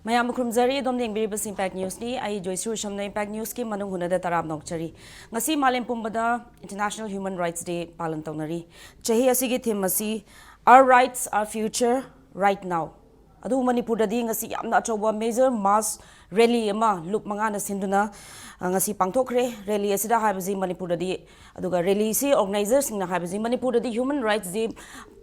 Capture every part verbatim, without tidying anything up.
ꯃꯌꯥꯝꯕꯨ ꯈꯨꯔꯨꯝꯖꯔꯤ꯫ ꯑꯗꯣꯝꯅ ꯌꯦꯡꯕꯤꯔꯤꯕꯁꯤ Impact Newsꯅꯤ꯫ ꯑꯩ ꯖꯣꯏꯁ꯭ꯔꯤ ꯎꯁꯝꯅ Impact Newsꯀꯤ ꯃꯅꯨꯡ ꯍꯨꯠꯅꯗ ꯇꯔꯥꯝꯅ ꯑꯣꯛꯆꯔꯤ꯫ ꯉꯁꯤ ꯃꯥꯂꯦꯝ ꯄꯨꯝꯕꯗ International Human Rights Day ꯄꯥꯂꯟ ꯇꯧꯅꯔꯤ꯫ ꯆꯍꯤ ꯑꯁꯤꯒꯤ theme ꯑꯁꯤ Our Rights, Our Future, Right Now꯫ ꯑꯗꯨꯕꯨ ꯃꯅꯤꯄꯨꯔꯗꯗꯤ ꯉꯁꯤ ꯌꯥꯝꯅ ꯑꯆꯧꯕ major mass rally ꯑꯃ ꯂꯨꯞ ꯃꯉꯥꯅ ꯁꯤꯟꯗꯨꯅ, ꯑ, ꯉꯁꯤ ꯄꯥꯡꯊꯣꯛꯈ꯭ꯔꯦ꯫ Rally ꯑꯁꯤꯗ ꯍꯥꯏꯕꯁꯤ ꯃꯅꯤꯄꯨꯔꯗꯗꯤ, ꯑꯗꯨꯒ rallyꯁꯤ organizerꯁꯤꯡꯅ ꯍꯥꯏꯕꯁꯤ ꯃꯅꯤꯄꯨꯔꯗꯗꯤ human rightsꯁꯤ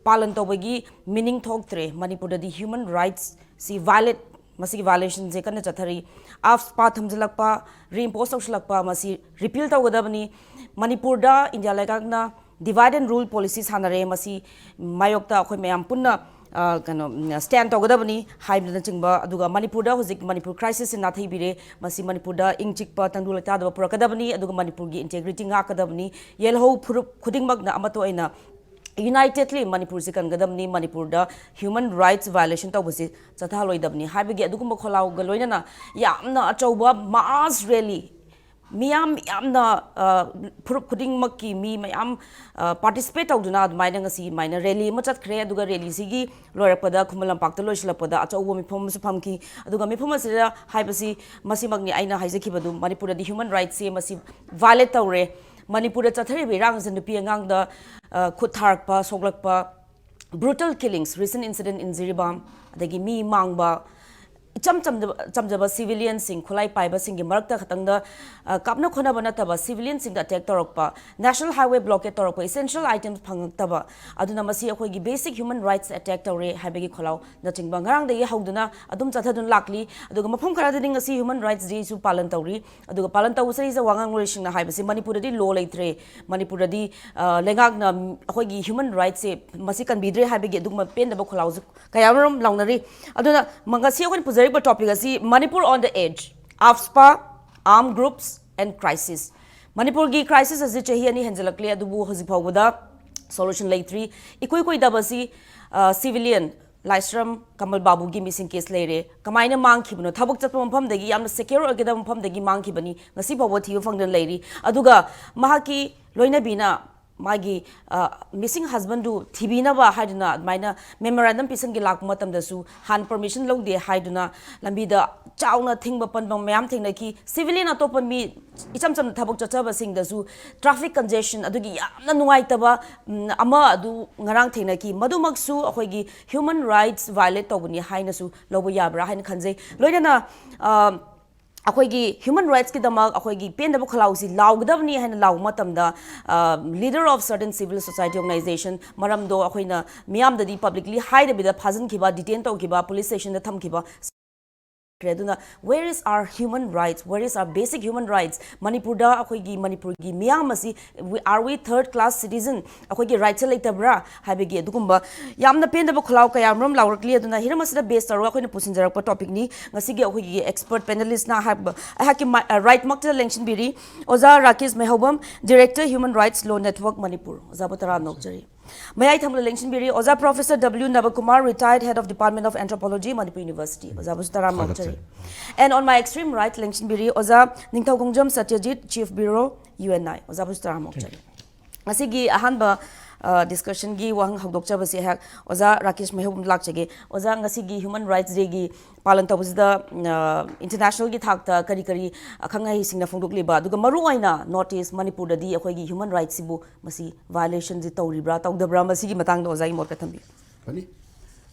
ꯄꯥꯂꯟ ꯇꯧꯕꯒꯤ meaning ꯊꯣꯛꯇ꯭ꯔꯦ꯫ ꯃꯅꯤꯄꯨꯔꯗꯗꯤ human rightsꯁꯤ violate, ꯃꯁꯤꯒꯤ violationꯁꯦ ꯀꯟꯅ ꯆꯠꯊꯔꯤ꯫ AFSPA ꯊꯝꯖꯤꯜꯂꯛꯄ, reimpose ꯇꯧꯁꯤꯜꯂꯛꯄ, ꯃꯁꯤ repeal ꯇꯧꯒꯗꯕꯅꯤ꯫ ꯃꯅꯤꯄꯨꯔꯗ ꯏꯟꯗꯤꯌꯥ ꯂꯩꯉꯥꯛꯅ divide and rule policy ꯁꯥꯟꯅꯔꯦ꯫ ꯃꯁꯤ ꯃꯥꯌꯣꯛꯇ ꯑꯩꯈꯣꯏ ꯃꯌꯥꯝ ꯄꯨꯟꯅ, ꯑ, ꯀꯩꯅꯣ, ꯎꯝ, stand ꯇꯧꯒꯗꯕꯅꯤ ꯍꯥꯏꯕꯅꯆꯤꯡꯕ, ꯑꯗꯨꯒ ꯃꯅꯤꯄꯨꯔꯗ ꯍꯧꯖꯤꯛ ꯃꯅꯤꯄꯨꯔ crisisꯁꯤ ꯅꯥꯊꯩꯕꯤꯔꯦ꯫ ꯃꯁꯤ ꯃꯅꯤꯄꯨꯔꯗ ꯏꯪ ꯆꯤꯛꯄ ꯇꯪꯗꯨ ꯂꯩꯇꯥꯗꯕ ꯄꯨꯔꯛꯀꯗꯕꯅꯤ, ꯑꯗꯨꯒ ꯃꯅꯤꯄꯨꯔꯒꯤ integrity ꯉꯥꯛꯀꯗꯕꯅꯤ꯫ ꯌꯦꯜꯍꯧ ꯐꯨꯔꯨꯞ ꯈꯨꯗꯤꯡꯃꯛꯅ ꯑꯃꯠꯇ ꯑꯣꯏꯅ unitedly ꯃꯅꯤꯄꯨꯔꯁꯤ ꯀꯟꯒꯗꯕꯅꯤ, ꯃꯅꯤꯄꯨꯔꯗ human rights violation ꯇꯧꯕꯁꯤ ꯆꯠꯊꯍꯜꯂꯣꯏꯗꯕꯅꯤ ꯍꯥꯏꯕꯒꯤ ꯑꯗꯨꯒꯨꯝꯕ ꯈꯣꯜꯂꯥꯎꯒ ꯂꯣꯏꯅꯅ ꯌꯥꯝꯅ ꯑꯆꯧꯕ mass rally, ꯃꯤꯌꯥꯝ ꯌꯥꯝꯅ, ꯑ, ꯐꯨꯔꯨꯞ ꯈꯨꯗꯤꯡꯃꯛꯀꯤ ꯃꯤ ꯃꯌꯥꯝ, ꯑ, participate ꯇꯧꯗꯨꯅ ꯑꯗꯨꯃꯥꯏꯅ ꯉꯁꯤ ꯑꯗꯨꯃꯥꯏꯅ rally ꯑꯃ ꯆꯠꯈ꯭ꯔꯦ꯫ ꯑꯗꯨꯒ rallyꯁꯤꯒꯤ ꯂꯣꯏꯔꯛꯄꯗ ꯈꯨꯃꯟ ꯂꯝꯄꯥꯛꯇ ꯂꯣꯏꯁꯤꯜꯂꯛꯄꯗ ꯑꯆꯧꯕ ꯃꯤꯐꯝ ꯑꯃꯁꯨ ꯐꯝꯈꯤ꯫ ꯑꯗꯨꯒ ꯃꯤꯐꯝ ꯑꯁꯤꯗ ꯍꯥꯏꯕꯁꯤ ꯃꯁꯤꯃꯛꯅꯤ ꯑꯩꯅ ꯍꯥꯏꯖꯈꯤꯕꯗꯨ, ꯃꯅꯤꯄꯨꯔꯗꯗꯤ human rightsꯁꯦ ꯃꯁꯤ violate ꯇꯧꯔꯦ꯫ ꯃꯅꯤꯄꯨꯔꯗ ꯆꯠꯊꯔꯤꯕ ꯏꯔꯥꯡ ꯑꯁꯤ ꯅꯨꯄꯤ ꯑꯉꯥꯡꯗ, ꯑ, ꯈꯨꯠ ꯊꯥꯔꯛꯄ, ꯁꯣꯛꯂꯛꯄ, brutal killings, recent incident in Jiribam, ꯑꯗꯒꯤ ꯃꯤ ꯃꯥꯡꯕ, ꯏꯆꯝ ꯆꯝꯖꯕ, ꯆꯝꯖꯕ civilianꯁꯤꯡ, ꯈꯨꯠꯂꯥꯏ ꯄꯥꯏꯕꯁꯤꯡꯒꯤ ꯃꯔꯛꯇ ꯈꯛꯇꯪꯗ, ꯑ, ꯀꯥꯞꯅ ꯈꯣꯠꯅꯕ ꯅꯠꯇꯕ civilianꯁꯤꯡꯗ attack ꯇꯧꯔꯛꯄ, national highway blockade ꯇꯧꯔꯛꯄ, essential items ꯐꯪꯉꯛꯇꯕ, ꯑꯗꯨꯅ ꯃꯁꯤ ꯑꯩꯈꯣꯏꯒꯤ basic human rights attack ꯇꯧꯔꯦ ꯍꯥꯏꯕꯒꯤ ꯈꯣꯜꯂꯥꯎꯅꯆꯤꯡꯕ ꯉꯔꯥꯡꯗꯒꯤ ꯍꯧꯗꯨꯅ ꯑꯗꯨꯝ ꯆꯠꯊꯗꯨꯅ ꯂꯥꯛꯂꯤ꯫ ꯑꯗꯨꯒ ꯃꯐꯝ ꯈꯔꯗꯗꯤ ꯉꯁꯤ human rights dayꯁꯨ ꯄꯥꯂꯟ ꯇꯧꯔꯤ꯫ ꯑꯗꯨꯒ ꯄꯥꯂꯟ ꯇꯧꯕꯁꯤꯗꯩꯁꯤꯗ ꯋꯥꯉꯥꯡꯂꯣꯏꯁꯤꯡꯅ ꯍꯥꯏꯕꯁꯤ ꯃꯅꯤꯄꯨꯔꯗꯗꯤ law ꯂꯩꯇ꯭ꯔꯦ, ꯃꯅꯤꯄꯨꯔꯗꯁꯤ, ꯑ, ꯂꯩꯉꯥꯛꯅ ꯑꯩꯈꯣꯏꯒꯤ human rightsꯁꯦ ꯃꯁꯤ ꯀꯟꯕꯤꯗ꯭ꯔꯦ ꯍꯥꯏꯕꯒꯤ ꯑꯗꯨꯒꯨꯝꯕ ꯄꯦꯟꯗꯕ ꯈꯣꯜꯂꯥꯎꯁꯨ ꯀꯌꯥ ꯑꯃꯔꯣꯝ ꯂꯥꯎꯅꯔꯤ꯫ ꯑꯗꯨꯅ ꯃ-, ꯉꯁꯤ ꯑꯩꯈꯣꯏꯅ ꯄꯨꯖꯔꯤꯕ topic ꯑꯁꯤ Manipur on the edge, AFSPA, armed groups and crisis꯫ ꯃꯅꯤꯄꯨꯔꯒꯤ crisis ꯑꯁꯤ ꯆꯍꯤ ꯑꯅꯤ ꯍꯦꯟꯖꯜꯂꯛꯂꯦ, ꯑꯗꯨꯕꯨ ꯍꯧꯖꯤꯛ ꯐꯥꯎꯕꯗ solution ꯂꯩꯇ꯭ꯔꯤ꯫ ꯏꯀꯨꯏ ꯀꯨꯏꯗꯕꯁꯤ, ꯑ, civilian ꯂꯥꯏꯁ꯭ꯔꯝ ꯀꯃꯜ ꯕꯥꯕꯨꯒꯤ missing case ꯂꯩꯔꯦ꯫ ꯀꯃꯥꯏꯅ ꯃꯥꯡꯈꯤꯕꯅꯣ? ꯊꯕꯛ ꯆꯠꯄ ꯃꯐꯝꯗꯒꯤ, ꯌꯥꯝꯅ secure ꯑꯣꯏꯒꯗꯕ ꯃꯐꯝꯗꯒꯤ ꯃꯥꯡꯈꯤꯕꯅꯤ, ꯉꯁꯤ ꯐꯥꯎꯕ ꯊꯤꯕ ꯐꯪꯗꯅ ꯂꯩꯔꯤ꯫ ꯑꯗꯨꯒ ꯃꯍꯥꯛꯀꯤ ꯂꯣꯏꯅꯕꯤꯅ ꯃꯥꯒꯤ ꯃꯤꯁꯤꯡ ꯍꯁꯕꯦꯟꯗꯨ ꯊꯤꯕꯤꯅꯕ ꯍꯥꯏꯗꯨꯅ ꯑꯗꯨꯃꯥꯏꯅ ꯃꯦꯃꯣꯔꯦꯟꯗꯝ ꯄꯤꯁꯟꯒꯦ ꯂꯥꯛꯄ ꯃꯇꯝꯗꯁꯨ ꯍꯥꯟꯅ ꯄꯔꯃꯤꯁꯟ ꯂꯧꯗꯦ ꯍꯥꯏꯗꯨꯅ ꯂꯝꯕꯤꯗ ꯆꯥꯎꯅ ꯊꯤꯡꯕ ꯄꯟꯕ ꯃꯌꯥꯝ ꯊꯦꯡꯅꯈꯤ꯫ ꯁꯤꯚꯤꯂꯤꯌꯟ ꯑꯇꯣꯞꯄ ꯃꯤ ꯏꯆꯝ ꯆꯝꯅ ꯊꯕꯛ ꯆꯠꯆꯕꯁꯤꯡꯗꯁꯨ ꯇ꯭ꯔꯥꯐꯤꯛ ꯀꯟꯖꯦꯁꯟ ꯑꯗꯨꯒꯤ ꯌꯥꯝꯅ ꯅꯨꯡꯉꯥꯏꯇꯕ ꯎꯝ, ꯑꯃ ꯑꯗꯨ ꯉꯔꯥꯡ ꯊꯦꯡꯅꯈꯤ꯫ ꯃꯗꯨꯃꯛꯁꯨ ꯑꯩꯈꯣꯏꯒꯤ ꯍ꯭ꯌꯨꯃꯟ ꯔꯥꯏꯠꯁ ꯚꯥꯏꯑꯣꯂꯦꯠ ꯇꯧꯕꯅꯤ ꯍꯥꯏꯅꯁꯨ ꯂꯧꯕ ꯌꯥꯕ꯭ꯔꯥ ꯍꯥꯏꯅ ꯈꯟꯖꯩ꯫ ꯂꯣꯏꯅꯅ ꯑ, ꯑꯩꯈꯣꯏꯒꯤ ꯍ꯭ꯌꯨꯃꯟ ꯔꯥꯏꯠꯁꯀꯤꯗꯃꯛ ꯑꯩꯈꯣꯏꯒꯤ ꯄꯦꯟꯗꯕ ꯈꯣꯜꯂꯥꯎꯁꯤ ꯂꯥꯎꯒꯗꯕꯅꯤ ꯍꯥꯏꯅ ꯂꯥꯎꯕ ꯃꯇꯝꯗ leader of certain civil society organization, ꯃꯔꯝꯗꯣ ꯑꯩꯈꯣꯏꯅ ꯃꯤꯌꯥꯝꯗꯗꯤ ꯄꯕ꯭ꯂꯤꯛꯂꯤ ꯍꯥꯏꯗꯕꯤꯗ ꯐꯥꯖꯤꯟꯈꯤꯕ, ꯗꯤꯇꯦꯟ ꯇꯧꯈꯤꯕ, ꯄꯨꯂꯤꯁ ꯁ꯭ꯇꯦꯁꯟꯗ ꯊꯝꯈꯤꯕ꯫ ꯑꯗꯨꯅ where is our human rights, where is our basic human rights? ꯃꯅꯤꯄꯨꯔꯗ ꯑꯩꯈꯣꯏꯒꯤ ꯃꯅꯤꯄꯨꯔꯒꯤ ꯃꯤꯌꯥꯝ ꯑꯁꯤ are we third class citizen? ꯑꯩꯈꯣꯏꯒꯤ ꯔꯥꯏꯠꯁꯦ ꯂꯩꯇꯕ꯭ꯔꯥ ꯍꯥꯏꯕꯒꯤ ꯑꯗꯨꯒꯨꯝꯕ ꯌꯥꯝꯅ ꯄꯦꯟꯗꯕ ꯈꯣꯜꯂꯥꯎ ꯀꯌꯥ ꯃꯔꯨꯝ ꯂꯥꯎꯔꯛꯂꯤ꯫ ꯑꯗꯨꯅ ꯍꯤꯔꯝ ꯑꯁꯤꯗ ꯕꯦꯁ ꯇꯧꯔꯒ ꯑꯩꯈꯣꯏꯅ ꯄꯨꯁꯤꯟꯖꯔꯛꯄ ꯇꯣꯄꯤꯛꯅꯤ꯫ ꯉꯁꯤꯒꯤ ꯑꯩꯈꯣꯏꯒꯤ ꯑꯦꯛꯁꯄꯔꯠ ꯄꯦꯅꯦꯂꯤꯁꯅ ꯍꯥꯏꯕ ꯑꯩꯍꯥꯛꯀꯤ ꯃꯥ-, ꯑ, ꯔꯥꯏꯠꯃꯛꯇ ꯂꯦꯡꯁꯤꯟꯕꯤꯔꯤ ꯑꯣꯖꯥ Rakesh ꯃꯩꯍꯧꯕꯝ, Director Human Rights Law Network Manipur꯫ ꯑꯣꯖꯥꯕꯨ ꯇꯔꯥꯝꯅ ꯑꯣꯛꯆꯔꯤ꯫ ꯃꯌꯥꯏ ꯊꯪꯕꯗ ꯂꯦꯡꯁꯤꯟꯕꯤꯔꯤ ꯑꯣꯖꯥ professor W Nabakumar, retired head of Department of Anthropology, Manipur University꯫ ꯑꯣꯖꯥꯕꯨꯁꯨ ꯇꯔꯥꯝꯅ ꯑꯣꯛꯆꯔꯤ꯫ And on my extreme right ꯂꯦꯡꯁꯤꯟꯕꯤꯔꯤ ꯑꯣꯖꯥ Ningthoukhongjam Satyajit, Chief Bureau, U N I. ꯑꯣꯖꯥꯕꯨꯁꯨ ꯇꯔꯥꯝꯅ ꯑꯣꯛꯆꯔꯤ꯫ ꯉꯁꯤꯒꯤ ꯑꯍꯥꯟꯕ ꯗꯤꯁꯀꯁꯟꯒꯤ ꯋꯥꯍꯪ ꯍꯧꯗꯣꯛꯆꯕꯁꯤ ꯑꯩꯍꯥꯛ ꯑꯣꯖꯥ ꯔꯥꯀꯦꯁ ꯃꯩꯍꯧꯕꯝ ꯂꯥꯛꯆꯒꯦ꯫ ꯑꯣꯖꯥ, ꯉꯁꯤꯒꯤ ꯍ꯭ꯌꯨꯃꯟ ꯔꯥꯏꯠꯁ ꯗꯦꯒꯤ ꯄꯥꯂꯟ ꯇꯧꯕꯁꯤꯗ ꯏꯟꯇꯔꯅꯦꯁꯅꯦꯜꯒꯤ ꯊꯥꯛꯇ ꯀꯔꯤ ꯀꯔꯤ ꯑꯈꯪ ꯑꯍꯩꯁꯤꯡꯅ ꯐꯣꯡꯗꯣꯛꯂꯤꯕ, ꯑꯗꯨꯒ ꯃꯔꯨꯑꯣꯏꯅ ꯅꯣꯔꯠ ꯏꯁ ꯃꯅꯤꯄꯨꯔꯗꯗꯤ ꯑꯩꯈꯣꯏꯒꯤ ꯍ꯭ꯌꯨꯃꯟ ꯔꯥꯏꯠꯁꯤꯕꯨ ꯃꯁꯤ ꯚꯥꯏꯑꯣꯂꯦꯁꯟꯁꯤ ꯇꯧꯔꯤꯕ꯭ꯔꯥ ꯇꯧꯗꯕ꯭ꯔꯥ, ꯃꯁꯤꯒꯤ ꯃꯇꯥꯡꯗ ꯑꯣꯖꯥꯒꯤ ꯃꯣꯠ ꯈꯔ ꯊꯝꯕꯤꯌꯨ꯫ ꯐꯅꯤ꯫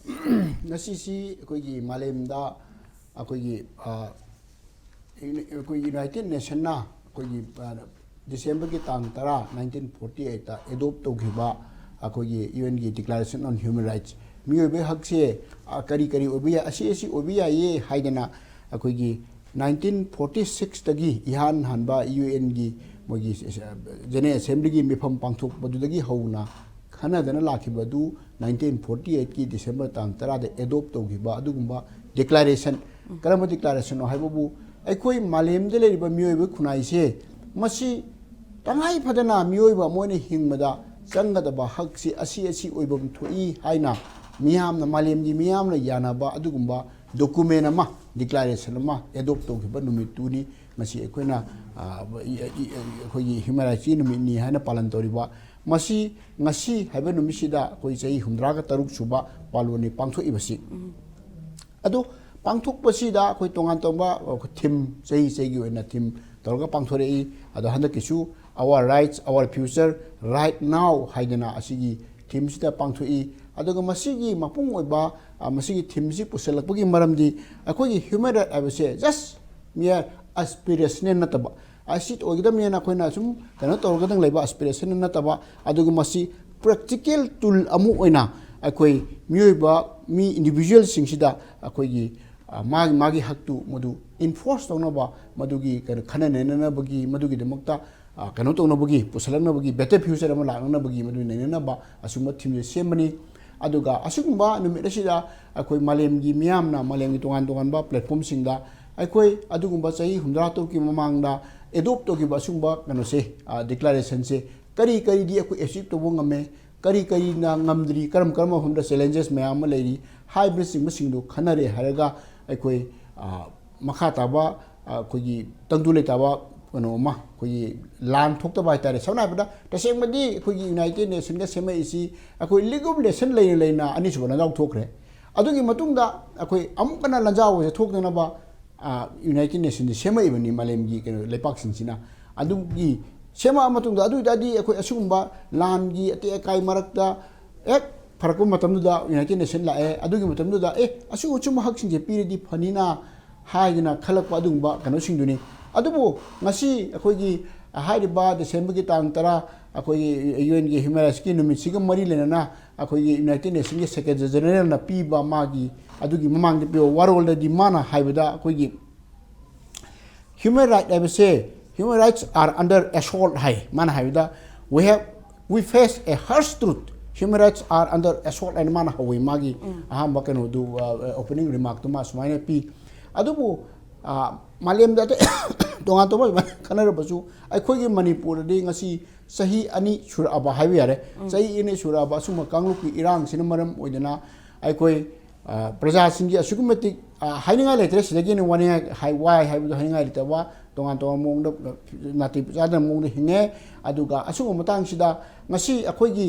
ꯉꯁꯤꯁꯤ ꯑꯩꯈꯣꯏꯒꯤ ꯃꯥꯂꯦꯝꯗ ꯑꯩꯈꯣꯏꯒꯤ ꯑ, ꯑꯩꯈꯣꯏ ꯌꯨꯅꯥꯏꯇꯦꯠ ꯅꯦꯁꯟꯅ ꯑꯩꯈꯣꯏꯒꯤ ꯑ, ꯗꯤꯁꯦꯝꯕꯔꯒꯤ ꯇꯥꯡ ꯇꯔꯥ, ꯅꯥꯏꯟꯇꯤꯟ ꯐꯣꯔꯇꯤ ꯑꯩꯠꯇ ꯑꯦꯗꯣꯞ ꯇꯧꯈꯤꯕ ꯑꯩꯈꯣꯏꯒꯤ U ꯑꯦꯟꯒꯤ Declaration on Human Rights, ꯃꯤꯑꯣꯏꯕꯒꯤ ꯍꯛꯁꯦ ꯑ, ꯀꯔꯤ ꯀꯔꯤ ꯑꯣꯏꯕ ꯌꯥꯏ, ꯑꯁꯤ ꯑꯁꯤ ꯑꯣꯏꯕ ꯌꯥꯏꯌꯦ ꯍꯥꯏꯗꯅ ꯑꯩꯈꯣꯏꯒꯤ ꯅꯥꯏꯟꯇꯤꯟ ꯐꯣꯔꯇꯤ ꯁꯤꯛꯁꯇꯒꯤ ꯏꯍꯥꯟ ꯍꯥꯟꯕ ꯌꯨ ꯑꯦꯟꯒꯤ ꯃꯣꯏꯒꯤ ꯖꯦꯅꯔꯦꯜ ꯑꯦꯁꯦꯝꯕ꯭ꯂꯤꯒꯤ ꯃꯤꯐꯝ ꯄꯥꯡꯊꯣꯛꯄꯗꯨꯗꯒꯤ ꯍꯧꯅ ꯈꯟꯅꯗꯅ ꯂꯥꯛꯈꯤꯕ ꯑꯗꯨ ꯅꯥꯏꯟꯇꯤꯟ ꯐꯣꯔꯇꯤ ꯑꯩꯠꯀꯤ ꯗꯤꯁꯦꯝꯕꯔ ꯇꯥꯡ ꯇꯔꯥꯗ ꯑꯦꯗꯣꯞ ꯇꯧꯈꯤꯕ ꯑꯗꯨꯒꯨꯝꯕ ꯗꯤꯀ꯭ꯂꯥꯔꯦꯁꯟ꯫ ꯀꯔꯝꯕ ꯗꯤꯀ꯭ꯂꯥꯔꯦꯁꯟꯅꯣ ꯍꯥꯏꯕꯕꯨ, ꯑꯩꯈꯣꯏ ꯃꯥꯂꯦꯝꯗ ꯂꯩꯔꯤꯕ ꯃꯤꯑꯣꯏꯕ ꯈꯨꯟꯅꯥꯏꯁꯦ ꯃꯁꯤ ꯇꯉꯥꯏ ꯐꯗꯅ ꯃꯤꯑꯣꯏꯕ ꯑꯃ ꯑꯣꯏꯅ ꯍꯤꯡꯕꯗ ꯆꯪꯒꯗꯕ ꯍꯛꯁꯤ ꯑꯁꯤ ꯑꯁꯤ ꯑꯣꯏꯐꯝ ꯊꯣꯛꯏ ꯍꯥꯏꯅ ꯃꯤꯌꯥꯝꯅ, ꯃꯥꯂꯦꯝꯒꯤ ꯃꯤꯌꯥꯝꯅ ꯌꯥꯅꯕ ꯑꯗꯨꯒꯨꯝꯕ ꯗꯣꯀꯨꯃꯦꯟ ꯑꯃ, ꯗꯤꯀ꯭ꯂꯥꯔꯦꯁꯟ ꯑꯃ ꯑꯦꯗꯣꯞ ꯇꯧꯈꯤꯕ ꯅꯨꯃꯤꯠꯇꯨꯅꯤ ꯉꯁꯤ ꯑꯩꯈꯣꯏꯅ, ꯑ, ꯏ-, ꯏ-, ꯑꯩꯈꯣꯏꯒꯤ ꯍ꯭ꯌꯨꯃꯦꯟ ꯔꯥꯏꯠꯁꯀꯤ ꯅꯨꯃꯤꯠꯅꯤ ꯍꯥꯏꯅ ꯄꯥꯂꯟ ꯇꯧꯔꯤꯕ꯫ ꯃꯁꯤ ꯉꯁꯤ ꯍꯥꯏꯕ ꯅꯨꯃꯤꯠꯁꯤꯗ ꯑꯩꯈꯣꯏ ꯆꯍꯤ ꯍꯨꯝꯗ꯭ꯔꯥꯒ ꯇꯔꯨꯛ ꯁꯨꯕ ꯄꯥꯂꯣꯟꯅꯤ ꯄꯥꯡꯊꯣꯛꯏꯕꯁꯤ꯫ ꯑꯗꯨ ꯄꯥꯡꯊꯣꯛꯄꯁꯤꯗ ꯑꯩꯈꯣꯏ ꯇꯣꯉꯥꯟ ꯇꯣꯉꯥꯟꯕ ꯊꯤꯝ ꯆꯍꯤ ꯆꯍꯤꯒꯤ ꯑꯣꯏꯅ ꯊꯤꯝ ꯇꯧꯔꯒ ꯄꯥꯡꯊꯣꯔꯛꯏ꯫ ꯑꯗꯣ ꯍꯟꯗꯛꯀꯤꯁꯨ Our Rights, Our Future, Right Now ꯍꯥꯏꯗꯅ ꯑꯁꯤꯒꯤ ꯊꯤꯝꯁꯤꯗ ꯄꯥꯡꯊꯣꯛꯏ꯫ ꯑꯗꯨꯒ ꯃꯁꯤꯒꯤ ꯃꯄꯨꯡ ꯑꯣꯏꯕ, ꯑ, ꯃꯁꯤꯒꯤ ꯊꯤꯝꯁꯤ ꯄꯨꯁꯜꯂꯛꯄꯒꯤ ꯃꯔꯝꯗꯤ ꯑꯩꯈꯣꯏꯒꯤ human right ꯍꯥꯏꯕꯁꯦ just mere aspirational ꯅꯠꯇꯕ, ꯑꯁꯤ ꯑꯣꯏꯒꯗꯕꯅꯦꯅ ꯑꯩꯈꯣꯏꯅ ꯁꯨꯝ ꯀꯩꯅꯣ ꯇꯧꯔꯒꯗꯪ ꯂꯩꯕ aspiration ꯅꯠꯇꯕ, ꯑꯗꯨꯒ ꯃꯁꯤ practical tool ꯑꯃ ꯑꯣꯏꯅ ꯑꯩꯈꯣꯏ ꯃꯤꯑꯣꯏꯕ, ꯃꯤ individualꯁꯤꯡꯁꯤꯗ ꯑꯩꯈꯣꯏꯒꯤ, ꯑ, ꯃꯥꯒꯤ, ꯃꯥꯒꯤ ꯍꯛꯇꯨ ꯃꯗꯨ enforce ꯇꯧꯅꯕ, ꯃꯗꯨꯒꯤ ꯀꯩꯅꯣ ꯈꯟꯅ ꯅꯩꯅꯅꯕꯒꯤ, ꯃꯗꯨꯒꯤꯗꯃꯛꯇ, ꯑ, ꯀꯩꯅꯣ ꯇꯧꯅꯕꯒꯤ, ꯄꯨꯁꯜꯂꯛꯅꯕꯒꯤ, better future ꯑꯃ ꯂꯥꯛꯅꯅꯕꯒꯤ ꯃꯗꯨ ꯅꯩꯅꯅꯕ ꯑꯁꯤꯒꯨꯝꯕ ꯊꯤꯝꯁꯦ ꯁꯦꯝꯕꯅꯤ꯫ ꯑꯗꯨꯒ ꯑꯁꯤꯒꯨꯝꯕ ꯅꯨꯃꯤꯠ ꯑꯁꯤꯗ ꯑꯩꯈꯣꯏ ꯃꯥꯂꯦꯝꯒꯤ ꯃꯤꯌꯥꯝꯅ, ꯃꯥꯂꯦꯝꯒꯤ ꯇꯣꯉꯥꯟ ꯇꯣꯉꯥꯟꯕ platformꯁꯤꯡꯗ ꯑꯩꯈꯣꯏ ꯑꯗꯨꯒꯨꯝꯕ ꯆꯍꯤ ꯍꯨꯝꯗ꯭ꯔꯥ ꯇꯔꯨꯛꯀꯤ ꯃꯃꯥꯡꯗ adopt ꯇꯧꯈꯤꯕ ꯑꯁꯤꯒꯨꯝꯕ ꯀꯩꯅꯣꯁꯦ, ꯑ, declarationꯁꯦ ꯀꯔꯤ ꯀꯔꯤꯗꯤ ꯑꯩꯈꯣꯏ achieve ꯇꯧꯕ ꯉꯝꯃꯦ, ꯀꯔꯤ ꯀꯔꯤꯅ ꯉꯝꯗ꯭ꯔꯤ, ꯀꯔꯝ ꯀꯔꯝꯕ ꯃꯐꯝꯗ challenges ꯃꯌꯥꯝ ꯑꯃ ꯂꯩꯔꯤ ꯍꯥꯏꯕꯅꯆꯤꯡꯕꯁꯤꯡꯗꯨ ꯈꯟꯅꯔꯦ ꯍꯥꯏꯔꯒ ꯑꯩꯈꯣꯏ, ꯑ, ꯃꯈꯥ ꯇꯥꯕ, ꯑ, ꯑꯩꯈꯣꯏꯒꯤ ꯇꯪꯗꯨ ꯂꯩꯇꯥꯕ ꯀꯩꯅꯣ ꯑꯃ, ꯑꯩꯈꯣꯏꯒꯤ ꯂꯥꯟ ꯊꯣꯛꯇꯕ ꯍꯥꯏꯇꯥꯔꯦ꯫ ꯁꯝꯅ ꯍꯥꯏꯔꯕꯗ ꯇꯁꯦꯡꯕꯗꯤ ꯑꯩꯈꯣꯏꯒꯤ United Nationꯒ ꯁꯦꯝꯃꯛꯏꯁꯤ ꯑꯩꯈꯣꯏ League of Nation ꯂꯩꯅ ꯂꯩꯅ ꯑꯅꯤꯁꯨꯕ ꯂꯥꯟꯖꯥꯎ ꯊꯣꯛꯈ꯭ꯔꯦ꯫ ꯑꯗꯨꯒꯤ ꯃꯇꯨꯡꯗ ꯑꯩꯈꯣꯏ ꯑꯃꯨꯛ ꯍꯟꯅ ꯂꯥꯟꯖꯥꯎ ꯑꯁꯦ ꯊꯣꯛꯇꯅꯕ, ꯑ, United Nationꯁꯤ ꯁꯦꯝꯃꯛꯏꯕꯅꯤ ꯃꯥꯂꯦꯝꯒꯤ ꯀꯩꯅꯣ ꯂꯩꯄꯥꯛꯁꯤꯡꯁꯤꯅ꯫ ꯑꯗꯨꯒꯤ ꯁꯦꯝꯃꯛꯑ ꯃꯇꯨꯡꯗ ꯑꯗꯨ ꯑꯣꯏ ꯇꯥꯔꯗꯤ ꯑꯩꯈꯣꯏ ꯑꯁꯤꯒꯨꯝꯕ ꯂꯥꯟꯒꯤ ꯑꯇꯦꯛ ꯑꯀꯥꯏ ꯃꯔꯛꯇ ꯍꯦꯛ ꯐꯔꯛꯄ ꯃꯇꯝꯗꯨꯗ United Nation ꯂꯥꯛꯑꯦ꯫ ꯑꯗꯨꯒꯤ ꯃꯇꯝꯗꯨꯗ ꯑꯦ ꯑꯁꯤꯒꯨꯝꯕ ꯑꯆꯨꯝꯕ ꯍꯛꯁꯤꯡꯁꯦ ꯄꯤꯔꯗꯤ ꯐꯅꯤꯅ ꯍꯥꯏꯗꯅ ꯈꯜꯂꯛꯄ ꯑꯗꯨꯒꯨꯝꯕ ꯀꯩꯅꯣꯁꯤꯡꯗꯨꯅꯤ꯫ ꯑꯗꯨꯕꯨ ꯉꯁꯤ ꯑꯩꯈꯣꯏꯒꯤ ꯍꯥꯏꯔꯤꯕ Decemberꯒꯤ ꯇꯥꯡ ꯇꯔꯥ ꯑꯩꯈꯣꯏꯒꯤ UNꯒꯤ human rightsꯀꯤ ꯅꯨꯃꯤꯠꯁꯤꯒ ꯃꯔꯤ ꯂꯩꯅꯅ ꯑꯩꯈꯣꯏꯒꯤ United Nationꯒꯤ Secretary Generalꯅ ꯄꯤꯕ ꯃꯥꯒꯤ ꯑꯗꯨꯒꯤ ꯃꯃꯥꯡꯗ ꯄꯤꯕ ꯋꯥꯔꯣꯜꯗꯗꯤ ꯃꯥꯅ ꯍꯥꯏꯕꯗ ꯑꯩꯈꯣꯏꯒꯤ human right ꯍꯥꯏꯕꯁꯦ, human rights are under assault ꯍꯥꯏ꯫ ꯃꯥꯅ ꯍꯥꯏꯕꯗ we have, we face a harsh truth, human rights are under assault ꯍꯥꯏꯅ ꯃꯥꯅ ꯍꯧꯋꯤ ꯃꯥꯒꯤ ꯑꯍꯥꯟꯕ ꯀꯩꯅꯣꯗꯨ, ꯑ, opening remarkꯇꯨ ꯃꯥ ꯁꯨꯃꯥꯏꯅ ꯄꯤ꯫ ꯑꯗꯨꯕꯨ, ꯑ, ꯃꯥꯂꯦꯝꯗ ꯑꯇꯩ ꯇꯣꯉꯥꯟ ꯇꯣꯉꯥꯟꯕ ꯁꯨꯃꯥꯏꯅ ꯈꯟꯅꯔꯕꯁꯨ ꯑꯩꯈꯣꯏꯒꯤ ꯃꯅꯤꯄꯨꯔꯗꯗꯤ ꯉꯁꯤ ꯆꯍꯤ ꯑꯅꯤ ꯁꯨꯔꯛꯑꯕ ꯍꯥꯏꯕ ꯌꯥꯔꯦ꯫ ꯆꯍꯤ ꯑꯅꯤ ꯁꯨꯔꯛꯑꯕ ꯑꯁꯨꯝꯕ ꯀꯥꯡꯂꯨꯞꯀꯤ ꯏꯔꯥꯡꯁꯤꯅ ꯃꯔꯝ ꯑꯣꯏꯗꯅ ꯑꯩꯈꯣꯏ, ꯑ, ꯄ꯭ꯔꯖꯥꯁꯤꯡꯒꯤ ꯑꯁꯨꯛꯀꯤ ꯃꯇꯤꯛ, ꯑ, ꯍꯥꯏꯅꯤꯡꯉꯥꯏ ꯂꯩꯇ꯭ꯔꯦ꯫ ꯁꯤꯗꯒꯤ ꯍꯦꯟꯅ ꯋꯥꯅꯤꯡꯉꯥꯏ ꯍꯥꯏ-, ꯋꯥꯏ ꯍꯥꯏꯕꯗꯣ ꯍꯥꯏꯅꯤꯡꯉꯥꯏ ꯂꯩꯇꯕ ꯇꯣꯉꯥꯟ ꯇꯣꯉꯥꯟꯕ ꯃꯑꯣꯡꯗ, ꯅꯥꯇꯩ ꯆꯥꯗꯕ ꯃꯑꯣꯡꯗ ꯍꯤꯡꯉꯦ꯫ ꯑꯗꯨꯒ ꯑꯁꯤꯒꯨꯝꯕ ꯃꯇꯥꯡꯁꯤꯗ ꯉꯁꯤ ꯑꯩꯈꯣꯏꯒꯤ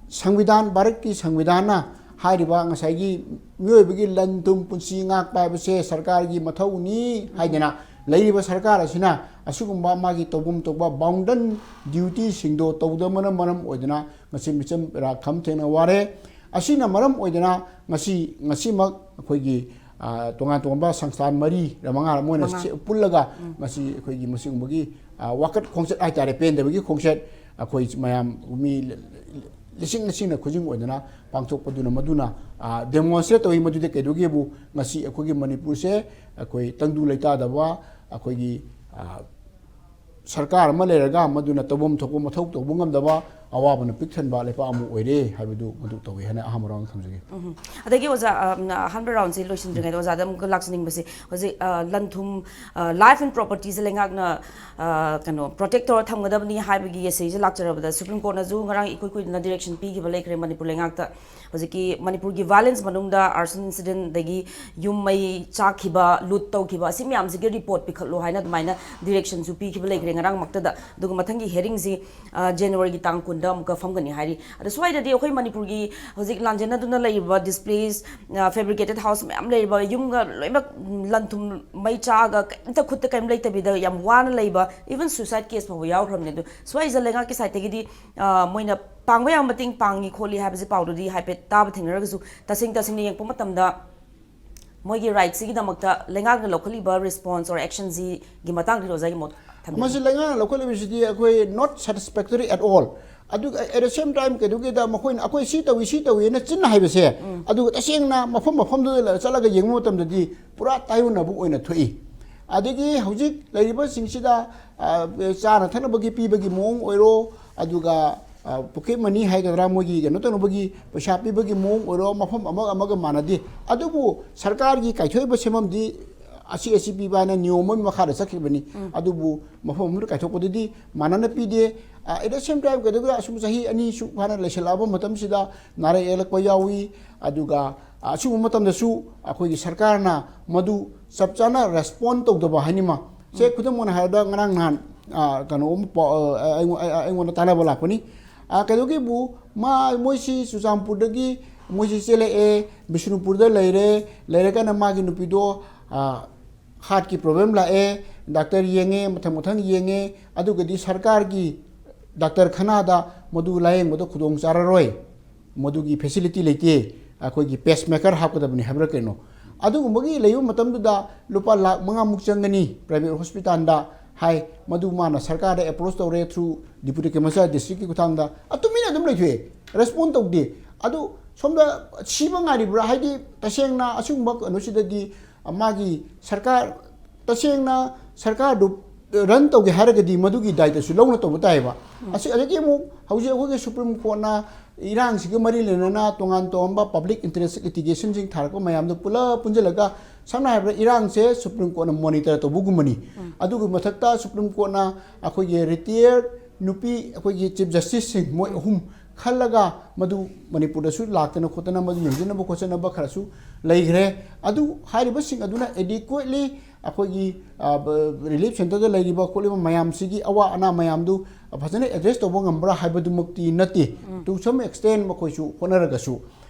ꯁꯪꯕꯤꯙꯥꯟ, ꯚꯥꯔꯠꯀꯤ ꯁꯪꯕꯤꯙꯥꯟꯅ ꯍꯥꯏꯔꯤꯕ ꯉꯁꯥꯏꯒꯤ ꯃꯤꯑꯣꯏꯕꯒꯤ ꯂꯟ ꯊꯨꯝ ꯄꯨꯟꯁꯤ ꯉꯥꯛꯄ ꯍꯥꯏꯕꯁꯦ ꯁꯔꯀꯥꯔꯒꯤ ꯃꯊꯧꯅꯤ ꯍꯥꯏꯗꯅ ꯂꯩꯔꯤꯕ ꯁꯔꯀꯥꯔ ꯑꯁꯤꯅ ꯑꯁꯤꯒꯨꯝꯕ ꯃꯥꯒꯤ ꯇꯧꯐꯝ ꯊꯣꯛꯄ ꯕꯥꯎꯟꯗꯟ ꯗ꯭ꯌꯨꯇꯤꯁꯤꯡꯗꯣ ꯇꯧꯗꯕꯅ ꯃꯔꯝ ꯑꯣꯏꯗꯅ ꯉꯁꯤ ꯃꯤꯆꯝ ꯈꯝ ꯊꯦꯡꯅ ꯋꯥꯔꯦ꯫ ꯑꯁꯤꯅ ꯃꯔꯝ ꯑꯣꯏꯗꯅ ꯉꯁꯤ, ꯉꯁꯤꯃꯛ ꯑꯩꯈꯣꯏꯒꯤ, ꯑ, ꯇꯣꯉꯥꯟ ꯇꯣꯉꯥꯟꯕ ꯁꯪꯁꯊꯥꯟ ꯃꯔꯤꯔ ꯃꯉꯥꯔ ꯃꯣꯏꯅ ꯃꯉꯥ꯫ ꯁꯤ-, ꯄꯨꯜꯂꯒ ꯎꯝ꯫ ꯉꯁꯤ ꯑꯩꯈꯣꯏꯒꯤ ꯃꯁꯤꯒꯨꯝꯕꯒꯤ, ꯑ, ꯋꯥꯀꯠ ꯈꯣꯡꯆꯠ ꯍꯥꯏꯇꯥꯔꯦ, ꯄꯦꯟꯗꯕꯒꯤ ꯈꯣꯡꯆꯠ ꯑꯩꯈꯣꯏ ꯃꯌꯥꯝ ꯃꯤ ꯂꯤꯁꯤꯡ ꯂꯤꯁꯤꯡꯅ ꯈꯨꯖꯤꯡ ꯑꯣꯏꯗꯅ ꯄꯥꯡꯊꯣꯛꯄꯗꯨꯅ ꯃꯗꯨꯅ, ꯑ, demonstrate ꯇꯧꯏ꯫ ꯃꯗꯨꯗ ꯀꯩꯗꯧꯒꯦꯕꯨ ꯉꯁꯤ ꯑꯩꯈꯣꯏꯒꯤ ꯃꯅꯤꯄꯨꯔꯁꯦ ꯑꯩꯈꯣꯏ ꯇꯪꯗꯨ ꯂꯩꯇꯥꯗꯕ, ꯑꯩꯈꯣꯏꯒꯤ, ꯑ, ꯁꯔꯀꯥꯔ ꯑꯃ ꯂꯩꯔꯒ ꯃꯗꯨꯅ ꯇꯧꯐꯝ ꯊꯣꯛꯄ ꯃꯊꯧ ꯇꯧꯕ ꯉꯝꯗꯕ ꯑꯋꯥꯕꯅ ꯄꯤꯛ ꯊꯟꯕ ꯂꯩꯄꯥꯛ ꯑꯃ ꯑꯣꯏꯔꯦ ꯍꯥꯏꯕꯗꯨ ꯃꯗꯨ ꯇꯧꯏ ꯍꯥꯏꯅ ꯑꯍꯥꯟꯕ ꯔꯥꯎꯟ ꯊꯝꯖꯒꯦ꯫ ꯎꯝ꯫ ꯑꯗꯒꯤ ꯑꯣꯖꯥ, ꯑ, ꯑꯍꯥꯟꯕ ꯔꯥꯎꯟꯁꯤ ꯂꯣꯏꯁꯤꯟꯗ꯭ꯔꯤꯉꯩꯗ ꯑꯣꯖꯥꯗ ꯑꯃꯨꯛꯀ ꯂꯥꯛꯆꯅꯤꯡꯕꯁꯦ, ꯍꯧꯖꯤꯛ, ꯑ, ꯂꯟ ꯊꯨꯝ, ꯑ, life and propertyꯁꯦ ꯂꯩꯉꯥꯛꯅ, ꯑ, ꯀꯩꯅꯣ, protect ꯇꯧꯔ ꯊꯝꯒꯗꯕꯅꯤ ꯍꯥꯏꯕꯒꯤ essayꯁꯦ ꯂꯥꯛꯆꯔꯕꯗ Supreme Courtꯅꯁꯨ ꯉꯔꯥꯡ ꯏꯀꯨꯏ ꯀꯨꯏꯗꯅ direction ꯄꯤꯈꯤꯕ ꯂꯩꯈ꯭ꯔꯦ ꯃꯅꯤꯄꯨꯔ ꯂꯩꯉꯥꯛꯇ꯫ ꯍꯧꯖꯤꯛꯀꯤ ꯃꯅꯤꯄꯨꯔꯒꯤ violence ꯃꯅꯨꯡꯗ arson incident ꯑꯗꯒꯤ ꯌꯨꯝ ꯃꯩ ꯆꯥꯛꯈꯤꯕ, ꯂꯨꯠ ꯇꯧꯈꯤꯕ, ꯑꯁꯤ ꯃꯌꯥꯝꯁꯤꯒꯤ report ꯄꯤꯈꯠꯂꯣ ꯍꯥꯏꯅ ꯑꯗꯨꯃꯥꯏꯅ directionꯁꯨ ꯄꯤꯈꯤꯕ ꯂꯩꯈ꯭ꯔꯦ ꯉꯔꯥꯡꯃꯛꯇꯗ꯫ ꯑꯗꯨꯒ ꯃꯊꯪꯒꯤ hearingꯁꯤ, ꯑ, Januaryꯒꯤ ꯇꯥꯡ ꯀꯨꯟꯗ ꯑꯃꯨꯛꯀ ꯐꯝꯒꯅꯤ ꯍꯥꯏꯔꯤ꯫ ꯑꯗ ꯁ꯭ꯋꯥꯏꯗꯗꯤ ꯑꯩꯈꯣꯏ ꯃꯅꯤꯄꯨꯔꯒꯤ ꯍꯧꯖꯤꯛ ꯂꯥꯟꯖꯦꯟꯅꯗꯨꯅ ꯂꯩꯔꯤꯕ displaced, ꯑ, fabricated house ꯃꯌꯥꯝ ꯂꯩꯔꯤꯕ, ꯌꯨꯝꯒ ꯂꯣꯏꯅꯃꯛ, ꯎꯝ, ꯂꯟ ꯊꯨꯝ ꯃꯩ ꯆꯥꯛꯑꯒ ꯀꯩꯝꯇ ꯈꯨꯠꯇ ꯀꯩꯝ ꯂꯩꯇꯕꯤꯗ ꯌꯥꯝ ꯋꯥꯅ ꯂꯩꯕ, even suicide case ꯐꯥꯎꯕ ꯌꯥꯎꯈ꯭ꯔꯕꯅꯦ꯫ ꯑꯗꯨ ꯁ꯭ꯋꯥꯏꯁꯤꯗ ꯂꯩꯉꯥꯛꯀꯤ sideꯇꯒꯤꯗꯤ, ꯑ, ꯃꯣꯏꯅ ꯄꯥꯡꯕ ꯌꯥꯕ ꯃꯇꯦꯡ ꯄꯥꯡꯉꯤ ꯈꯣꯠꯂꯤ ꯍꯥꯏꯕꯁꯦ ꯄꯥꯎꯗꯨꯗꯤ ꯍꯥꯏꯐꯦꯠ ꯇꯥꯕ ꯊꯦꯡꯅꯔꯒꯁꯨ, ꯇꯁꯦꯡ ꯇꯁꯦꯡꯅ ꯌꯦꯡꯉꯛꯄ ꯃꯇꯝꯗ ꯃꯣꯏꯒꯤ rightꯁꯤꯒꯤꯗꯃꯛꯇ ꯂꯩꯉꯥꯛꯅ ꯂꯧꯈꯠꯂꯤꯕ response or actionꯁꯤꯒꯤ ꯃꯇꯥꯡꯗ ꯑꯣꯖꯥꯒꯤ ꯃꯣꯠ ꯊꯝꯕꯤꯌꯨ꯫ ꯃꯁꯤ ꯂꯩꯉꯥꯛꯅ ꯂꯧꯈꯠꯂꯤꯕꯁꯤꯗꯤ ꯑꯩꯈꯣꯏ not satisfactory at all꯫ ꯑꯗꯨꯒ at the same time ꯀꯩꯗꯧꯒꯦꯗ ꯃꯈꯣꯏꯅ ꯑꯩꯈꯣꯏ ꯁꯤ ꯇꯧꯏ, ꯁꯤ ꯇꯧꯏꯅ ꯆꯤꯟꯅ ꯍꯥꯏꯕꯁꯦ, ꯎꯝ꯫ ꯑꯗꯨꯒ ꯇꯁꯦꯡꯅ ꯃꯐꯝ ꯃꯐꯝꯗꯨꯗ ꯆꯠꯂꯒ ꯌꯦꯡꯕ ꯃꯇꯝꯗꯗꯤ ꯄꯨꯔꯥ ꯇꯥꯏꯑꯣꯟꯅꯕ ꯑꯣꯏꯅ ꯊꯣꯛꯏ꯫ ꯑꯗꯒꯤ ꯍꯧꯖꯤꯛ ꯂꯩꯔꯤꯕꯁꯤꯡꯁꯤꯗ, ꯑ, ꯆꯥꯅ ꯊꯛꯅꯕꯒꯤ ꯄꯤꯕꯒꯤ ꯃꯑꯣꯡ ꯑꯣꯏꯔꯣ, ꯑꯗꯨꯒ, ꯑ, pocket money ꯍꯥꯏꯒꯗ꯭ꯔꯥ, ꯃꯣꯏꯒꯤ ꯀꯩꯅꯣ ꯇꯧꯅꯕꯒꯤ ꯄꯩꯁꯥ ꯄꯤꯕꯒꯤ ꯃꯑꯣꯡ ꯑꯣꯏꯔꯣ, ꯃꯐꯝ ꯑꯃꯒ ꯑꯃꯒ ꯃꯥꯟꯅꯗꯦ꯫ ꯑꯗꯨꯕꯨ ꯁꯔꯀꯥꯔꯒꯤ ꯀꯥꯏꯊꯣꯛꯏꯕ ꯁꯦꯟꯐꯝꯗꯤ ꯑꯁꯤ ꯑꯁꯤ ꯄꯤꯕ ꯍꯥꯏꯅ ꯅꯤꯌꯣꯝ ꯑꯃꯒꯤ ꯃꯈꯥꯗ ꯆꯠꯈꯤꯕꯅꯤ꯫ ꯎꯝ꯫ ꯑꯗꯨꯕꯨ ꯃꯐꯝ ꯑꯃꯗ ꯀꯥꯏꯊꯣꯛꯄꯗꯗꯤ ꯃꯥꯟꯅꯅ ꯄꯤꯗꯦ꯫ ꯑ, at the same time ꯀꯩꯗꯧꯒꯦ, ꯑꯁꯨꯝ ꯆꯍꯤ ꯑꯅꯤ ꯁꯨꯛ ꯐꯥꯅ ꯂꯩꯁꯤꯜꯂꯛꯑꯕ ꯃꯇꯝꯁꯤꯗ ꯅꯥꯔꯛ ꯌꯦꯛꯂꯛꯄ ꯌꯥꯎꯏ꯫ ꯑꯗꯨꯒ, ꯑ, ꯑꯁꯤꯒꯨꯝꯕ ꯃꯇꯝꯗꯁꯨ ꯑꯩꯈꯣꯏꯒꯤ ꯁꯔꯀꯥꯔꯅ ꯃꯗꯨ ꯆꯞ ꯆꯥꯅ respond ꯇꯧꯗꯕ ꯍꯥꯏꯅꯤꯃ, ꯁꯦ ꯈꯨꯗꯝ ꯑꯣꯏꯅ ꯍꯥꯏꯔꯕꯗ ꯉꯔꯥꯡ ꯅꯍꯥꯟ, ꯑ, ꯀꯩꯅꯣ ꯑꯃ ꯄꯥꯎ, ꯑ, ꯑꯩꯉꯣꯟ-, ꯑꯩ-, ꯑꯩꯉꯣꯟꯗ ꯇꯥꯟꯅꯕ ꯂꯥꯛꯄꯅꯤ꯫ ꯑ, ꯀꯩꯗꯧꯒꯦꯕꯨ ꯃꯥ, ꯃꯣꯏꯁꯤ ꯆꯨꯔꯆꯥꯟꯄꯨꯔꯗꯒꯤ ꯃꯣꯏꯁꯤ ꯆꯦꯜꯂꯛꯑꯦ, ꯕꯤꯁꯅꯨꯄꯨꯔꯗ ꯂꯩꯔꯦ, ꯂꯩꯔꯀꯥꯟꯗ ꯃꯥꯒꯤ ꯅꯨꯄꯤꯗꯣ, ꯑ, ꯍꯥꯔꯠꯀꯤ ꯄ꯭ꯔꯣꯕ꯭ꯂꯦꯝ ꯂꯥꯛꯑꯦ, ꯗꯥꯛꯇꯔ ꯌꯦꯡꯉꯦ, ꯃꯊꯪ ꯃꯊꯪ ꯌꯦꯡꯉꯦ, ꯑꯗꯨꯒꯗꯤ ꯁꯔꯀꯥꯔꯒꯤ ꯗꯥꯛꯇꯔ ꯈꯅꯥꯗ ꯃꯗꯨ ꯂꯥꯌꯦꯡꯕꯗ ꯈꯨꯗꯣꯡ ꯆꯥꯔꯔꯣꯏ, ꯃꯗꯨꯒꯤ ꯐꯦꯁꯤꯂꯤꯇꯤ ꯂꯩꯇꯦ, ꯑꯩꯈꯣꯏꯒꯤ ꯄꯦꯁ ꯃꯦꯀꯔ ꯍꯥꯞꯀꯗꯕꯅꯤ ꯍꯥꯏꯕ꯭ꯔꯥ ꯀꯩꯅꯣ꯫ ꯑꯗꯨꯒꯨꯝꯕꯒꯤ ꯂꯩꯕ ꯃꯇꯝꯗꯨꯗ ꯂꯨꯄꯥ ꯂꯥꯈ ꯃꯉꯥꯃꯨꯛ ꯆꯪꯒꯅꯤ ꯄ꯭ꯔꯥꯏꯚꯦꯠ ꯍꯣꯁꯄꯤꯇꯥꯜꯗ ꯍꯥꯏ꯫ ꯃꯗꯨ ꯃꯥꯅ ꯁꯔꯀꯥꯔꯗ ꯑꯦꯄ꯭ꯔꯣꯁ ꯇꯧꯔꯦ ꯊ꯭ꯔꯨ ꯗꯤꯄꯨꯇꯤ ꯀꯃꯤꯁꯅꯔ ꯗꯤꯁꯇ꯭ꯔꯤꯛꯀꯤ ꯈꯨꯠꯊꯥꯡꯗ, ꯑꯗꯨ ꯃꯤꯅ ꯑꯗꯨꯝ ꯂꯩꯊꯣꯛꯑꯦ, ꯔꯦꯁꯄꯣꯟ ꯇꯧꯗꯦ꯫ ꯑꯗꯨ ꯁꯣꯝꯗ ꯁꯤꯕ ꯉꯥꯏꯔꯤꯕ꯭ꯔꯥ? ꯍꯥꯏꯗꯤ ꯇꯁꯦꯡꯅ ꯑꯁꯤꯒꯨꯝꯕ ꯀꯩꯅꯣꯁꯤꯗꯗꯤ ꯃꯥꯒꯤ ꯁꯔꯀꯥꯔ, ꯇꯁꯦꯡꯅ ꯁꯔꯀꯥꯔꯗꯨ ꯔꯟ ꯇꯧꯒꯦ ꯍꯥꯏꯔꯒꯗꯤ ꯃꯗꯨꯒꯤ ꯗꯥꯏꯇꯁꯨ ꯂꯧꯅ ꯇꯧꯕ ꯇꯥꯏꯌꯦꯕ꯫ ꯑꯁꯤ, ꯑꯗꯒꯤ ꯑꯃꯨꯛ ꯍꯧꯖꯤꯛ ꯑꯩꯈꯣꯏꯒꯤ ꯁꯨꯄ꯭ꯔꯤꯝ ꯀꯣꯔꯠꯅ ꯏꯔꯥꯡꯁꯤꯒ ꯃꯔꯤ ꯂꯩꯅꯅ ꯇꯣꯉꯥꯟ ꯇꯣꯉꯥꯟꯕ ꯄꯕ꯭ꯂꯤꯛ ꯏꯟꯇꯔꯦꯁ ꯂꯤꯇꯤꯒꯦꯁꯟꯁꯤꯡ ꯊꯥꯔꯛꯄ ꯃꯌꯥꯝꯗꯣ ꯄꯨꯂꯞ ꯄꯨꯟꯁꯤꯜꯂꯒ, ꯁꯝꯅ ꯍꯥꯏꯔꯕꯗ, ꯏꯔꯥꯡꯁꯦ ꯁꯨꯄ꯭ꯔꯤꯝ ꯀꯣꯔꯠꯅ ꯃꯣꯅꯤꯇꯔ ꯇꯧꯕꯒꯨꯝꯕꯅꯤ꯫ ꯑꯗꯨꯒꯤ ꯃꯊꯛꯇ ꯁꯨꯄ꯭ꯔꯤꯝ ꯀꯣꯔꯠꯅ ꯑꯩꯈꯣꯏꯒꯤ ꯔꯤꯇꯤꯌꯔ ꯅꯨꯄꯤ, ꯑꯩꯈꯣꯏꯒꯤ ꯆꯤꯐ ꯖꯁꯇꯤꯁꯁꯤꯡ ꯃꯣꯏ ꯑꯍꯨꯝ ꯈꯜꯂꯒ ꯃꯗꯨ ꯃꯅꯤꯄꯨꯔꯗꯁꯨ ꯂꯥꯛꯇꯅ ꯈꯣꯠꯇꯅ ꯃꯗꯨ ꯌꯦꯡꯁꯤꯟꯅꯕ ꯈꯣꯠꯆꯟꯅꯕ ꯈꯔꯁꯨ ꯂꯩꯈ꯭ꯔꯦ꯫ ꯑꯗꯨ ꯍꯥꯏꯔꯤꯕꯁꯤꯡ ꯑꯗꯨꯅ ꯑꯦꯗꯤꯀ꯭ꯋꯦꯠꯂꯤ ꯑꯩꯈꯣꯏꯒꯤ, ꯑ, ꯕ-, ꯔꯤꯂꯤꯐ ꯁꯦꯟꯇꯔꯗ ꯂꯩꯔꯤꯕ ꯈꯣꯠꯂꯤꯕ ꯃꯌꯥꯝꯁꯤꯒꯤ ꯑꯋꯥ ꯑꯅꯥ ꯃꯌꯥꯝꯗꯨ ꯐꯖꯅ ꯑꯦꯗ꯭ꯔꯦꯁ ꯇꯧꯕ ꯉꯝꯕ꯭ꯔꯥ ꯍꯥꯏꯕꯗꯨꯃꯛꯇꯤ ꯅꯠꯇꯦ꯫ To some extent ꯃꯈꯣꯏꯁꯨ ꯍꯣꯠꯅꯔꯒꯁꯨ꯫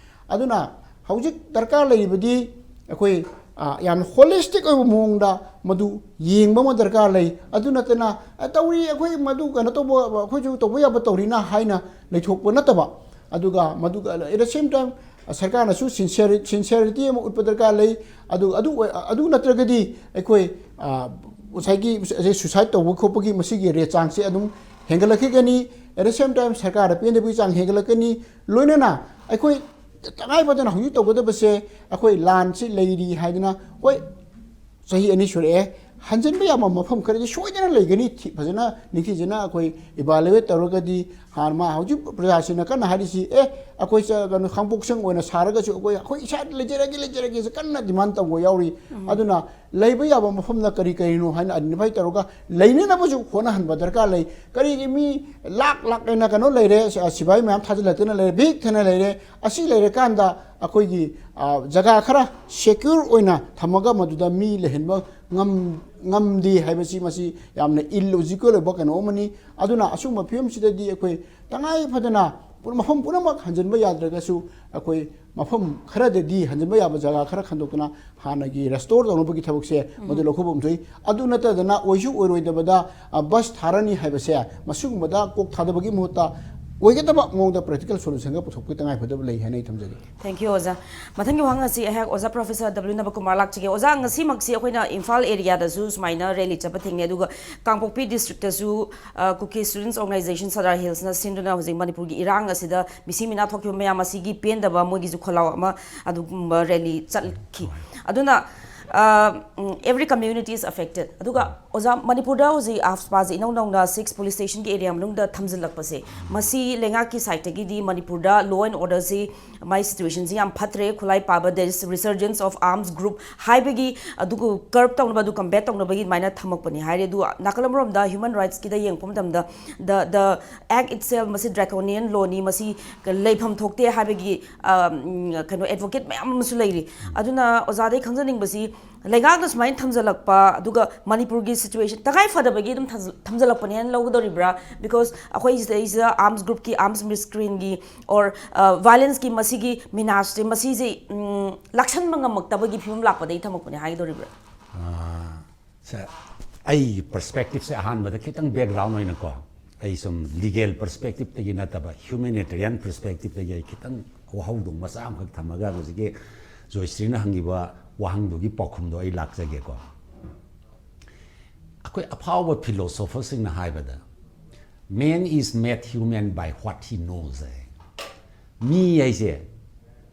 ꯑꯗꯨꯅ ꯍꯧꯖꯤꯛ ꯗꯔꯀꯥꯔ ꯂꯩꯔꯤꯕꯗꯤ ꯑꯩꯈꯣꯏ, ꯑ, ꯌꯥꯝꯅ ꯍꯣꯂꯤꯁꯇꯤꯛ ꯑꯣꯏꯕ ꯃꯑꯣꯡꯗ ꯃꯗꯨ ꯌꯦꯡꯕ ꯑꯃ ꯗꯔꯀꯥꯔ ꯂꯩ꯫ ꯑꯗꯨ ꯅꯠꯇꯅ, "ꯑ, ꯇꯧꯔꯤ, ꯑꯩꯈꯣꯏ ꯃꯗꯨ ꯀꯩꯅꯣ ꯇꯧꯕ, ꯑꯩꯈꯣꯏꯁꯨ ꯇꯧꯕ ꯌꯥꯕ ꯇꯧꯔꯤꯅ" ꯍꯥꯏꯅ ꯂꯩꯊꯣꯛꯄ ꯅꯠꯇꯕ, ꯑꯗꯨꯒ ꯃꯗꯨꯒ at the same time ꯁꯔꯀꯥꯔꯅꯁꯨ ꯁꯤꯟꯁꯤꯌꯔꯤ-, ꯁꯤꯟꯁꯤꯌꯔꯤꯇꯤ ꯑꯃ ꯎꯠꯄ ꯗꯔꯀꯥꯔ ꯂꯩ꯫ ꯑꯗꯨ, ꯑꯗꯨ ꯑꯣꯏ-, ꯑꯗꯨ ꯅꯠꯇ꯭ꯔꯒꯗꯤ ꯑꯩꯈꯣꯏ, ꯑ, ꯉꯁꯥꯏꯒꯤ ꯁꯨꯁꯥꯏꯠ ꯇꯧꯕ ꯈꯣꯠꯄꯒꯤ ꯃꯁꯤꯒꯤ ꯔꯦꯠ ꯆꯥꯡꯁꯦ ꯑꯗꯨꯝ ꯍꯦꯟꯒꯠꯂꯛꯈꯤꯒꯅꯤ꯫ At the same time ꯁꯔꯀꯥꯔꯗ ꯄꯦꯟꯗꯕꯒꯤ ꯆꯥꯡ ꯍꯦꯟꯒꯠꯂꯛꯀꯅꯤ꯫ ꯂꯣꯏꯅꯅ ꯑꯩꯈꯣꯏ ꯇꯉꯥꯏ ꯐꯗꯅ ꯍꯧꯖꯤꯛ ꯇꯧꯒꯗꯕꯁꯦ, ꯑꯩꯈꯣꯏ ꯂꯥꯟꯁꯤ ꯂꯩꯔꯤ ꯍꯥꯏꯗꯅ, ꯍꯣꯏ, ꯆꯍꯤ ꯑꯅꯤ ꯁꯨꯔꯛꯑꯦ, ꯍꯟꯖꯤꯟꯕ ꯌꯥꯕ ꯃꯐꯝ ꯈꯔꯗꯤ ꯁꯣꯏꯗꯅ ꯂꯩꯒꯅꯤ꯫ ꯊꯤ-, ꯐꯖꯅ ꯅꯤꯡꯊꯤꯖꯅ ꯑꯩꯈꯣꯏ ꯏꯚꯥꯂꯨꯋꯦꯠ ꯇꯧꯔꯒꯗꯤ, ꯍꯥꯟꯅ ꯃꯥ ꯍꯧꯖꯤꯛ ꯄ꯭ꯔꯖꯥꯁꯤꯡꯅ ꯀꯟꯅ ꯍꯥꯏꯔꯤꯁꯤ, "ꯑꯦ, ꯑꯩꯈꯣꯏ ꯆ-, ꯀꯩꯅꯣ, ꯈꯥꯡꯄꯣꯛꯁꯪ ꯑꯣꯏꯅ ꯁꯥꯔꯒꯁꯨ ꯑꯩꯈꯣꯏ, ꯑꯩꯈꯣꯏ ꯏꯁꯥꯗ ꯂꯩꯖꯔꯒꯦ, ꯂꯩꯖꯔꯒꯦꯁꯦ" ꯀꯟꯅ ꯗꯤꯃꯥꯟ ꯇꯧꯕ ꯌꯥꯎꯔꯤ꯫ ꯑꯗꯨꯅ ꯂꯩꯕ ꯌꯥꯕ ꯃꯐꯝꯗ ꯀꯔꯤ ꯀꯔꯤꯅꯣ ꯍꯥꯏꯅ ꯑꯥꯏꯗꯦꯟꯇꯤꯐꯥꯏ ꯇꯧꯔꯒ ꯂꯩꯅꯅꯕꯁꯨ ꯍꯣꯠꯅꯍꯟꯕ ꯗꯔꯀꯥꯔ ꯂꯩ꯫ ꯀꯔꯤꯒꯤ ꯃꯤ ꯂꯥꯛ ꯂꯥꯛ ꯍꯦꯟꯅ ꯀꯩꯅꯣ ꯂꯩꯔꯦ, ꯁ-, ꯁꯤꯐꯥꯏ ꯃꯌꯥꯝ ꯊꯥꯖꯤꯜꯂꯛꯇꯅ ꯂꯩꯔꯦ, ꯕꯤꯛ ꯊꯟꯅ ꯂꯩꯔꯦ꯫ ꯑꯁꯤ ꯂꯩꯔꯀꯥꯟꯗ ꯑꯩꯈꯣꯏꯒꯤ, ꯑ, ꯖꯒꯥ ꯈꯔ ꯁꯦꯀ꯭ꯌꯨꯔ ꯑꯣꯏꯅ ꯊꯝꯃꯒ ꯃꯗꯨꯗ ꯃꯤ ꯂꯩꯍꯟꯕ ꯉꯝ-, ꯉꯝꯗꯦ ꯍꯥꯏꯕꯁꯤ ꯃꯁꯤ ꯌꯥꯝꯅ ꯏꯜꯂꯣꯖꯤꯀꯦꯜ ꯑꯣꯏꯕ ꯀꯩꯅꯣ ꯑꯃꯅꯤ꯫ ꯑꯗꯨꯅ ꯑꯁꯤꯒꯨꯝꯕ ꯐꯤꯕꯝꯁꯤꯗꯗꯤ ꯑꯩꯈꯣꯏ ꯇꯉꯥꯏ ꯐꯗꯅ ꯄꯨꯝ-, ꯃꯐꯝ ꯄꯨꯝꯅꯃꯛ ꯍꯟꯖꯤꯟꯕ ꯌꯥꯗ꯭ꯔꯒꯁꯨ ꯑꯩꯈꯣꯏ ꯃꯐꯝ ꯈꯔꯗꯗꯤ ꯍꯟꯖꯤꯟꯕ ꯌꯥꯕ ꯖꯒꯥ ꯈꯔ ꯈꯟꯗꯣꯛꯇꯅ ꯍꯥꯟꯅꯒꯤ ꯔꯦꯁꯇꯣꯔ ꯇꯧꯅꯕꯒꯤ ꯊꯕꯛꯁꯦ ꯃꯗꯨ ꯂꯧꯈꯠꯐꯝ ꯊꯣꯛꯏ꯫ ꯑꯗꯨ ꯅꯠꯇꯗꯅ ꯑꯣꯏꯁꯨ ꯑꯣꯏꯔꯣꯏꯗꯕꯗ, ꯑ, ꯕꯁ ꯊꯥꯔꯅꯤ ꯍꯥꯏꯕꯁꯦ ꯃꯁꯤꯒꯨꯝꯕꯗ ꯀꯣꯛ ꯊꯥꯗꯕꯒꯤ ꯃꯍꯨꯠꯇ ꯑꯣꯏꯒꯗꯕ ꯃꯑꯣꯡꯗ ꯄ꯭ꯔꯦꯛꯇꯤꯀꯦꯜ ꯁꯣꯂꯨꯁꯟꯒ ꯄꯨꯊꯣꯛꯄꯒꯤ ꯇꯉꯥꯏ ꯐꯗꯕ ꯂꯩ ꯍꯥꯏꯅ ꯑꯩ ꯊꯝꯖꯒꯦ꯫ Thank you, ꯑꯣꯖꯥ꯫ ꯃꯊꯪꯒꯤ ꯋꯥꯍꯪ ꯑꯁꯤ ꯑꯩꯍꯥꯛ ꯑꯣꯖꯥ ꯄ꯭ꯔꯣꯐꯦꯁꯔ ꯗꯕ꯭ꯂꯤꯎ ꯅꯕꯀꯨꯃꯥꯔ ꯂꯥꯛꯆꯒꯦ꯫ ꯑꯣꯖꯥ, ꯉꯁꯤꯃꯛꯁꯤ ꯑꯩꯈꯣꯏꯅ ꯏꯝꯐꯥꯜ ꯑꯦꯔꯤꯌꯥꯗꯁꯨ ꯁꯨꯃꯥꯏꯅ ꯔꯦꯂꯤ ꯆꯠꯄ ꯊꯦꯡꯅꯩ, ꯑꯗꯨꯒ ꯀꯥꯡꯄꯣꯛꯄꯤ ꯗꯤꯁꯇ꯭ꯔꯤꯛꯇꯁꯨ, ꯑ, ꯀꯨꯀꯤ ꯁ꯭ꯇꯨꯗꯦꯟꯠꯁ ꯑꯣꯔꯒꯅꯥꯏꯖꯦꯁꯟ ꯁꯗꯥꯔ ꯍꯤꯜꯁꯅ ꯁꯤꯟꯗꯨꯅ ꯍꯧꯖꯤꯛ ꯃꯅꯤꯄꯨꯔꯒꯤ ꯏꯔꯥꯡ ꯑꯁꯤꯗ ꯃꯤꯁꯤ ꯃꯤꯅꯥ ꯊꯣꯛꯈꯤꯕ ꯃꯌꯥꯝ ꯑꯁꯤꯒꯤ ꯄꯦꯟꯗꯕ ꯃꯣꯏꯒꯤꯁꯨ ꯈꯣꯜꯂꯥꯎ ꯑꯃ ꯑꯗꯨꯒꯨꯝꯕ ꯔꯦꯂꯤ ꯆꯠꯈꯤ꯫ ꯑꯗꯨꯅ, ꯑ, ꯎꯝ, every community is affected꯫ ꯑꯗꯨꯒ ꯑꯣꯖꯥ, ꯃꯅꯤꯄꯨꯔꯗ ꯍꯧꯖꯤꯛ ꯑꯥꯐꯁꯄꯥꯁꯤ ꯏꯅꯧ ꯅꯧꯅ ꯁꯤꯛꯁ ꯄꯨꯂꯤꯁ ꯁ꯭ꯇꯦꯁꯟꯒꯤ ꯑꯦꯔꯤꯌꯥ ꯃꯅꯨꯡꯗ ꯊꯝꯖꯤꯜꯂꯛꯄꯁꯦ, ꯃꯁꯤ ꯂꯩꯉꯥꯛꯀꯤ ꯁꯥꯏꯠꯇꯒꯤꯗꯤ ꯃꯅꯤꯄꯨꯔꯗ law and orderꯁꯤ ꯃꯥꯏ ꯁꯤꯆꯨꯋꯦꯁꯟꯁꯤ ꯌꯥꯝ ꯐꯠꯇ꯭ꯔꯦ, ꯈꯨꯠꯂꯥꯏ ꯄꯥꯏꯕ, there is resurgence of arms group ꯍꯥꯏꯕꯒꯤ ꯑꯗꯨꯒ ꯀꯔꯞ ꯇꯧꯅꯕ, ꯑꯗꯨ ꯀꯝꯕꯦꯠ ꯇꯧꯅꯕꯒꯤ ꯑꯗꯨꯃꯥꯏꯅ ꯊꯝꯃꯛꯄꯅꯤ ꯍꯥꯏꯔꯦ꯫ ꯑꯗꯨꯒ ꯅꯥꯀꯜ ꯑꯃꯔꯣꯝꯗ human rightsꯀꯤꯗ ꯌꯦꯡꯉꯛꯄ ꯃꯇꯝꯗ the, the act itself ꯃꯁꯤ draconian lawꯅꯤ, ꯃꯁꯤ ꯂꯩꯐꯝ ꯊꯣꯛꯇꯦ ꯍꯥꯏꯕꯒꯤ, ꯑ, ꯎꯝ, ꯀꯩꯅꯣ, ꯑꯦꯗꯚꯣꯀꯦꯠ ꯃꯌꯥꯝ ꯑꯃꯁꯨ ꯂꯩꯔꯤ꯫ ꯑꯗꯨꯅ ꯑꯣꯖꯥꯗꯒꯤ ꯈꯪꯖꯅꯤꯡꯕꯁꯤ, ꯂꯩꯉꯥꯛꯅ ꯁꯨꯃꯥꯏꯅ ꯊꯝꯖꯤꯜꯂꯛꯄ, ꯑꯗꯨꯒ ꯃꯅꯤꯄꯨꯔꯒꯤ ꯁꯤꯆꯨꯋꯦꯁꯟ ꯇꯉꯥꯏ ꯐꯗꯕꯒꯤ ꯑꯗꯨꯝ ꯊꯝꯖ-, ꯊꯝꯖꯤꯜꯂꯛꯄꯅꯦꯅ ꯂꯧꯒꯗꯧꯔꯤꯕ꯭ꯔꯥ? Because ꯑꯩꯈꯣꯏ ꯁꯤꯗꯩꯁꯤꯗ arms groupꯀꯤ, arms miscreantꯀꯤ or, ꯑ, violenceꯀꯤ ꯃꯁꯤꯒꯤ menaceꯁꯦ, ꯃꯁꯤꯁꯦ, ꯎꯝ, ꯂꯥꯛꯁꯟꯕ ꯉꯝꯃꯛꯇꯕꯒꯤ ꯐꯤꯕꯝ ꯂꯥꯛꯄꯗꯒꯤ ꯊꯝꯃꯛꯄꯅꯦ ꯍꯥꯏꯒꯗꯧꯔꯤꯕ꯭ꯔꯥ? ꯑꯥ, ꯁꯦ, ꯑꯩꯒꯤ perspectiveꯁꯦ ꯑꯍꯥꯟꯕꯗ ꯈꯤꯇꯪ background ꯑꯣꯏꯅꯀꯣ, ꯑꯩ ꯁꯨꯝ legal perspectiveꯇꯒꯤ ꯅꯠꯇꯕ humanitarian perspectiveꯇꯒꯤ ꯑꯩ ꯈꯤꯇꯪ ꯋꯥꯍꯧꯗꯣꯡ ꯃꯆꯥ ꯑꯃꯈꯛ ꯊꯝꯃꯒ ꯍꯧꯖꯤꯛꯀꯤ ꯖꯣꯏꯁ꯭ꯔꯤꯅ ꯍꯪꯈꯤꯕ ꯋꯥꯍꯪꯗꯨꯒꯤ ꯄꯥꯎꯈꯨꯝꯗꯣ ꯑꯩ ꯂꯥꯛꯆꯒꯦꯀꯣ꯫ ꯑꯩꯈꯣꯏ ꯑꯐꯥꯎꯕ philosopherꯁꯤꯡꯅ ꯍꯥꯏꯕꯗ, "Man is made human by what he knows" ꯍꯥꯏ꯫ ꯃꯤ ꯍꯥꯏꯁꯦ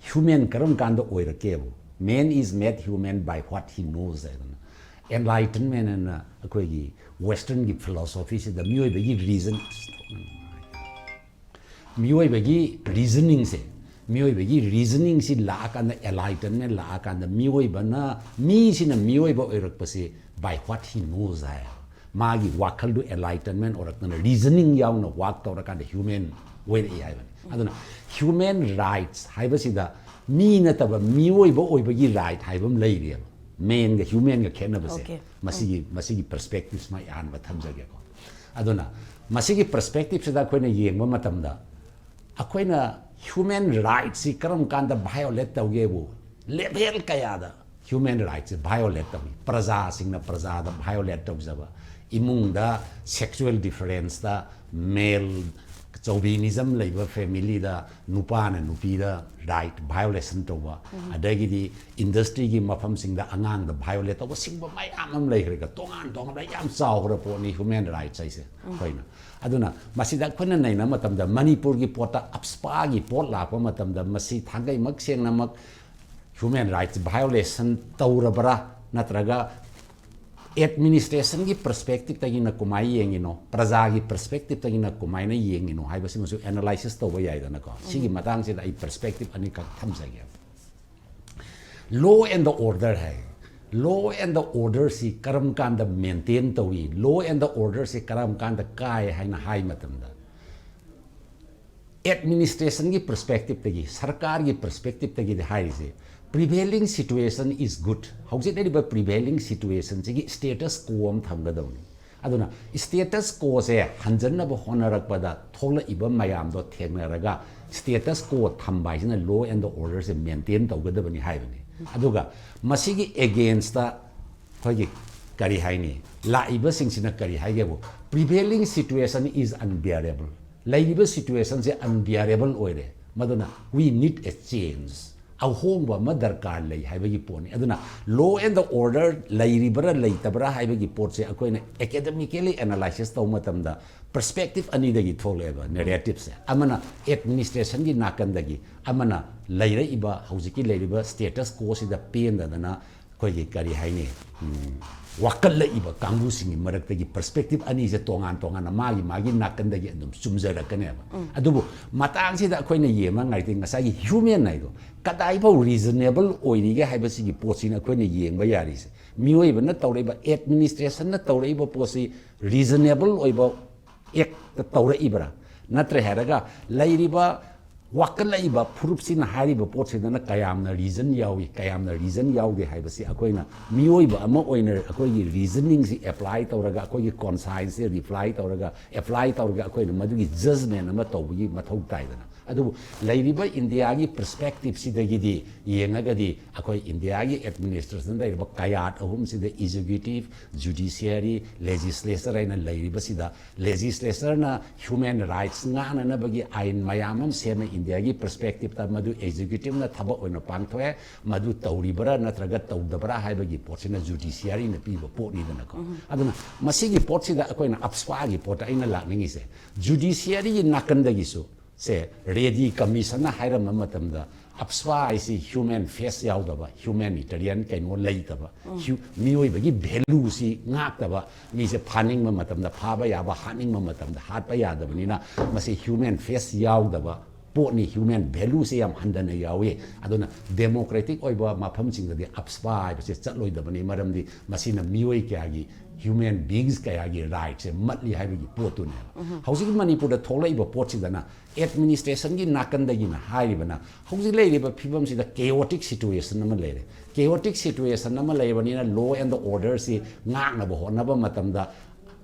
human ꯀꯔꯝ ꯀꯥꯟꯗ ꯑꯣꯏꯔꯛꯀꯦꯕꯨ? "Man is made human by what he knows" ꯍꯥꯏꯗꯅ, Enlightenment ꯑꯅ ꯑꯩꯈꯣꯏꯒꯤ Westernꯒꯤ philosophyꯁꯤꯗ ꯃꯤꯑꯣꯏꯕꯒꯤ reason, ꯃꯤꯑꯣꯏꯕꯒꯤ reasoningꯁꯦ, ꯃꯤꯑꯣꯏꯕꯒꯤ reasoningꯁꯤ ꯂꯥꯛꯑꯀꯥꯟꯗ, Enlightenment ꯂꯥꯛꯑꯀꯥꯟꯗ ꯃꯤꯑꯣꯏꯕꯅ, ꯃꯤꯁꯤꯅ ꯃꯤꯑꯣꯏꯕ ꯑꯣꯏꯔꯛꯄꯁꯤ by what he knows ꯍꯥꯏ꯫ ꯃꯥꯒꯤ ꯋꯥꯈꯜꯗꯨ Enlightenment ꯑꯣꯏꯔꯛꯇꯅ reasoning ꯌꯥꯎꯅ work ꯇꯧꯔꯀꯥꯟꯗ human ꯑꯣꯏꯔꯛꯏ ꯍꯥꯏꯕꯅꯤ꯫ ꯑꯗꯨꯅ human rights ꯍꯥꯏꯕꯁꯤꯗ ꯃꯤ ꯅꯠꯇꯕ ꯃꯤꯑꯣꯏꯕ ꯑꯣꯏꯕꯒꯤ right ꯍꯥꯏꯕ ꯑꯃ ꯂꯩꯔꯤꯑꯕ꯫ ꯃꯦꯟꯒ ꯍ꯭ꯌꯨꯃꯦꯟꯒ ꯈꯦꯠꯅꯕꯁꯦ Okay. ꯃꯁꯤꯒꯤ ꯃꯁꯤꯒꯤ ꯄꯔꯁꯄꯦꯛꯇꯤꯞꯁꯤꯃ ꯑꯩ ꯑꯍꯥꯟꯕ ꯊꯝꯖꯒꯦꯀꯣ꯫ ꯑꯗꯨꯅ ꯃꯁꯤꯒꯤ ꯄꯔꯁꯄꯦꯛꯇꯤꯞꯁꯤꯗ ꯑꯩꯈꯣꯏꯅ ꯌꯦꯡꯕ ꯃꯇꯝꯗ ꯑꯩꯈꯣꯏꯅ ꯍ꯭ꯌꯨꯃꯦꯟ ꯔꯥꯏꯠꯁꯤ ꯀꯔꯝ ꯀꯥꯟꯗ ꯚꯥꯏꯑꯣꯂꯦꯠ ꯇꯧꯒꯦꯕꯨ ꯂꯦꯚꯦꯜ ꯀꯌꯥꯗ ꯍ꯭ꯌꯨꯃꯦꯟ ꯔꯥꯏꯠꯁꯤ ꯚꯥꯏꯑꯣꯂꯦꯠ ꯇꯧꯏ꯫ ꯄ꯭ꯔꯖꯥꯁꯤꯡꯅ ꯄ꯭ꯔꯖꯥꯗ ꯚꯥꯏꯑꯣꯂꯦꯠ ꯇꯧꯖꯕ, ꯏꯃꯨꯡꯗ ꯁꯦꯛꯁꯨꯋꯦꯜ ꯗꯤꯐꯔꯦꯟꯁꯇ ꯃꯦꯜ ꯆꯧꯕꯤꯅꯤꯖꯝ ꯂꯩꯕ ꯐꯦꯃꯤꯂꯤꯗ ꯅꯨꯄꯥꯅ ꯅꯨꯄꯤꯗ ꯔꯥꯏꯠ ꯚꯥꯏꯑꯣꯂꯦꯁꯟ ꯇꯧꯕ, ꯑꯗꯒꯤꯗꯤ ꯏꯟꯗꯁꯇ꯭ꯔꯤꯒꯤ ꯃꯐꯝꯁꯤꯡꯗ ꯑꯉꯥꯡꯗ ꯚꯥꯏꯑꯣꯂꯦꯠ ꯇꯧꯕ, ꯁꯤꯒꯨꯝꯕ ꯃꯌꯥꯝ ꯑꯃ ꯂꯩꯈ꯭ꯔꯦ꯫ ꯇꯣꯉꯥꯟ ꯇꯣꯉꯥꯟꯕ ꯌꯥꯝ ꯆꯥꯎꯈ꯭ꯔ ꯄꯣꯠꯅꯤ ꯍ꯭ꯌꯨꯃꯦꯟ ꯔꯥꯏꯠꯁ ꯍꯥꯏꯁꯦ ꯑꯩꯈꯣꯏꯅ꯫ ꯑꯗꯨꯅ ꯃꯁꯤꯗ ꯑꯩꯈꯣꯏꯅ ꯅꯩꯅꯕ ꯃꯇꯝꯗ ꯃꯅꯤꯄꯨꯔꯒꯤ ꯄꯣꯠꯇ ꯑꯞꯁꯄꯥꯒꯤ ꯄꯣꯠ ꯂꯥꯛꯄ ꯃꯇꯝꯗ ꯃꯁꯤ ꯊꯥꯡꯒꯩꯃꯛ ꯁꯦꯡꯅꯃꯛ ꯍ꯭ꯌꯨꯃꯦꯟ ꯔꯥꯏꯠꯁ ꯚꯥꯏꯑꯣꯂꯦꯁꯟ ꯇꯧꯔꯕ꯭ꯔꯥ, ꯅꯠꯇ꯭ꯔꯒ ꯑꯦꯗꯃꯤꯅꯤꯁꯇ꯭ꯔꯦꯁꯟꯒꯤ ꯄꯔꯁꯄꯦꯛꯇꯤꯞꯇꯒꯤꯅ ꯀꯃꯥꯏꯅ ꯌꯦꯡꯉꯤꯅꯣ, ꯄ꯭ꯔꯖꯥꯒꯤ ꯄꯔꯁꯄꯦꯛꯇꯤꯞꯇꯒꯤꯅ ꯀꯃꯥꯏꯅ ꯌꯦꯡꯉꯤꯅꯣ ꯍꯥꯏꯕꯁꯤꯃꯁꯨ ꯑꯦꯅꯥꯂꯥꯏꯁꯤꯁ ꯇꯧꯕ ꯌꯥꯏꯗꯅꯀꯣ꯫ ꯁꯤꯒꯤ ꯃꯇꯥꯡꯁꯤꯗ ꯑꯩ ꯄꯔꯁꯄꯦꯛꯇꯤꯞ ꯑꯅꯤꯈꯛ ꯊꯝꯖꯒꯦ꯫ Law and the order high. Law and the orderꯁꯤ ꯀꯔꯝ ꯀꯥꯟꯗ ꯃꯦꯟꯇꯦꯟ ꯇꯧꯏ, law and the orderꯁꯤ ꯀꯔꯝ ꯀꯥꯟꯗ ꯀꯥꯏ ꯍꯥꯏꯅ ꯍꯥꯏ ꯃꯇꯝꯗ, ꯑꯦꯗꯃꯤꯅꯤꯁꯇ꯭ꯔꯦꯁꯟꯒꯤ ꯄꯔꯁꯄꯦꯛꯇꯤꯞꯇꯒꯤ, ꯁꯔꯀꯥꯔꯒꯤ ꯄꯔꯁꯄꯦꯛꯇꯤꯞꯇꯒꯤꯗꯤ ꯍꯥꯏꯔꯤꯁꯦ, prevailing situation is good, ꯍꯧꯖꯤꯛ ꯂꯩꯔꯤꯕ ꯄ꯭ꯔꯤꯚꯦꯂꯤꯡ ꯁꯤꯆꯨꯋꯦꯁꯟꯁꯤꯒꯤ ꯁ꯭ꯇꯦꯇꯁ ꯀꯣ ꯑꯃ ꯊꯝꯒꯗꯧꯅꯤ꯫ ꯑꯗꯨꯅ ꯁ꯭ꯇꯦꯇꯁ ꯀꯣꯁꯦ ꯍꯟꯖꯟꯅꯕ ꯍꯣꯠꯅꯔꯛꯄꯗ ꯊꯣꯛꯂꯛꯏꯕ ꯃꯌꯥꯝꯗꯣ ꯊꯦꯡꯅꯔꯒ ꯁ꯭ꯇꯦꯇꯁ ꯀꯣ ꯊꯝꯕ ꯍꯥꯏꯁꯤꯅ ꯂꯣ ꯑꯦꯟ ꯗ ꯑꯣꯔꯗꯔꯁꯦ ꯃꯦꯟꯇꯦꯟ ꯇꯧꯒꯗꯕꯅꯤ ꯍꯥꯏꯕꯅꯤ꯫ ꯑꯗꯨꯒ ꯃꯁꯤꯒꯤ ꯑꯦꯒꯦꯟꯁꯇ ꯑꯩꯈꯣꯏꯒꯤ ꯀꯔꯤ ꯍꯥꯏꯅꯤ, ꯂꯥꯛꯏꯕꯁꯤꯡꯁꯤꯅ ꯀꯔꯤ ꯍꯥꯏꯒꯦꯕꯨ, prevailing situation is unbearable, ꯂꯩꯔꯤꯕ ꯁꯤꯆꯨꯋꯦꯁꯟꯁꯦ ꯑꯟꯕꯤꯌꯥꯔꯦꯕꯜ ꯑꯣꯏꯔꯦ, ꯃꯗꯨꯅ we need a change, ꯑꯍꯣꯡꯕ ꯑꯃ ꯗꯔꯀꯥꯔ ꯂꯩ ꯍꯥꯏꯕꯒꯤ ꯄꯣꯠꯅꯤ꯫ ꯑꯗꯨꯅ ꯂꯣ ꯑꯦꯟ ꯗ ꯑꯣꯔꯗꯔ ꯂꯩꯔꯤꯕ꯭ꯔꯥ ꯂꯩꯇꯕ꯭ꯔꯥ ꯍꯥꯏꯕꯒꯤ ꯄꯣꯠꯁꯦ ꯑꯩꯈꯣꯏꯅ ꯑꯦꯀꯦꯗꯃꯤꯀꯦꯂꯤ ꯑꯦꯅꯥꯂꯥꯏꯁꯤꯁ ꯇꯧꯕ ꯃꯇꯝꯗ ꯄꯔꯁꯄꯦꯛꯇꯤꯞ ꯑꯅꯤꯗꯒꯤ ꯊꯣꯛꯂꯛꯑꯦꯕ ꯅꯦꯔꯦꯇꯤꯞꯁꯦ꯫ ꯑꯃꯅ ꯑꯦꯗꯃꯤꯅꯤꯁꯇ꯭ꯔꯦꯁꯟꯒꯤ ꯅꯥꯀꯟꯗꯒꯤ, ꯑꯃꯅ ꯂꯩꯔꯛꯏꯕ ꯍꯧꯖꯤꯛꯀꯤ ꯂꯩꯔꯤꯕ ꯁ꯭ꯇꯦꯇꯁ ꯀꯣꯁꯤꯗ ꯄꯦꯟꯗꯗꯅ ꯑꯩꯈꯣꯏꯒꯤ ꯀꯔꯤ ꯍꯥꯏꯅꯤ, ꯎꯝ, ꯋꯥꯀꯠꯂꯛꯏꯕ ꯀꯥꯡꯕꯨꯁꯤꯡꯒꯤ ꯃꯔꯛꯇꯒꯤ ꯄꯔꯁꯄꯦꯛꯇꯤꯞ ꯑꯅꯤꯁꯦ ꯇꯣꯉꯥꯟ ꯇꯣꯉꯥꯟꯅ ꯃꯥꯒꯤ ꯃꯥꯒꯤ ꯅꯥꯀꯟꯗꯒꯤ ꯑꯗꯨꯝ ꯆꯨꯝꯖꯔꯛꯀꯅꯦꯕ꯫ ꯑꯗꯨꯕꯨ ꯃꯇꯥꯡꯁꯤꯗ ꯑꯩꯈꯣꯏꯅ ꯌꯦꯡꯕ ꯉꯥꯏꯗꯤ ꯉꯁꯥꯏꯒꯤ ꯍ꯭ꯌꯨꯃꯦꯟ ꯍꯥꯏꯗꯣ ꯀꯗꯥꯏꯐꯥꯎ ꯔꯤꯖꯅꯦꯕꯜ ꯑꯣꯏꯔꯤꯒꯦ ꯍꯥꯏꯕꯁꯤꯒꯤ ꯄꯣꯠꯁꯤꯅ ꯑꯩꯈꯣꯏꯅ ꯌꯦꯡꯕ ꯌꯥꯔꯤꯁꯦ꯫ ꯃꯤꯑꯣꯏꯕꯅ ꯇꯧꯔꯛꯏꯕ, ꯑꯦꯗꯃꯤꯅꯤꯁꯇ꯭ꯔꯦꯁꯟꯅ ꯇꯧꯔꯛꯏꯕ ꯄꯣꯠꯁꯤ ꯔꯤꯖꯅꯦꯕꯜ ꯑꯣꯏꯕ ꯑꯦꯛꯇ ꯇꯧꯔꯛꯏꯕ꯭ꯔꯥ? ꯅꯠꯇ꯭ꯔꯦ ꯍꯥꯏꯔꯒ ꯂꯩꯔꯤꯕ ꯋꯥꯀꯠꯂꯛꯏꯕ ꯐꯨꯔꯨꯞꯁꯤꯅ ꯍꯥꯏꯔꯤꯕ ꯄꯣꯠꯁꯤꯗꯅ ꯀꯌꯥꯝꯅ ꯔꯤꯖꯟ ꯌꯥꯎꯏ, ꯀꯌꯥꯝꯅ ꯔꯤꯖꯟ ꯌꯥꯎꯗꯦ ꯍꯥꯏꯕꯁꯤ ꯑꯩꯈꯣꯏꯅ ꯃꯤꯑꯣꯏꯕ ꯑꯃ ꯑꯣꯏꯅ ꯑꯩꯈꯣꯏꯒꯤ ꯔꯤꯖꯅꯤꯡꯁꯤ ꯑꯦꯄ꯭ꯂꯥꯏ ꯇꯧꯔꯒ, ꯑꯩꯈꯣꯏꯒꯤ ꯀꯣꯟꯁꯥꯏꯟꯁꯁꯦ ꯔꯤꯄ꯭ꯂꯥꯏ ꯇꯧꯔꯒ, ꯑꯦꯄ꯭ꯂꯥꯏ ꯇꯧꯔꯒ ꯑꯩꯈꯣꯏꯅ ꯃꯗꯨꯒꯤ ꯖꯖꯃꯦꯟ ꯑꯃ ꯇꯧꯕꯒꯤ ꯃꯊꯧ ꯇꯥꯏꯗꯅ꯫ ꯑꯗꯨꯕꯨ ꯂꯩꯔꯤꯕ ꯏꯟꯗꯤꯌꯥꯒꯤ ꯄꯔꯁꯄꯦꯛꯇꯤꯞꯁꯤꯗꯒꯤꯗꯤ ꯌꯦꯡꯉꯒꯗꯤ ꯑꯩꯈꯣꯏ ꯏꯟꯗꯤꯌꯥꯒꯤ ꯑꯦꯗꯃꯤꯅꯤꯁꯇ꯭ꯔꯦꯁꯟ ꯂꯩꯔꯤꯕ ꯀꯌꯥꯠ ꯑꯍꯨꯝꯁꯤꯗ, ꯑꯦꯛꯖꯤꯀ꯭ꯌꯨꯇꯤꯚ, ꯖꯨꯗꯤꯁꯤꯌꯔꯤ, ꯂꯦꯖꯤꯁꯂꯦꯆꯔ ꯍꯥꯏꯅ ꯂꯩꯔꯤꯕꯁꯤꯗ, ꯂꯦꯖꯤꯁꯂꯦꯆꯔꯅ ꯍ꯭ꯌꯨꯃꯦꯟ ꯔꯥꯏꯠꯁ ꯉꯥꯛꯅꯅꯕꯒꯤ ꯑꯥꯏꯟ ꯃꯌꯥꯝ ꯑꯃ ꯁꯦꯝꯃꯦ ꯏꯟꯗꯤꯌꯥꯒꯤ ꯄꯔꯁꯄꯦꯛꯇꯤꯞꯇ, ꯃꯗꯨ ꯑꯦꯛꯖꯤꯀ꯭ꯌꯨꯇꯤꯚꯅ ꯊꯕꯛ ꯑꯣꯏꯅ ꯄꯥꯡꯊꯣꯛꯑꯦ, ꯃꯗꯨ ꯇꯧꯔꯤꯕ꯭ꯔꯥ ꯅꯠꯇ꯭ꯔꯒ ꯇꯧꯗꯕ꯭ꯔꯥ ꯍꯥꯏꯕꯒꯤ ꯄꯣꯠꯁꯤꯅ ꯖꯨꯗꯤꯁꯤꯌꯔꯤꯅ ꯄꯤꯕ ꯄꯣꯠꯅꯤꯗꯅꯀꯣ꯫ ꯑꯗꯨꯅ ꯃꯁꯤꯒꯤ ꯄꯣꯠꯁꯤꯗ ꯑꯩꯈꯣꯏꯅ ꯑꯞꯁ꯭ꯄꯥꯒꯤ ꯄꯣꯠꯇ ꯑꯩꯅ ꯂꯥꯛꯅꯤꯡꯉꯤꯁꯦ, ꯖꯨꯗꯤꯁꯤꯌꯔꯤꯒꯤ ꯅꯥꯀꯟꯗꯒꯤꯁꯨ ꯁꯦ, ꯔꯦꯗꯤ ꯀꯃꯤꯁꯟꯅ ꯍꯥꯏꯔꯝꯕ ꯃꯇꯝꯗ, ꯑꯞꯁ꯭ꯄꯥ ꯍꯥꯏꯁꯤ ꯍ꯭ꯌꯨꯃꯦꯟ ꯐꯦꯁ ꯌꯥꯎꯗꯕ, ꯍ꯭ꯌꯨꯃꯦꯅꯤꯇꯦꯔꯤꯌꯟ ꯀꯩꯅꯣ ꯂꯩꯇꯕ, ꯍ꯭ꯌꯨ-, ꯃꯤꯑꯣꯏꯕꯒꯤ ꯚꯦꯂꯨꯁꯤ ꯉꯥꯛꯇꯕ, ꯃꯤꯁꯦ ꯐꯥꯅꯤꯡꯕ ꯃꯇꯝꯗ ꯐꯥꯕ ꯌꯥꯕ, ꯍꯥꯠꯅꯤꯡꯕ ꯃꯇꯝꯗ ꯍꯥꯠꯄ ꯌꯥꯗꯕꯅꯤꯅ, ꯃꯁꯤ ꯍ꯭ꯌꯨꯃꯦꯟ ꯐꯦꯁ ꯌꯥꯎꯗꯕ ꯄꯣꯠꯅꯤ, ꯍ꯭ꯌꯨꯃꯦꯟ ꯚꯦꯂꯨꯁꯦ ꯌꯥꯝ ꯍꯟꯊꯅ ꯌꯥꯎꯏ꯫ ꯑꯗꯨꯅ ꯗꯦꯃꯣꯀ꯭ꯔꯦꯇꯤꯛ ꯑꯣꯏꯕ ꯃꯐꯝꯁꯤꯡꯗꯗꯤ ꯑꯞꯁ꯭ꯄꯥ ꯍꯥꯏꯕꯁꯦ ꯆꯠꯂꯣꯏꯗꯕꯅꯤ, ꯃꯔꯝꯗꯤ ꯃꯁꯤꯅ ꯃꯤꯑꯣꯏ ꯀꯌꯥꯒꯤ, ꯍ꯭ꯌꯨꯃꯦꯟ ꯕꯤꯡꯁ ꯀꯌꯥꯒꯤ ꯔꯥꯏꯠꯁꯦ ꯃꯠꯂꯤ ꯍꯥꯏꯕꯒꯤ ꯄꯣꯠꯇꯨꯅꯦꯕ꯫ ꯍꯧꯖꯤꯛ ꯃꯅꯤꯄꯨꯔꯗ ꯊꯣꯛꯂꯛꯏꯕ ꯄꯣꯠꯁꯤꯗꯅ ꯑꯦꯗꯃꯤꯅꯤꯁꯇ꯭ꯔꯦꯁꯟꯒꯤ ꯅꯥꯀꯟꯗꯒꯤꯅ ꯍꯥꯏꯔꯤꯕꯅ, ꯍꯧꯖꯤꯛ ꯂꯩꯔꯤꯕ ꯐꯤꯕꯝꯁꯤꯗ ꯀꯦꯑꯣꯇꯤꯛ ꯁꯤꯆꯨꯋꯦꯁꯟ ꯑꯃ ꯂꯩꯔꯦ꯫ ꯀꯦꯑꯣꯇꯤꯛ ꯁꯤꯆꯨꯋꯦꯁꯟ ꯑꯃ ꯂꯩꯔꯕꯅꯤꯅ law and orderꯁꯤ ꯉꯥꯛꯅꯕ ꯍꯣꯠꯅꯕ ꯃꯇꯝꯗ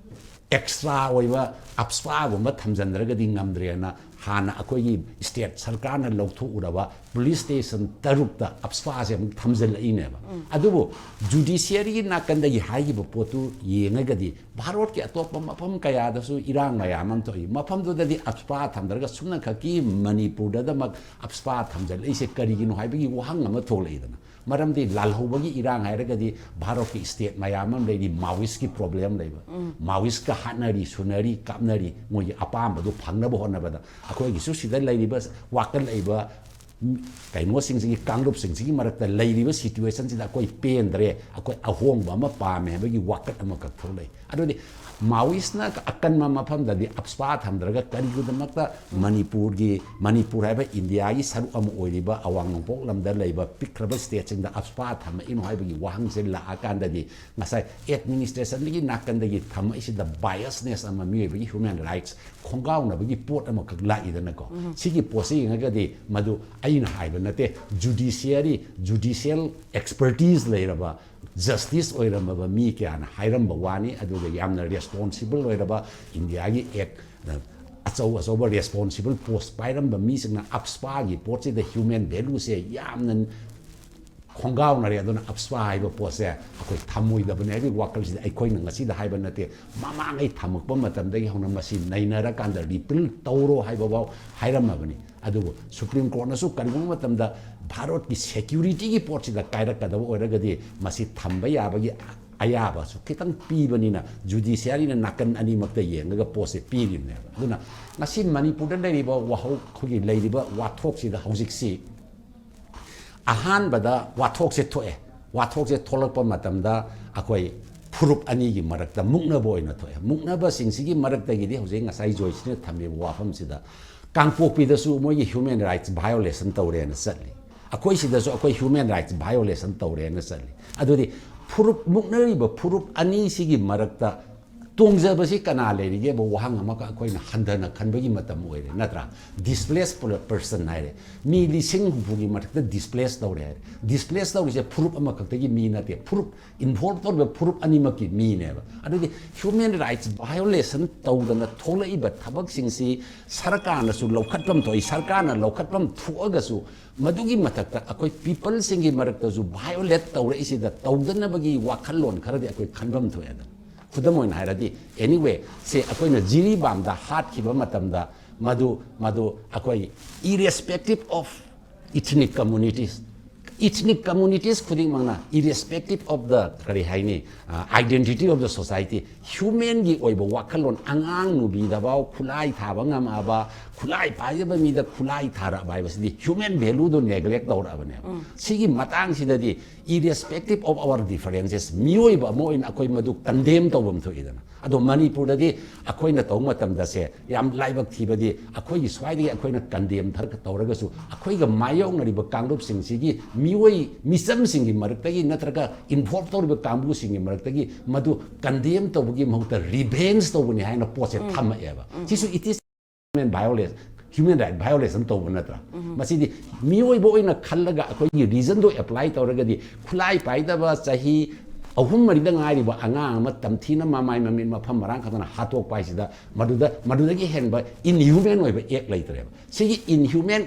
ꯑꯦꯛꯁꯇ꯭ꯔꯥ ꯑꯣꯏꯕ ꯑꯞꯁ꯭ꯄꯥꯒꯨꯝꯕ ꯊꯝꯖꯤꯟꯗ꯭ꯔꯒꯗꯤ ꯉꯝꯗ꯭ꯔꯦꯅ ꯍꯥꯟꯅ ꯑꯩꯈꯣꯏꯒꯤ ꯁ꯭ꯇꯦꯠ ꯁꯔꯀꯥꯔꯅ ꯂꯧꯊꯣꯛꯎꯔꯕ ꯄꯨꯂꯤꯁ ꯁ꯭ꯇꯦꯁꯟ ꯇꯔꯨꯛꯇ ꯑꯞꯁ꯭ꯄꯥꯁꯦ ꯑꯃꯨꯛ ꯊꯝꯖꯤꯜꯂꯛꯏꯅꯦꯕ꯫ ꯑꯗꯨꯕꯨ ꯖꯨꯗꯤꯁꯤꯌꯔꯤꯒꯤ ꯅꯥꯀꯟꯗꯒꯤ ꯍꯥꯏꯈꯤꯕ ꯄꯣꯠꯇꯨ ꯌꯦꯡꯉꯒꯗꯤ ꯚꯥꯔꯠꯀꯤ ꯑꯇꯣꯞꯄ ꯃꯐꯝ ꯀꯌꯥꯗꯁꯨ ꯏꯔꯥꯡ ꯃꯌꯥꯝ ꯑꯃ ꯊꯣꯛꯏ꯫ ꯃꯐꯝꯗꯨꯗꯗꯤ ꯑꯞꯁ꯭ꯄꯥ ꯊꯝꯗ꯭ꯔꯒ ꯁꯨꯝꯅꯈꯛꯀꯤ ꯃꯅꯤꯄꯨꯔꯗꯗꯃꯛ ꯑꯞꯁ꯭ꯄꯥ ꯊꯝꯖꯤꯜꯂꯛꯏꯁꯦ ꯀꯔꯤꯒꯤꯅꯣ ꯍꯥꯏꯕꯒꯤ ꯋꯥꯍꯪ ꯑꯃ ꯊꯣꯛꯂꯛꯏꯗꯅ꯫ ꯃꯔꯝꯗꯤ ꯂꯥꯜꯍꯧꯕꯒꯤ ꯏꯔꯥꯡ ꯍꯥꯏꯔꯒꯗꯤ ꯚꯥꯔꯠꯀꯤ ꯁ꯭ꯇꯦꯠ ꯃꯌꯥꯝ ꯑꯃ ꯂꯩꯔꯤ, ꯃꯥꯋꯤꯁꯀꯤ ꯄ꯭ꯔꯣꯕ꯭ꯂꯦꯝ ꯂꯩꯕ꯫ ꯃꯥꯋꯤꯁꯀ ꯍꯥꯠꯅꯔꯤ, ꯁꯨꯅꯔꯤ, ꯀꯥꯞꯅꯔꯤ, ꯃꯣꯏꯒꯤ ꯑꯄꯥꯝꯕꯗꯨ ꯐꯪꯅꯕ ꯍꯣꯠꯅꯕꯗ꯫ ꯑꯩꯈꯣꯏꯒꯤꯁꯨ ꯁꯤꯗ ꯂꯩꯔꯤꯕ, ꯋꯥꯀꯠꯂꯛꯏꯕ ꯀꯩꯅꯣꯁꯤꯡꯁꯤꯒꯤ, ꯀꯥꯡꯂꯨꯞꯁꯤꯡꯁꯤꯒꯤ ꯃꯔꯛꯇ ꯂꯩꯔꯤꯕ ꯁꯤꯆꯨꯋꯦꯁꯟꯁꯤꯗ ꯑꯩꯈꯣꯏ ꯄꯦꯟꯗ꯭ꯔꯦ, ꯑꯩꯈꯣꯏ ꯑꯍꯣꯡꯕ ꯑꯃ ꯄꯥꯝꯃꯦ ꯍꯥꯏꯕꯒꯤ ꯋꯥꯀꯠ ꯑꯃꯈꯛ ꯊꯣꯛꯂꯛꯏ꯫ ꯑꯗꯨꯗꯤ ꯃꯥꯋꯤꯁꯅ ꯑꯀꯟꯕ ꯃꯐꯝꯗꯗꯤ ꯑꯞꯁꯄꯥ ꯊꯝꯗ꯭ꯔꯒ ꯀꯔꯤꯒꯤꯗꯃꯛꯇ ꯃꯅꯤꯄꯨꯔꯒꯤ, ꯃꯅꯤꯄꯨꯔ ꯍꯥꯏꯕ ꯏꯟꯗꯤꯌꯥꯒꯤ ꯁꯔꯨꯛ ꯑꯃ ꯑꯣꯏꯔꯤꯕ ꯑꯋꯥꯡ ꯅꯣꯡꯄꯣꯛ ꯂꯝꯗ ꯂꯩꯕ ꯄꯤꯛꯈ꯭ꯔꯕ ꯁ꯭ꯇꯦꯠꯁꯤꯡꯗ ꯑꯞꯁꯄꯥ ꯊꯝꯃꯛꯏꯅꯣ ꯍꯥꯏꯕꯒꯤ ꯋꯥꯍꯪꯁꯦ ꯂꯥꯛꯑꯀꯥꯟꯗꯗꯤ ꯉꯁꯥꯏ ꯑꯦꯗꯃꯤꯅꯤꯁꯇ꯭ꯔꯦꯁꯟꯒꯤ ꯅꯥꯀꯟꯗꯒꯤ ꯊꯝꯃꯛꯏꯁꯤꯗ ꯕꯥꯏꯁꯅꯦꯁ ꯑꯃ, ꯃꯤꯑꯣꯏꯕꯒꯤ ꯍ꯭ꯌꯨꯃꯦꯟ ꯔꯥꯏꯠꯁ ꯈꯣꯡꯒꯥꯎꯅꯕꯒꯤ ꯄꯣꯠ ꯑꯃꯈꯛ ꯂꯥꯛꯏꯗꯅꯀꯣ꯫ ꯁꯤꯒꯤ ꯄꯣꯠꯁꯤ ꯌꯦꯡꯉꯒꯗꯤ ꯃꯗꯨ ꯑꯩꯅ ꯍꯥꯏꯕ ꯅꯠꯇꯦ, ꯖꯨꯗꯤꯁꯤꯌꯔꯤ, ꯖꯨꯗꯤꯁꯤꯌꯦꯜ ꯑꯦꯛꯁꯄꯔꯇꯤꯁ ꯂꯩꯔꯕ, ꯖꯁꯇꯤꯁ ꯑꯣꯏꯔꯝꯃꯕ ꯃꯤ ꯀꯌꯥꯅ ꯍꯥꯏꯔꯝꯕ ꯋꯥꯅꯤ꯫ ꯑꯗꯨꯒ ꯌꯥꯝꯅ ꯔꯦꯁꯄꯣꯟꯁꯤꯕꯜ ꯑꯣꯏꯔꯕ ꯏꯟꯗꯤꯌꯥꯒꯤ ꯑꯦꯛ ꯑꯆꯧ ꯑꯆꯧꯕ ꯔꯦꯁꯄꯣꯟꯁꯤꯕꯜ ꯄꯣꯁ ꯄꯥꯏꯔꯝꯕ ꯃꯤꯁꯤꯡꯅ ꯑꯞꯁꯄꯥꯒꯤ ꯄꯣꯠꯁꯤꯗ ꯍ꯭ꯌꯨꯃꯦꯟ ꯚꯦꯂꯨꯁꯦ ꯌꯥꯝꯅ ꯈꯣꯡꯒꯥꯎꯅꯔꯦ꯫ ꯑꯗꯨꯅ ꯑꯞꯁꯄꯥ ꯍꯥꯏꯕ ꯄꯣꯠꯁꯦ ꯑꯩꯈꯣꯏ ꯊꯝꯃꯣꯏꯗꯕꯅꯦ ꯍꯥꯏꯕꯒꯤ ꯋꯥꯈꯜꯁꯤꯗ ꯑꯩꯈꯣꯏꯅ ꯉꯁꯤꯗ ꯍꯥꯏꯕ ꯅꯠꯇꯦ, ꯃꯃꯥꯡꯉꯩ ꯊꯝꯃꯛꯄ ꯃꯇꯝꯗꯒꯤ ꯍꯧꯅ ꯃꯁꯤ ꯅꯩꯅꯔꯀꯥꯟꯗ ꯔꯤꯄꯤꯜ ꯇꯧꯔꯣ ꯍꯥꯏꯕꯐꯥꯎ ꯍꯥꯏꯔꯝꯃꯕꯅꯤ꯫ ꯑꯗꯨꯕꯨ ꯁꯨꯄ꯭ꯔꯤꯝ ꯀꯣꯔꯠꯅꯁꯨ ꯀꯔꯤꯒꯨꯝꯕ ꯃꯇꯝꯗ ꯚꯥꯔꯠꯀꯤ ꯁꯦꯀ꯭ꯌꯨꯔꯤꯇꯤꯒꯤ ꯄꯣꯠꯁꯤꯗ ꯀꯥꯏꯔꯛꯀꯗꯕ ꯑꯣꯏꯔꯒꯗꯤ ꯃꯁꯤ ꯊꯝꯕ ꯌꯥꯕꯒꯤ ꯑꯌꯥꯕꯁꯨ ꯈꯤꯇꯪ ꯄꯤꯕꯅꯤꯅ ꯖꯨꯗꯤꯁꯤꯌꯥꯔꯤꯅ ꯅꯥꯀꯟ ꯑꯅꯤꯃꯛꯇ ꯌꯦꯡꯉꯒ ꯄꯣꯠꯁꯦ ꯄꯤꯔꯤꯕꯅꯦꯕ꯫ ꯑꯗꯨꯅ ꯉꯁꯤ ꯃꯅꯤꯄꯨꯔꯗ ꯂꯩꯔꯤꯕ ꯋꯥꯍꯧ-, ꯑꯩꯈꯣꯏꯒꯤ ꯂꯩꯔꯤꯕ ꯋꯥꯊꯣꯛꯁꯤꯗ ꯍꯧꯖꯤꯛꯁꯤ ꯑꯍꯥꯟꯕꯗ ꯋꯥꯊꯣꯛꯁꯦ ꯊꯣꯛꯑꯦ꯫ ꯋꯥꯊꯣꯛꯁꯦ ꯊꯣꯛꯂꯛꯄ ꯃꯇꯝꯗ ꯑꯩꯈꯣꯏ ꯐꯨꯔꯨꯞ ꯑꯅꯤꯒꯤ ꯃꯔꯛꯇ ꯃꯨꯛꯅꯕ ꯑꯣꯏꯅ ꯊꯣꯛꯑꯦ꯫ ꯃꯨꯛꯅꯕꯁꯤꯡꯁꯤꯒꯤ ꯃꯔꯛꯇꯒꯤꯗꯤ ꯍꯧꯖꯤꯛ ꯉꯁꯥꯏ ꯖꯣꯏꯁꯤꯅ ꯊꯝꯃꯤꯕ ꯋꯥꯐꯝꯁꯤꯗ ꯀꯥꯡꯄꯣꯛꯄꯤꯗꯁꯨ ꯃꯣꯏꯒꯤ ꯍ꯭ꯌꯨꯃꯦꯟ ꯔꯥꯏꯠꯁ ꯚꯥꯏꯑꯣꯂꯦꯁꯟ ꯇꯧꯔꯦꯅ ꯆꯠꯂꯤ, ꯑꯩꯈꯣꯏ ꯁꯤꯗꯁꯨ ꯑꯩꯈꯣꯏ ꯍ꯭ꯌꯨꯃꯦꯟ ꯔꯥꯏꯠꯁ ꯚꯥꯏꯑꯣꯂꯦꯁꯟ ꯇꯧꯔꯦꯅ ꯆꯠꯂꯤ꯫ ꯑꯗꯨꯗꯤ ꯐꯨꯔꯨꯞ, ꯃꯨꯛꯅꯔꯤꯕ ꯐꯨꯔꯨꯞ ꯑꯅꯤꯁꯤꯒꯤ ꯃꯔꯛꯇ ꯇꯣꯡꯖꯕꯁꯤ ꯀꯅꯥ ꯂꯩꯔꯤꯒꯦꯕ ꯋꯥꯍꯪ ꯑꯃꯈꯛ ꯑꯩꯈꯣꯏꯅ ꯍꯟꯊꯅ ꯈꯟꯕꯒꯤ ꯃꯇꯝ ꯑꯣꯏꯔꯦ, ꯅꯠꯇ꯭ꯔꯥ? ꯗꯤꯁꯄ꯭ꯂꯦꯁ ꯄꯔꯁꯟ ꯍꯥꯏꯔꯦ, ꯃꯤ ꯂꯤꯁꯤꯡ ꯍꯨꯝꯐꯨꯒꯤ ꯃꯊꯛꯇ ꯗꯤꯁꯄ꯭ꯂꯦꯁ ꯇꯧꯔꯦ ꯍꯥꯏꯔꯦ꯫ ꯗꯤꯁꯄ꯭ꯂꯦꯁ ꯇꯧꯔꯤꯁꯦ ꯐꯨꯔꯨꯞ ꯑꯃꯈꯛꯇꯒꯤ ꯃꯤ ꯅꯠꯇꯦ, ꯐꯨꯔꯨꯞ, ꯏꯟꯚꯣꯜꯕ ꯇꯧꯔꯤꯕ ꯐꯨꯔꯨꯞ ꯑꯅꯤꯃꯛꯀꯤ ꯃꯤꯅꯦꯕ꯫ ꯑꯗꯨꯗꯤ ꯍ꯭ꯌꯨꯃꯦꯟ ꯔꯥꯏꯠꯁ ꯚꯥꯏꯑꯣꯂꯦꯁꯟ ꯇꯧꯗꯅ ꯊꯣꯛꯂꯛꯏꯕ ꯊꯕꯛꯁꯤꯡꯁꯤ ꯁꯔꯀꯥꯔꯅꯁꯨ ꯂꯧꯈꯠꯐꯝ ꯊꯣꯛꯏ꯫ ꯁꯔꯀꯥꯔꯅ ꯂꯧꯈꯠꯐꯝ ꯊꯣꯛꯑꯒꯁꯨ ꯃꯗꯨꯒꯤ ꯃꯊꯛꯇ ꯑꯩꯈꯣꯏ ꯄꯤꯄꯜꯁꯤꯡꯒꯤ ꯃꯔꯛꯇꯁꯨ ꯚꯥꯏꯑꯣꯂꯦꯠ ꯇꯧꯔꯛꯏꯁꯤꯗ ꯇꯧꯗꯅꯕꯒꯤ ꯋꯥꯈꯜꯂꯣꯟ ꯈꯔꯗꯤ ꯑꯩꯈꯣꯏ ꯈꯟꯐꯝ ꯊꯣꯛꯑꯦ꯫ ꯑꯗꯨꯝ ꯈꯨꯗꯝ ꯑꯣꯏꯅ ꯍꯥꯏꯔꯗꯤ, ꯑꯦꯅꯤꯋꯦ, ꯁꯦ ꯑꯩꯈꯣꯏꯅ ꯖꯤꯔꯤꯕꯥꯝꯗ ꯍꯥꯠꯈꯤꯕ ꯃꯇꯝꯗ ꯃꯗꯨ, ꯃꯗꯨ ꯑꯩꯈꯣꯏ irrespective of ethnic communities, Ethnic communities ꯈꯨꯗꯤꯡꯃꯛꯅ, irrespective of the, ꯀꯔꯤ ꯍꯥꯏꯅꯤ, identity of the society, humanꯒꯤ ꯑꯣꯏꯕ ꯋꯥꯈꯜꯂꯣꯟ, ꯑꯉꯥꯡ ꯅꯨꯕꯤꯗꯐꯥꯎ ꯈꯨꯠꯂꯥꯏ ꯊꯥꯕ ꯉꯝꯃꯛꯑꯕ, ꯈꯨꯠꯂꯥꯏ ꯄꯥꯏꯖꯕ ꯃꯤꯗ ꯈꯨꯠꯂꯥꯏ ꯊꯥꯔꯛꯑꯕ ꯍꯥꯏꯕꯁꯤꯗꯤ human valueꯗꯣ neglect ꯇꯧꯔꯛꯑꯕꯅꯦꯕ꯫ ꯁꯤꯒꯤ ꯃꯇꯥꯡꯁꯤꯗꯗꯤ, irrespective of our differences, ꯃꯤꯑꯣꯏꯕ ꯑꯃ ꯑꯣꯏꯅ ꯑꯩꯈꯣꯏ ꯃꯗꯨ condemn ꯇꯧꯐꯝ ꯊꯣꯛꯏꯗꯅ꯫ ꯑꯗꯣ ꯃꯅꯤꯄꯨꯔꯗꯗꯤ ꯑꯩꯈꯣꯏꯅ ꯇꯧꯕ ꯃꯇꯝꯗꯁꯦ, ꯌꯥꯝ ꯂꯥꯏꯕꯛ ꯊꯤꯕꯗꯤ, ꯑꯩꯈꯣꯏꯒꯤ ꯁ꯭ꯋꯥꯏꯗꯒꯤ ꯑꯩꯈꯣꯏꯅ condemn ꯊꯔ-, ꯇꯧꯔꯒꯁꯨ, ꯑꯩꯈꯣꯏꯒ ꯃꯥꯌꯣꯛꯅꯔꯤꯕ ꯀꯥꯡꯂꯨꯞꯁꯤꯡꯁꯤꯒꯤ ꯃꯤꯑꯣꯏ ꯃꯤꯆꯝꯁꯤꯡꯒꯤ ꯃꯔꯛꯇꯒꯤ ꯅꯠꯇ꯭ꯔꯒ involve ꯇꯧꯔꯤꯕ ꯀꯥꯡꯕꯨꯁꯤꯡꯒꯤ ꯃꯔꯛꯇꯒꯤ ꯃꯗꯨ condemn ꯇꯧꯕꯒꯤ ꯃꯍꯨꯠꯇ revenge ꯇꯧꯕꯅꯤ ꯍꯥꯏꯅ ꯄꯣꯠꯁꯦ ꯊꯝꯃꯛꯑꯦꯕ꯫ ꯁꯤꯁꯨ it is human violation, human right violation ꯇꯧꯕ ꯅꯠꯇ꯭ꯔꯥ? ꯃꯁꯤꯗꯤ ꯃꯤꯑꯣꯏꯕ ꯑꯣꯏꯅ ꯈꯜꯂꯒ ꯑꯩꯈꯣꯏꯒꯤ reasonꯗꯣ apply ꯇꯧꯔꯒꯗꯤ, ꯈꯨꯠꯂꯥꯏ ꯄꯥꯏꯗꯕ ꯆꯍꯤ ꯑꯍꯨꯝ ꯃꯔꯤꯗ ꯉꯥꯏꯔꯤꯕ ꯑꯉꯥꯡ ꯑꯃ ꯇꯝꯊꯤꯅ ꯃꯃꯥꯏ ꯃꯃꯤꯠ ꯃꯐꯝ ꯃꯔꯥꯡ ꯈꯛꯇꯅ ꯍꯥꯠꯇꯣꯛꯄ ꯍꯥꯏꯁꯤꯗ, ꯃꯗꯨꯗ, ꯃꯗꯨꯗꯒꯤ ꯍꯦꯟꯕ inhuman ꯑꯣꯏꯕ act ꯂꯩꯇ꯭ꯔꯦꯕ꯫ ꯁꯤꯒꯤ inhuman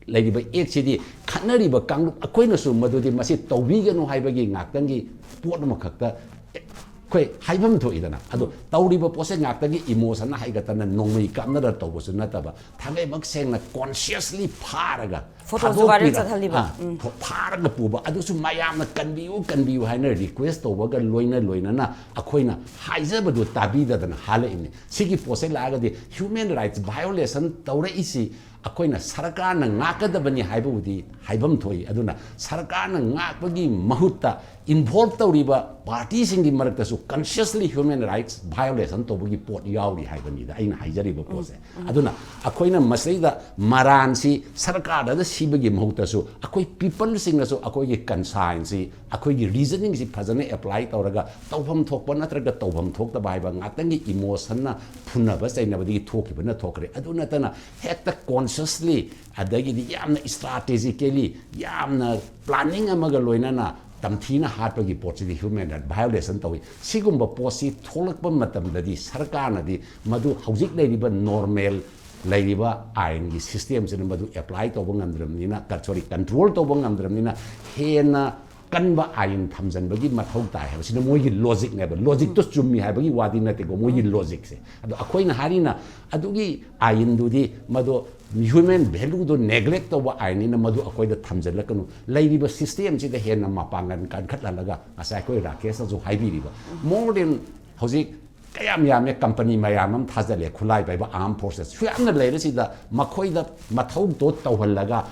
ꯂꯩꯔꯤꯕ actꯁꯤꯗꯤ ꯈꯠꯅꯔꯤꯕ ꯀꯥꯡꯂꯨꯞ ꯑꯩꯈꯣꯏꯅꯁꯨ ꯃꯗꯨꯗꯤ ꯃꯁꯤ ꯇꯧꯕꯤꯒꯅꯨ ꯍꯥꯏꯕꯒꯤ ꯉꯥꯛꯇꯪꯒꯤ ꯄꯣꯠ ꯑꯃꯈꯛꯇ ꯑꯩꯈꯣꯏ ꯍꯥꯏꯐꯝ ꯊꯣꯛꯏꯗꯅ꯫ ꯑꯗꯣ ꯇꯧꯔꯤꯕ ꯄꯣꯠꯁꯦ ꯉꯥꯛꯇꯪꯒꯤ emotion ꯍꯥꯏꯒꯠꯇꯅ ꯅꯣꯡꯃꯩ ꯀꯥꯞꯅꯔ ꯇꯧꯕꯁꯨ ꯅꯠꯇꯕ, ꯊꯥꯡꯒꯩꯃꯛ ꯁꯦꯡꯅ consciously ꯐꯥꯔꯒ ꯐꯣꯇꯣꯁꯨ viral ꯊꯥꯗꯣꯛꯄꯤꯔ-, ꯆꯠꯍꯜꯂꯤꯕ꯫ ꯑꯥ, ꯎꯝ꯫ ꯐꯣ-, ꯐꯥꯔꯒ ꯄꯨꯕ, ꯑꯗꯨꯁꯨ ꯃꯌꯥꯝꯅ ꯀꯟꯕꯤꯌꯨ, ꯀꯟꯕꯤꯌꯨ ꯍꯥꯏꯅ request ꯇꯧꯕꯒ ꯂꯣꯏꯅ ꯂꯣꯏꯅꯅ ꯑꯩꯈꯣꯏꯅ ꯍꯥꯏꯖꯕꯗꯨ ꯇꯥꯕꯤꯗꯗꯅ ꯍꯥꯜꯂꯛꯏꯅꯤ꯫ ꯁꯤꯒꯤ ꯄꯣꯠꯁꯦ ꯂꯥꯛꯑꯒꯗꯤ human rights violation ꯇꯧꯔꯛꯏꯁꯤ ꯑꯩꯈꯣꯏꯅ ꯁꯔꯀꯥꯔꯅ ꯉꯥꯛꯀꯗꯕꯅꯤ ꯍꯥꯏꯕꯕꯨꯗꯤ ꯍꯥꯏꯐꯝ ꯊꯣꯛꯏ꯫ ꯑꯗꯨꯅ ꯁꯔꯀꯥꯔꯅ ꯉꯥꯛꯄꯒꯤ ꯃꯍꯨꯠꯇ involve ꯇꯧꯔꯤꯕ partyꯁꯤꯡꯒꯤ ꯃꯔꯛꯇꯁꯨ consciously human rights violation ꯇꯧꯕꯒꯤ ꯄꯣꯠ ꯌꯥꯎꯔꯤ ꯍꯥꯏꯕꯅꯤꯗ ꯑꯩꯅ ꯍꯥꯏꯖꯔꯤꯕ ꯄꯣꯠꯁꯦ꯫ ꯑꯗꯨꯅ ꯑꯩꯈꯣꯏꯅ ꯃꯁꯤꯗꯩꯗ ꯃꯔꯥꯟꯁꯤ ꯁꯔꯀꯥꯔꯗ ꯁꯤꯕꯒꯤ ꯃꯍꯨꯠꯇꯁꯨ ꯑꯩꯈꯣꯏ peopleꯁꯤꯡꯅꯁꯨ ꯑꯩꯈꯣꯏꯒꯤ conscienceꯁꯤ, ꯑꯩꯈꯣꯏꯒꯤ reasoningꯁꯤ ꯐꯖꯅ apply ꯇꯧꯔꯒ ꯇꯧꯐꯝ ꯊꯣꯛꯄ ꯅꯠꯇ꯭ꯔꯒ ꯇꯧꯐꯝ ꯊꯣꯛꯇꯕ ꯍꯥꯏꯕ ꯉꯥꯛꯇꯪꯒꯤ emotionꯅ ꯐꯨꯅꯕ ꯆꯩꯅꯕꯗꯒꯤ ꯊꯣꯛꯈꯤꯕꯅ ꯊꯣꯛꯈ꯭ꯔꯦ꯫ ꯑꯗꯨ ꯅꯠꯇꯅ ꯍꯦꯛꯇ consciously, ꯑꯗꯒꯤꯗꯤ ꯌꯥꯝꯅ strategically, ꯌꯥꯝꯅ planning ꯑꯃꯒ ꯂꯣꯏꯅꯅ ꯇꯝꯊꯤꯅ ꯍꯥꯠꯄꯒꯤ ꯄꯣꯠꯁꯤꯗꯤ human right violation ꯇꯧꯏ꯫ ꯁꯤꯒꯨꯝꯕ ꯄꯣꯠꯁꯤ ꯊꯣꯛꯂꯛꯄ ꯃꯇꯝꯗꯗꯤ ꯁꯔꯀꯥꯔꯅꯗꯤ ꯃꯗꯨ ꯍꯧꯖꯤꯛ ꯂꯩꯔꯤꯕ normal ꯂꯩꯔꯤꯕ ꯑꯥꯏꯟꯒꯤ systemꯁꯤꯅ ꯃꯗꯨ apply ꯇꯧꯕ ꯉꯝꯗ꯭ꯔꯕꯅꯤꯅ, ꯀ-, sorry, control ꯇꯧꯕ ꯉꯝꯗ꯭ꯔꯕꯅꯤꯅ ꯍꯦꯟꯅ ꯀꯟꯕ ꯑꯥꯏꯟ ꯊꯝꯖꯤꯟꯕꯒꯤ ꯃꯊꯧ ꯇꯥꯏ ꯍꯥꯏꯕꯁꯤꯅ ꯃꯣꯏꯒꯤ logicꯅꯦꯕ꯫ Logicꯇꯣ ꯆꯨꯝꯃꯤ ꯍꯥꯏꯕꯒꯤ ꯋꯥꯗꯤ ꯅꯠꯇꯦꯀꯣ, ꯃꯣꯏꯒꯤ logicꯁꯦ꯫ ꯑꯗꯣ ꯑꯩꯈꯣꯏꯅ ꯍꯥꯏꯔꯤꯅ ꯑꯗꯨꯒꯤ ꯑꯥꯏꯟꯗꯨꯗꯤ ꯃꯗꯣ ꯍ꯭ꯌꯨꯃꯦꯟ ꯚꯦꯂꯨꯗꯣ ꯅꯦꯒ꯭ꯂꯦꯛ ꯇꯧꯕ ꯑꯥꯏꯟꯅꯤꯅ ꯃꯗꯨ ꯑꯩꯈꯣꯏꯗ ꯊꯝꯖꯤꯜꯂꯛꯀꯅꯨ꯫ ꯂꯩꯔꯤꯕ ꯁꯤꯁꯇꯦꯝꯁꯤꯗ ꯍꯦꯟꯅ ꯃꯄꯥꯡꯒꯜ ꯀꯟꯈꯠꯍꯜꯂꯒ, ꯉꯁꯥꯏ ꯑꯩꯈꯣꯏ ꯔꯥꯀꯦꯁꯅꯁꯨ ꯍꯥꯏꯕꯤꯔꯤꯕ, ꯃꯣꯔ ꯗꯦꯟ ꯍꯧꯖꯤꯛ ꯀꯌꯥꯝ ꯌꯥꯝꯃꯦ, ꯀꯝꯄꯅꯤ ꯃꯌꯥꯝ ꯑꯃ ꯊꯥꯖꯤꯜꯂꯦ, ꯈꯨꯠꯂꯥꯏ ꯄꯥꯏꯕ ꯑꯥꯔꯝ ꯐꯣꯔꯁꯦꯁ ꯁꯨ ꯌꯥꯝꯅ ꯂꯩꯔꯁꯤꯗ, ꯃꯈꯣꯏꯗ ꯃꯊꯧꯗꯣ ꯇꯧꯍꯜꯂꯒ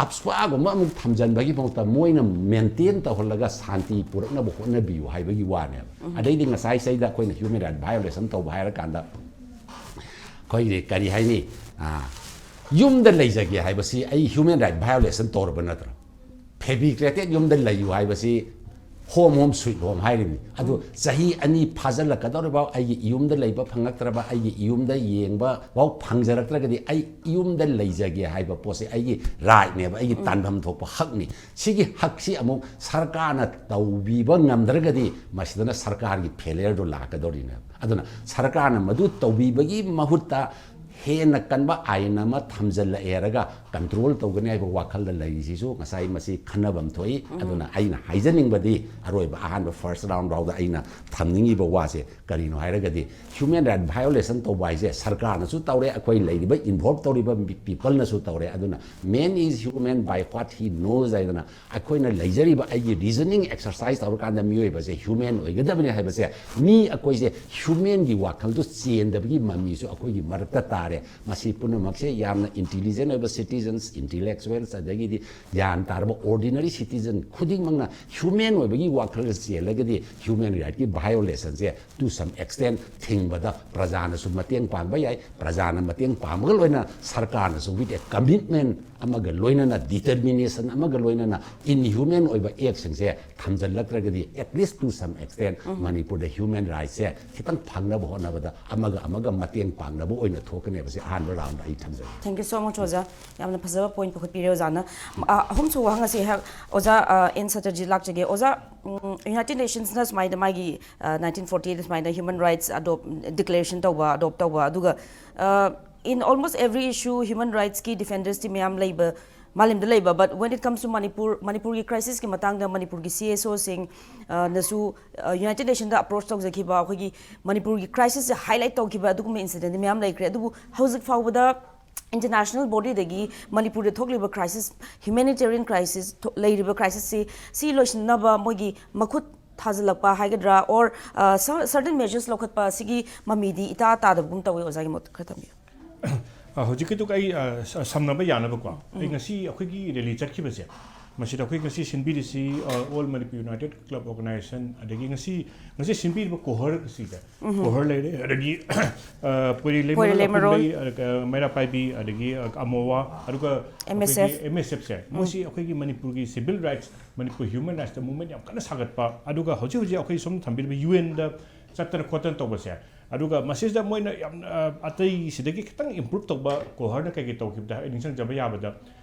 ꯑꯞꯁ꯭ꯋꯥꯒꯨꯝꯕ ꯑꯃꯨꯛ ꯊꯝꯖꯤꯟꯕꯒꯤ ꯃꯍꯨꯠꯇ ꯃꯣꯏꯅ ꯃꯦꯟꯇꯦꯟ ꯇꯧꯍꯜꯂꯒ ꯁꯥꯟꯇꯤ ꯄꯨꯔꯛꯅꯕ ꯍꯣꯠꯅꯕꯤꯌꯨ ꯍꯥꯏꯕꯒꯤ ꯋꯥꯅꯦꯕ꯫ ꯑꯗꯩꯗꯤ ꯉꯁꯥꯏ ꯁꯤꯗ ꯑꯩꯈꯣꯏꯅ ꯍ꯭ꯌꯨꯃꯦꯟ ꯔꯥꯏꯠ ꯚꯥꯏꯑꯣꯂꯦꯁꯟ ꯇꯧꯕ ꯍꯥꯏꯔꯀꯥꯟꯗ, ꯑꯩꯈꯣꯏꯒꯤ ꯀꯔꯤ ꯍꯥꯏꯅꯤ, ꯑꯥ, ꯌꯨꯝꯗ ꯂꯩꯖꯒꯦ ꯍꯥꯏꯕꯁꯤ ꯑꯩ ꯍ꯭ꯌꯨꯃꯦꯟ ꯔꯥꯏꯠ ꯚꯥꯏꯑꯣꯂꯦꯁꯟ ꯇꯧꯔꯕ ꯅꯠꯇ꯭ꯔꯣ? ꯐꯦꯕ꯭ꯔꯤꯀꯦꯇꯦꯠ ꯌꯨꯝꯗ ꯂꯩꯌꯨ ꯍꯥꯏꯕꯁꯤ ꯍꯣꯝ ꯍꯣꯝ ꯁ꯭ꯋꯤꯠ ꯍꯣꯝ ꯍꯥꯏꯔꯤꯕꯅꯤ꯫ ꯑꯗꯨ ꯆꯍꯤ ꯑꯅꯤ ꯐꯥꯖꯤꯜꯂꯛꯀꯗꯧꯔꯤꯕ ꯑꯩꯒꯤ ꯏꯌꯨꯝꯗ ꯂꯩꯕ ꯐꯪꯉꯛꯇ꯭ꯔꯕ, ꯑꯩꯒꯤ ꯏꯌꯨꯝꯗ ꯌꯦꯡꯕ ꯐꯥꯎ ꯐꯪꯖꯔꯛꯇ꯭ꯔꯒꯗꯤ, ꯑꯩ ꯏꯌꯨꯝꯗ ꯂꯩꯖꯒꯦ ꯍꯥꯏꯕ ꯄꯣꯠꯁꯦ ꯑꯩꯒꯤ ꯔꯥꯏꯠꯅꯦꯕ, ꯑꯩꯒꯤ ꯇꯥꯟꯐꯝ ꯊꯣꯛꯄ ꯍꯛꯅꯤ꯫ ꯁꯤꯒꯤ ꯍꯛꯁꯤ ꯑꯃꯨꯛ ꯁꯔꯀꯥꯔꯅ ꯇꯧꯕꯤꯕ ꯉꯝꯗ꯭ꯔꯒꯗꯤ, ꯃꯁꯤꯗꯅ ꯁꯔꯀꯥꯔꯒꯤ ꯐꯦꯂꯤꯌꯔꯗꯨ ꯂꯥꯛꯀꯗꯧꯔꯤꯅꯦꯕ꯫ ꯑꯗꯨꯅ ꯁꯔꯀꯥꯔꯅ ꯃꯗꯨ ꯇꯧꯕꯤꯕꯒꯤ ꯃꯍꯨꯠꯇ ꯍꯦꯟꯅ ꯀꯟꯕ ꯑꯥꯏꯟ ꯑꯃ ꯊꯝꯖꯤꯜꯂꯛꯑꯦ ꯍꯥꯏꯔꯒ ꯀꯟꯇ꯭ꯔꯣꯜ ꯇꯧꯒꯅꯤ ꯍꯥꯏꯕ ꯋꯥꯈꯜꯗ ꯂꯩꯔꯤꯁꯤꯁꯨ ꯉꯁꯥꯏ ꯃꯁꯤ ꯈꯟꯅꯐꯝ ꯊꯣꯛꯏ꯫ ꯑꯗꯨꯅ ꯑꯩꯅ ꯍꯥꯏꯖꯅꯤꯡꯕꯗꯤ, ꯑꯔꯣꯏꯕ ꯑꯍꯥꯟꯕ ꯐꯥꯔꯁ ꯔꯥꯎꯟ ꯐꯥꯎꯗ ꯑꯩꯅ ꯊꯝꯅꯤꯡꯉꯤꯕ ꯋꯥꯁꯦ ꯀꯔꯤꯅꯣ ꯍꯥꯏꯔꯒꯗꯤ, ꯍ꯭ꯌꯨꯃꯦꯟ ꯔꯥꯏꯠ ꯚꯥꯏꯑꯣꯂꯦꯁꯟ ꯇꯧꯕ ꯍꯥꯏꯁꯦ ꯁꯔꯀꯥꯔꯅꯁꯨ ꯇꯧꯔꯦ, ꯑꯩꯈꯣꯏ ꯂꯩꯔꯤꯕ ꯏꯟꯚꯣꯜꯕ ꯇꯧꯔꯤꯕ ꯄꯤꯄꯜꯅꯁꯨ ꯇꯧꯔꯦ꯫ ꯑꯗꯨꯅ man is human by what he knows ꯍꯥꯏꯗꯅ, ꯑꯩꯈꯣꯏꯅ ꯂꯩꯖꯔꯤꯕ ꯑꯩꯒꯤ ꯔꯤꯖꯅꯤꯡ ꯑꯦꯛꯁꯔꯁꯥꯏꯁ ꯇꯧꯔꯀꯥꯟꯗ ꯃꯤꯑꯣꯏꯕꯁꯦ ꯍ꯭ꯌꯨꯃꯦꯟ ꯑꯣꯏꯒꯗꯕꯅꯤ ꯍꯥꯏꯕꯁꯦ, ꯃꯤ ꯑꯩꯈꯣꯏꯁꯦ ꯍ꯭ꯌꯨꯃꯦꯟꯒꯤ ꯋꯥꯈꯜꯗꯨ ꯆꯦꯟꯗꯕꯒꯤ ꯃꯃꯤꯁꯨ ꯑꯩꯈꯣꯏꯒꯤ ꯃꯔꯛꯇ ꯇꯥꯔꯦ꯫ ꯃꯁꯤ ꯄꯨꯝꯅꯃꯛꯁꯦ ꯌꯥꯝꯅ ꯏꯟꯇꯤꯂꯤꯖꯦꯟ ꯑꯣꯏꯕ ꯁꯤꯇꯤꯖꯟꯁ, ꯏꯟꯇꯤꯂꯦꯛꯆꯨꯋꯦꯜꯁ, ꯑꯗꯒꯤꯗꯤ ꯒ꯭ꯌꯥꯟ ꯇꯥꯔꯕ ꯑꯣꯔꯗꯤꯅꯔꯤ ꯁꯤꯇꯤꯖꯟ ꯈꯨꯗꯤꯡꯃꯛꯅ ꯍ꯭ꯌꯨꯃꯦꯟ ꯑꯣꯏꯕꯒꯤ ꯋꯥꯈꯜꯗ ꯆꯦꯜꯂꯒꯗꯤ ꯍ꯭ꯌꯨꯃꯦꯟ ꯔꯥꯏꯠꯀꯤ ꯚꯥꯏꯑꯣꯂꯦꯁꯟꯁꯦ to some extent ꯊꯤꯡꯕꯗ ꯄ꯭ꯔꯖꯥꯅꯁꯨ ꯃꯇꯦꯡ ꯄꯥꯡꯕ ꯌꯥꯏ꯫ ꯄ꯭ꯔꯖꯥꯅ ꯃꯇꯦꯡ ꯄꯥꯡꯕꯒ ꯂꯣꯏꯅꯅ ꯁꯔꯀꯥꯔꯅꯁꯨ with a commitment ꯑꯃꯒ ꯂꯣꯏꯅꯅ, ꯗꯤꯇꯔꯃꯤꯅꯦꯁꯟ ꯑꯃꯒ ꯂꯣꯏꯅꯅ, ꯏꯟꯍ꯭ꯌꯨꯃꯦꯟ ꯑꯣꯏꯕ ꯑꯦꯛꯁꯤꯡꯁꯦ ꯊꯝꯖꯤꯜꯂꯛꯇ꯭ꯔꯒꯗꯤ, at least to some extent, ꯃꯅꯤꯄꯨꯔꯗ ꯍ꯭ꯌꯨꯃꯦꯟ ꯔꯥꯏꯠꯁꯦ ꯈꯤꯇꯪ ꯐꯪꯅꯕ ꯍꯣꯠꯅꯕꯗ ꯑꯃꯒ ꯑꯃꯒ ꯃꯇꯦꯡ ꯄꯥꯡꯅꯕ ꯑꯣꯏꯅ ꯊꯣꯛꯀꯅꯦꯕ꯫ ꯁꯤ ꯑꯍꯥꯟꯕ ꯔꯥꯎꯟꯗ ꯑꯩ ꯊꯝꯖꯒꯦ꯫ Thank you so much, ꯑꯣꯖꯥ꯫ ꯌꯥꯝꯅ ꯐꯖꯕ ꯄꯣꯏꯟꯠ ꯄꯨꯈꯠꯄꯤꯔꯦ ꯑꯣꯖꯥꯅ꯫ ꯑ, ꯑꯍꯨꯝꯁꯨꯕ ꯋꯥꯍꯪ ꯑꯁꯤ ꯑꯩꯍꯥꯛ ꯑꯣꯖꯥ, ꯑ, ꯑꯦꯟ ꯁꯇꯔꯖꯤꯠ ꯂꯥꯛꯆꯒꯦ꯫ ꯑꯣꯖꯥ, ꯎꯝ, ꯌꯨꯅꯥꯏꯇꯦꯗ ꯅꯦꯁꯟꯁꯅ ꯁꯨꯃꯥꯏꯅ ꯃꯥꯒꯤ, ꯑ, ꯅꯥꯏꯟꯇꯤꯟ ꯐꯣꯔꯇꯤ ꯑꯩꯠꯇ ꯁꯨꯃꯥꯏꯅ ꯍ꯭ꯌꯨꯃꯦꯟ ꯔꯥꯏꯠꯁ ꯑꯦꯗꯣꯞ, ꯗꯤꯀ꯭ꯂꯦꯔꯦꯁꯟ ꯇꯧꯕ, ꯑꯦꯗꯣꯞ ꯇꯧꯕ, ꯑꯗꯨꯒ, ꯑ, in almost every issue human rightsꯀꯤ ꯗꯤꯐꯦꯟꯗꯔꯁꯇꯤ ꯃꯌꯥꯝ ꯂꯩꯕ, ꯃꯥꯂꯦꯝꯗ ꯂꯩꯕ, but when it comes to Manipur, ꯃꯅꯤꯄꯨꯔꯒꯤ ꯀ꯭ꯔꯥꯏꯁꯤꯁꯀꯤ ꯃꯇꯥꯡꯗ ꯃꯅꯤꯄꯨꯔꯒꯤ ꯁꯤ ꯑꯦꯁ ꯑꯣꯁꯤꯡ, ꯑ, ꯅꯁꯨ, ꯑ, ꯌꯨꯅꯥꯏꯇꯦꯗ ꯅꯦꯁꯟꯗ ꯑꯦꯄ꯭ꯔꯣꯆ ꯇꯧꯖꯈꯤꯕ, ꯑꯩꯈꯣꯏꯒꯤ ꯃꯅꯤꯄꯨꯔꯒꯤ ꯀ꯭ꯔꯥꯏꯁꯤꯁꯁꯦ ꯍꯥꯏꯂꯥꯏꯠ ꯇꯧꯈꯤꯕ ꯑꯗꯨꯒꯨꯝꯕ ꯏꯟꯁꯤꯗꯦꯟꯠ ꯃꯌꯥꯝ ꯂꯩꯈ꯭ꯔꯦ꯫ ꯑꯗꯨꯕꯨ ꯍꯧꯖꯤꯛ ꯐꯥꯎꯕꯗ ꯏꯟꯇꯔꯅꯦꯁꯅꯦꯜ ꯕꯣꯗꯤꯗꯒꯤ ꯃꯅꯤꯄꯨꯔꯗ ꯊꯣꯛꯂꯤꯕ ꯀ꯭ꯔꯥꯏꯁꯤꯁ, ꯍ꯭ꯌꯨꯃꯦꯅꯤꯇꯦꯔꯤꯌꯟ ꯀ꯭ꯔꯥꯏꯁꯤꯁ ꯂꯩꯔꯤꯕ ꯀ꯭ꯔꯥꯏꯁꯤꯁꯁꯤ, ꯁꯤ ꯂꯣꯏꯁꯤꯟꯅꯕ ꯃꯣꯏꯒꯤ ꯃꯈꯨꯠ ꯊꯥꯖꯤꯜꯂꯛꯄ ꯍꯥꯏꯒꯗ꯭ꯔꯥ, ꯑꯣꯔ ꯁꯔꯇꯟ ꯃꯦꯖꯔꯁ ꯂꯧꯈꯠꯄ ꯑꯁꯤꯒꯤ ꯃꯃꯤꯗꯤ ꯏꯇꯥ ꯇꯥꯗꯕꯒꯨꯝ ꯇꯧꯋꯤ꯫ ꯑꯣꯖꯥꯒꯤ ꯃꯣꯠ ꯈꯔ ꯊꯝꯕꯤꯌꯨ꯫ ꯑ, ꯍꯧꯖꯤꯛꯀꯤꯗꯨꯒ ꯑꯩ ꯑ, ꯁ- ꯁꯝꯅꯕ ꯌꯥꯅꯕꯀꯣ, ꯑꯩ ꯉꯁꯤ ꯑꯩꯈꯣꯏꯒꯤ ꯔꯦꯂꯤ ꯆꯠꯈꯤꯕꯁꯦ, ꯃꯁꯤꯗ ꯑꯩꯈꯣꯏ ꯉꯁꯤ ꯁꯤꯟꯕꯤꯔꯤꯁꯤ all Manipur united club organisation, ꯑꯗꯒꯤ ꯉꯁꯤ ꯉꯁꯤ ꯁꯤꯟꯕꯤꯔꯤꯕ ꯀꯣꯍꯔꯁꯤꯗ, ꯀꯣꯍꯔ ꯂꯩꯔꯦ, ꯑꯗꯒꯤ ꯑ, ꯄꯣꯏꯔꯩ ꯂꯩꯃꯔꯣꯜ, ꯄꯣꯏꯔꯩ ꯂꯩꯃꯔꯣꯜ꯫ ꯑꯩꯈꯣꯏ ꯂꯩ, ꯑ, ꯃꯩꯔꯥ ꯄꯥꯏꯕꯤ, ꯑꯗꯒꯤ ꯑ, ꯑꯃꯣꯋꯥ, ꯑꯗꯨꯒ M S F. M S ꯑꯦꯐꯁꯦ, ꯃꯣꯏꯁꯤ ꯑꯩꯈꯣꯏꯒꯤ ꯃꯅꯤꯄꯨꯔꯒꯤ ꯁꯤꯚꯤꯜ ꯔꯥꯏꯠꯁ, ꯃꯅꯤꯄꯨꯔ ꯍ꯭ꯌꯨꯃꯦꯟ ꯔꯥꯏꯠꯁꯇ ꯃꯨꯚꯃꯦꯟ ꯌꯥꯝ ꯀꯟꯅ ꯁꯥꯒꯠꯄ, ꯑꯗꯨꯒ ꯍꯧꯖꯤꯛ ꯍꯧꯖꯤꯛ ꯑꯩꯈꯣꯏ ꯁꯣꯝ ꯊꯝꯕꯤꯔꯤꯕ ꯌꯨ ꯑꯦꯟꯗ ꯆꯠꯇꯅ ꯈꯣꯠꯇꯅ ꯇꯧꯕꯁꯦ, ꯑꯗꯨꯒ ꯃꯁꯤꯁꯤꯗ ꯃꯣꯏꯅ ꯌꯥꯝ, ꯑ, ꯑꯇꯩꯁꯤꯗꯒꯤ ꯈꯤꯇꯪ ꯏꯝꯄ꯭ꯔꯨꯞ ꯇꯧꯕ ꯀꯣꯍꯔꯅ ꯀꯩꯀꯩ ꯇꯧꯈꯤꯕꯗ ꯑꯩ ꯅꯤꯡꯁꯤꯡꯖꯕ ꯌꯥꯕꯗ,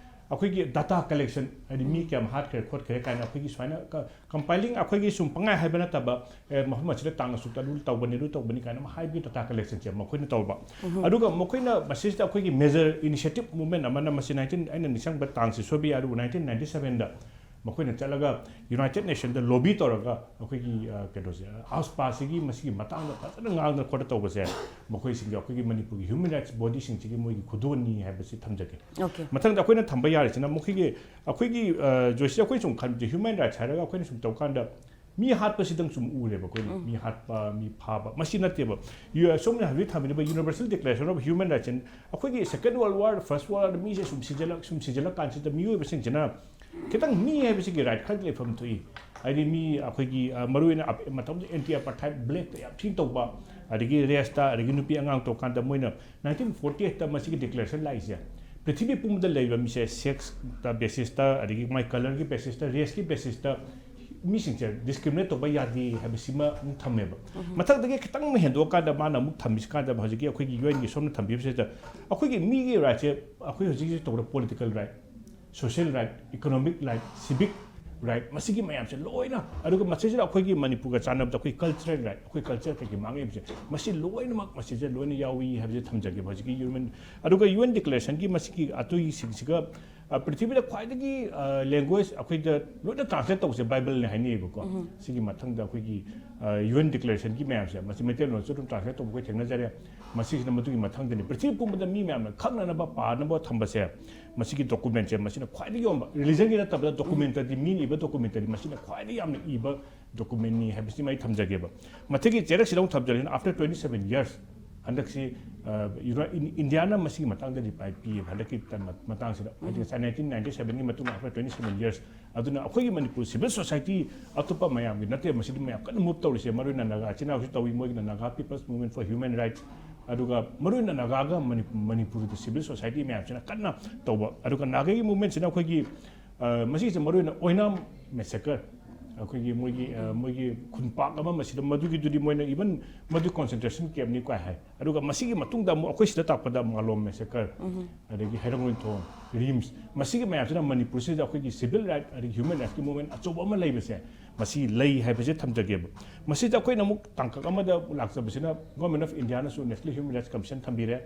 ꯑꯩꯈꯣꯏꯒꯤ ꯗꯥꯇꯥ ꯀꯂꯦꯛꯁꯟ, ꯍꯥꯏꯗꯤ ꯃꯤ ꯀꯌꯥꯝ ꯍꯥꯠꯈ꯭ꯔꯦ ꯈꯣꯠꯈ꯭ꯔꯦ ꯀꯥꯏꯅ ꯑꯩꯈꯣꯏꯒꯤ ꯁꯨꯃꯥꯏꯅ ꯀꯝꯄꯥꯏꯂꯤꯡ, ꯑꯩꯈꯣꯏꯒꯤ ꯁꯨꯝ ꯄꯪꯍꯥꯏ ꯍꯥꯏꯕ ꯅꯠꯇꯕ, ꯑꯦ, ꯃꯐꯝ ꯑꯁꯤꯗ ꯇꯥꯡ ꯑꯁꯨꯛꯇ ꯑꯗꯨ ꯇꯧꯕꯅꯤ, ꯑꯗꯨ ꯇꯧꯕꯅꯤ ꯀꯥꯏꯅ ꯑꯃ ꯍꯥꯏꯕꯒꯤ ꯗꯥꯇꯥ ꯀꯂꯦꯛꯁꯟꯁꯦ ꯃꯈꯣꯏꯅ ꯇꯧꯕ꯫ ꯑꯗꯨꯒ ꯃꯈꯣꯏꯅ ꯃꯁꯤꯁꯤꯗ ꯑꯩꯈꯣꯏꯒꯤ ꯃꯦꯖꯔ ꯏꯅꯤꯁꯤꯌꯦꯇꯤꯞ ꯃꯨꯚꯃꯦꯟ ꯑꯃꯅ, ꯃꯁꯤ ꯅꯥꯏꯟꯇꯤꯟ, ꯑꯩꯅ ꯅꯤꯡꯁꯤꯡꯕ ꯇꯥꯡꯁꯤ ꯁꯣꯏꯕ ꯌꯥꯏ, ꯑꯗꯨꯕꯨ ꯅꯥꯏꯟꯇꯤꯟ ꯅꯥꯏꯟꯇꯤ ꯁꯕꯦꯟꯗ ꯃꯈꯣꯏꯅ ꯆꯠꯂꯒ ꯌꯨꯅꯥꯏꯇꯦꯠ ꯅꯦꯁꯟꯗ ꯂꯣꯕꯤ ꯇꯧꯔꯒ ꯑꯩꯈꯣꯏꯒꯤ, ꯑ, ꯀꯩꯅꯣꯁꯦ, ꯑꯥꯎꯁꯄꯥꯁꯤꯒꯤ ꯃꯁꯤꯒꯤ ꯃꯇꯥꯡꯗ ꯐꯖꯅ ꯉꯥꯡꯗꯅ ꯈꯣꯠꯇꯅ ꯇꯧꯕꯁꯦ, ꯃꯈꯣꯏꯁꯤꯡꯒꯤ, ꯑꯩꯈꯣꯏꯒꯤ ꯃꯅꯤꯄꯨꯔꯒꯤ ꯍ꯭ꯌꯨꯃꯦꯟ ꯔꯥꯏꯠꯁ ꯕꯣꯗꯤꯁꯤꯡꯁꯤꯒꯤ ꯃꯣꯏꯒꯤ ꯈꯨꯗꯣꯜꯅꯤ ꯍꯥꯏꯕꯁꯤ ꯊꯝꯖꯒꯦ꯫ ꯑꯣꯀꯦ꯫ ꯃꯊꯪꯗ ꯑꯩꯈꯣꯏꯅ ꯊꯝꯕ ꯌꯥꯔꯤꯁꯤꯅ ꯃꯈꯣꯏꯒꯤ, ꯑꯩꯈꯣꯏꯒꯤ, ꯑ, ꯖꯣꯏꯁꯤ, ꯑꯩꯈꯣꯏꯅ ꯁꯨꯝ ꯈꯟꯕꯁꯦ, ꯍ꯭ꯌꯨꯃꯦꯟ ꯔꯥꯏꯠꯁ ꯍꯥꯏꯔꯒ ꯑꯩꯈꯣꯏꯅ ꯁꯨꯝ ꯇꯧꯀꯥꯟꯗ ꯃꯤ ꯍꯥꯠꯄꯁꯤꯗꯪ ꯁꯨꯝ ꯎꯔꯦꯕ ꯑꯩꯈꯣꯏꯅ꯫ ꯃꯤ ꯍꯥꯠꯄ, ꯃꯤ ꯐꯥꯕ, ꯃꯁꯤ ꯅꯠꯇꯦꯕ꯫ ꯌꯨ-, ꯁꯣꯝꯅ ꯍꯧꯖꯤꯛ ꯊꯝꯕꯤꯔꯤꯕ Universal Declaration of Human Rights, ꯑꯩꯈꯣꯏꯒꯤ Second World War, First World War ꯗ ꯃꯤꯁꯦ ꯁꯨꯝ ꯁꯤꯖꯜꯂꯛ, ꯁꯨꯝ ꯁꯤꯖꯜꯂꯛ ꯀꯥꯟꯁꯤꯗ ꯃꯤꯑꯣꯏꯕꯁꯤꯡꯁꯤꯅ ꯈꯤꯇꯪ ꯃꯤ ꯍꯥꯏꯕꯁꯤꯒꯤ ꯔꯥꯏꯠ ꯈꯔꯗꯤ ꯂꯩꯐꯝ ꯊꯣꯛꯏ꯫ ꯍꯥꯏꯗꯤ ꯃꯤ ꯑꯩꯈꯣꯏꯒꯤ, ꯑ, ꯃꯔꯨꯑꯣꯏꯅ ꯑꯞ-, ꯃꯇꯝꯗꯨꯗ ꯑꯦꯟꯇꯤ ꯑꯄꯥꯔꯊꯥꯏꯠ ꯕ꯭ꯂꯦꯛꯇ ꯌꯥꯝ ꯊꯤꯅ ꯇꯧꯕ, ꯑꯗꯒꯤ ꯔꯦꯁꯇ, ꯑꯗꯒꯤ ꯅꯨꯄꯤ ꯑꯉꯥꯡ ꯇꯧꯀꯥꯟꯗ ꯃꯣꯏꯅ ꯅꯥꯏꯟꯇꯤꯟ ꯐꯣꯔꯇꯤ ꯑꯩꯠꯇ ꯃꯁꯤꯒꯤ ꯗꯤꯀ꯭ꯂꯦꯔꯦꯁꯟ ꯂꯥꯛꯏꯁꯦ, ꯄ꯭ꯔꯤꯊꯤꯕꯤ ꯄꯨꯝꯕꯗ ꯂꯩꯕ ꯃꯤꯁꯦ ꯁꯦꯛꯁꯇ ꯕꯦꯁꯤꯁꯇ, ꯑꯗꯒꯤ ꯃꯥꯏ ꯀꯂꯔꯒꯤ ꯕꯦꯁꯤꯁꯇ, ꯔꯦꯁꯀꯤ ꯕꯦꯁꯤꯁꯇ ꯃꯤꯁꯤꯡꯁꯦ ꯗꯤꯁꯀ꯭ꯔꯤꯃꯤꯅꯦꯠ ꯇꯧꯕ ꯌꯥꯗꯦ ꯍꯥꯏꯕꯁꯤꯃ ꯑꯃꯨꯛ ꯊꯝꯃꯦꯕ꯫ ꯃꯊꯪꯗꯒꯤ ꯈꯤꯇꯪ ꯑꯃ ꯍꯦꯟꯗꯣꯛꯑꯀꯥꯟꯗ ꯃꯥꯅ ꯑꯃꯨꯛ ꯊꯝꯃꯤꯁꯤ ꯀꯥꯟꯗ ꯍꯧꯖꯤꯛꯀꯤ ꯑꯩꯈꯣꯏꯒꯤ ꯌꯨ ꯑꯦꯟꯒꯤ ꯁꯣꯝꯅ ꯊꯝꯕꯤꯕꯁꯤꯗ ꯑꯩꯈꯣꯏꯒꯤ ꯃꯤꯒꯤ ꯔꯥꯏꯠꯁꯦ, ꯑꯩꯈꯣꯏ ꯍꯧꯖꯤꯛ ꯍꯧꯖꯤꯛ ꯇꯧꯔꯤꯕ political right, social right, economic right, civic right, ꯃꯁꯤꯒꯤ ꯃꯌꯥꯝꯁꯦ ꯂꯣꯏꯅ, ꯑꯗꯨꯒ ꯃꯁꯤꯁꯤꯗ ꯑꯩꯈꯣꯏꯒꯤ ꯃꯅꯤꯄꯨꯔꯒ ꯆꯥꯟꯅꯕꯗ ꯑꯩꯈꯣꯏ ꯀꯜꯆꯔꯦꯜ ꯔꯥꯏꯠ, ꯑꯩꯈꯣꯏ ꯀꯜꯆꯔ ꯀꯩꯀꯩ ꯃꯥꯡꯉꯛꯏꯕꯁꯦ, ꯃꯁꯤ ꯂꯣꯏꯅꯃꯛ ꯃꯁꯤꯁꯦ ꯂꯣꯏꯅ ꯌꯥꯎꯏ ꯍꯥꯏꯕꯁꯦ ꯊꯝꯖꯒꯦꯕ꯫ ꯍꯧꯖꯤꯛꯀꯤ ꯌꯨ ꯑꯦꯟ, ꯑꯗꯨꯒ ꯌꯨ ꯑꯦꯟ ꯗꯤꯀ꯭ꯂꯦꯔꯦꯁꯟꯒꯤ ꯃꯁꯤꯒꯤ ꯑꯇꯨꯏꯁꯤꯡꯁꯤꯒ, ꯑ, ꯄ꯭ꯔꯤꯊꯤꯕꯤꯗ ꯈ꯭ꯋꯥꯏꯗꯒꯤ, ꯑ, ꯂꯦꯡꯒ꯭ꯋꯦꯖ ꯑꯩꯈꯣꯏꯗ ꯂꯣꯏꯅ ꯇ꯭ꯔꯥꯟꯁꯂꯦꯠ ꯇꯧꯕꯁꯦ ꯕꯥꯏꯕꯜꯅꯦ ꯍꯥꯏꯅꯩꯌꯦꯕꯀꯣ꯫ ꯁꯤꯒꯤ ꯃꯊꯪꯗ ꯑꯩꯈꯣꯏꯒꯤ, ꯑ, ꯌꯨ ꯑꯦꯟ ꯗꯤꯀ꯭ꯂꯦꯔꯦꯁꯟꯒꯤ ꯃꯌꯥꯝꯁꯦ, ꯃꯁꯤ ꯃꯩꯇꯩꯂꯣꯟꯁꯨ ꯑꯗꯨꯝ ꯇ꯭ꯔꯥꯟꯁꯂꯦꯠ ꯇꯧꯕ ꯑꯩꯈꯣꯏ ꯊꯦꯡꯅꯖꯔꯦ꯫ ꯃꯁꯤꯁꯤꯅ ꯃꯗꯨꯒꯤ ꯃꯊꯪꯗꯅꯤ꯫ ꯄ꯭ꯔꯤꯊꯤꯕꯤ ꯄꯨꯝꯕꯗ ꯃꯤ ꯃꯌꯥꯝꯅ ꯈꯪꯅꯅꯕ ꯄꯥꯅꯕ ꯊꯝꯕꯁꯦ, ꯃꯁꯤꯒꯤ document ꯁꯦ ꯃꯁꯤꯅ ꯈ꯭ꯋꯥꯏꯗꯒꯤ ꯌꯣꯟꯕ, religion ꯒꯤ ꯅꯠꯇꯕꯗ documentary, ꯃꯤꯅ ꯏꯕ documentary ꯃꯁꯤꯅ ꯈ꯭ꯋꯥꯏꯗꯒꯤ ꯌꯥꯝꯅ ꯏꯕ document ꯅꯤ ꯍꯥꯏꯕꯁꯤꯃ ꯑꯩ ꯊꯝꯖꯒꯦꯕ꯫ ꯃꯊꯛꯀꯤ ꯆꯦꯔꯛꯁꯤꯗ ꯑꯃꯨꯛ ꯊꯝꯖꯔꯤꯅ, after twenty seven years ꯍꯟꯗꯛꯁꯤ, ꯑ, ꯌꯨꯅꯥꯏ-, ꯏꯟ-, ꯏꯟꯗꯤꯌꯥꯅ ꯃꯁꯤꯒꯤ ꯃꯇꯥꯡꯗ reply ꯄꯤꯌꯦꯕ ꯍꯟꯗꯛꯀꯤ ꯇꯟ-, ꯃꯇꯥꯡꯁꯤꯗ꯫ ꯍꯥꯏꯗꯤ ꯉꯁꯥꯏ nineteen ninety seven ꯒꯤ ꯃꯇꯨꯡꯗ after twenty seven years꯫ ꯑꯗꯨꯅ ꯑꯩꯈꯣꯏꯒꯤ ꯃꯅꯤꯄꯨꯔ civil society ꯑꯇꯣꯞꯄ ꯃꯌꯥꯝꯒꯤ ꯅꯠꯇꯦ, ꯃꯁꯤꯗ ꯃꯌꯥꯝ ꯀꯟꯅ move ꯇꯧꯔꯤꯁꯦ, ꯃꯔꯨ ꯑꯣꯏꯅ ꯅꯥꯒꯥ ꯏꯆꯤꯟ ꯏꯅꯥꯎꯁꯨ ꯇꯧꯏ, ꯃꯣꯏꯒꯤꯅ Naga People's Movement for Human Rights, ꯑꯗꯨꯒ ꯃꯔꯨ ꯑꯣꯏꯅ ꯅꯥꯒꯥꯒ ꯃꯅꯤ-, ꯃꯅꯤꯄꯨꯔꯒꯤ civil society ꯃꯌꯥꯝꯁꯤꯅ ꯀꯟꯅ ꯇꯧꯕ꯫ ꯑꯗꯨꯒ ꯅꯥꯒꯥꯒꯤ movement ꯁꯤꯅ ꯑꯩꯈꯣꯏꯒꯤ, ꯑ, ꯃꯁꯤꯁꯦ ꯃꯔꯨ ꯑꯣꯏꯅ ꯑꯣꯏꯅꯥꯝ massacre, ꯑꯩꯈꯣꯏꯒꯤ ꯃꯣꯏꯒꯤ, ꯑ, ꯃꯣꯏꯒꯤ ꯈꯨꯟꯄꯥꯛ ꯑꯃ ꯃꯁꯤꯗ, ꯃꯗꯨꯒꯤꯗꯨꯗꯤ ꯃꯣꯏꯅ even ꯃꯗꯨ concentration camp ꯅꯤ ꯀꯥꯏ ꯍꯥꯏ꯫ ꯑꯗꯨꯒ ꯃꯁꯤꯒꯤ ꯃꯇꯨꯡꯗ ꯑꯃꯨꯛ ꯑꯩꯈꯣꯏ ꯁꯤꯗ ꯇꯥꯛꯄꯗ ꯃꯥꯂꯣꯝ massacre, ꯑꯗꯒꯤ ꯍꯩꯔꯥꯡꯒꯣꯏꯊꯣꯡ, ꯔꯤꯝꯁ, ꯃꯁꯤꯒꯤ ꯃꯌꯥꯝꯁꯤꯅ ꯃꯅꯤꯄꯨꯔꯁꯤꯗ ꯑꯩꯈꯣꯏꯒꯤ civil right ꯑꯗꯒꯤ human rights ꯀꯤ movement ꯑꯆꯧꯕ ꯑꯃ ꯂꯩꯕꯁꯦ, ꯃꯁꯤ ꯂꯩ ꯍꯥꯏꯕꯁꯦ ꯊꯝꯖꯒꯦꯕ꯫ ꯃꯁꯤꯗ ꯑꯩꯈꯣꯏꯅ ꯑꯃꯨꯛ ꯇꯥꯡꯀꯛ ꯑꯃꯗ ꯂꯥꯛꯆꯕꯁꯤꯅ Government of India ꯅꯁꯨ National Human Rights Commission ꯊꯝꯕꯤꯔꯦ,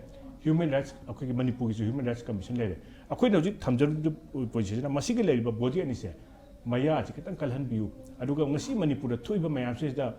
human rights, ꯑꯩꯈꯣꯏꯒꯤ ꯃꯅꯤꯄꯨꯔꯒꯤꯁꯨ human rights commission ꯂꯩꯔꯦ꯫ ꯑꯩꯈꯣꯏꯅ ꯍꯧꯖꯤꯛ ꯊꯝꯖꯔꯤꯕ position ꯁꯤꯅ ꯃꯁꯤꯒꯤ ꯂꯩꯔꯤꯕ body ꯑꯅꯤꯁꯦ ꯃꯌꯥꯁꯤ ꯈꯤꯇꯪ ꯀꯜꯍꯟꯕꯤꯌꯨ꯫ ꯑꯗꯨꯒ ꯉꯁꯤ ꯃꯅꯤꯄꯨꯔꯗ ꯊꯣꯛꯏꯕ ꯃꯌꯥꯝꯁꯤꯗ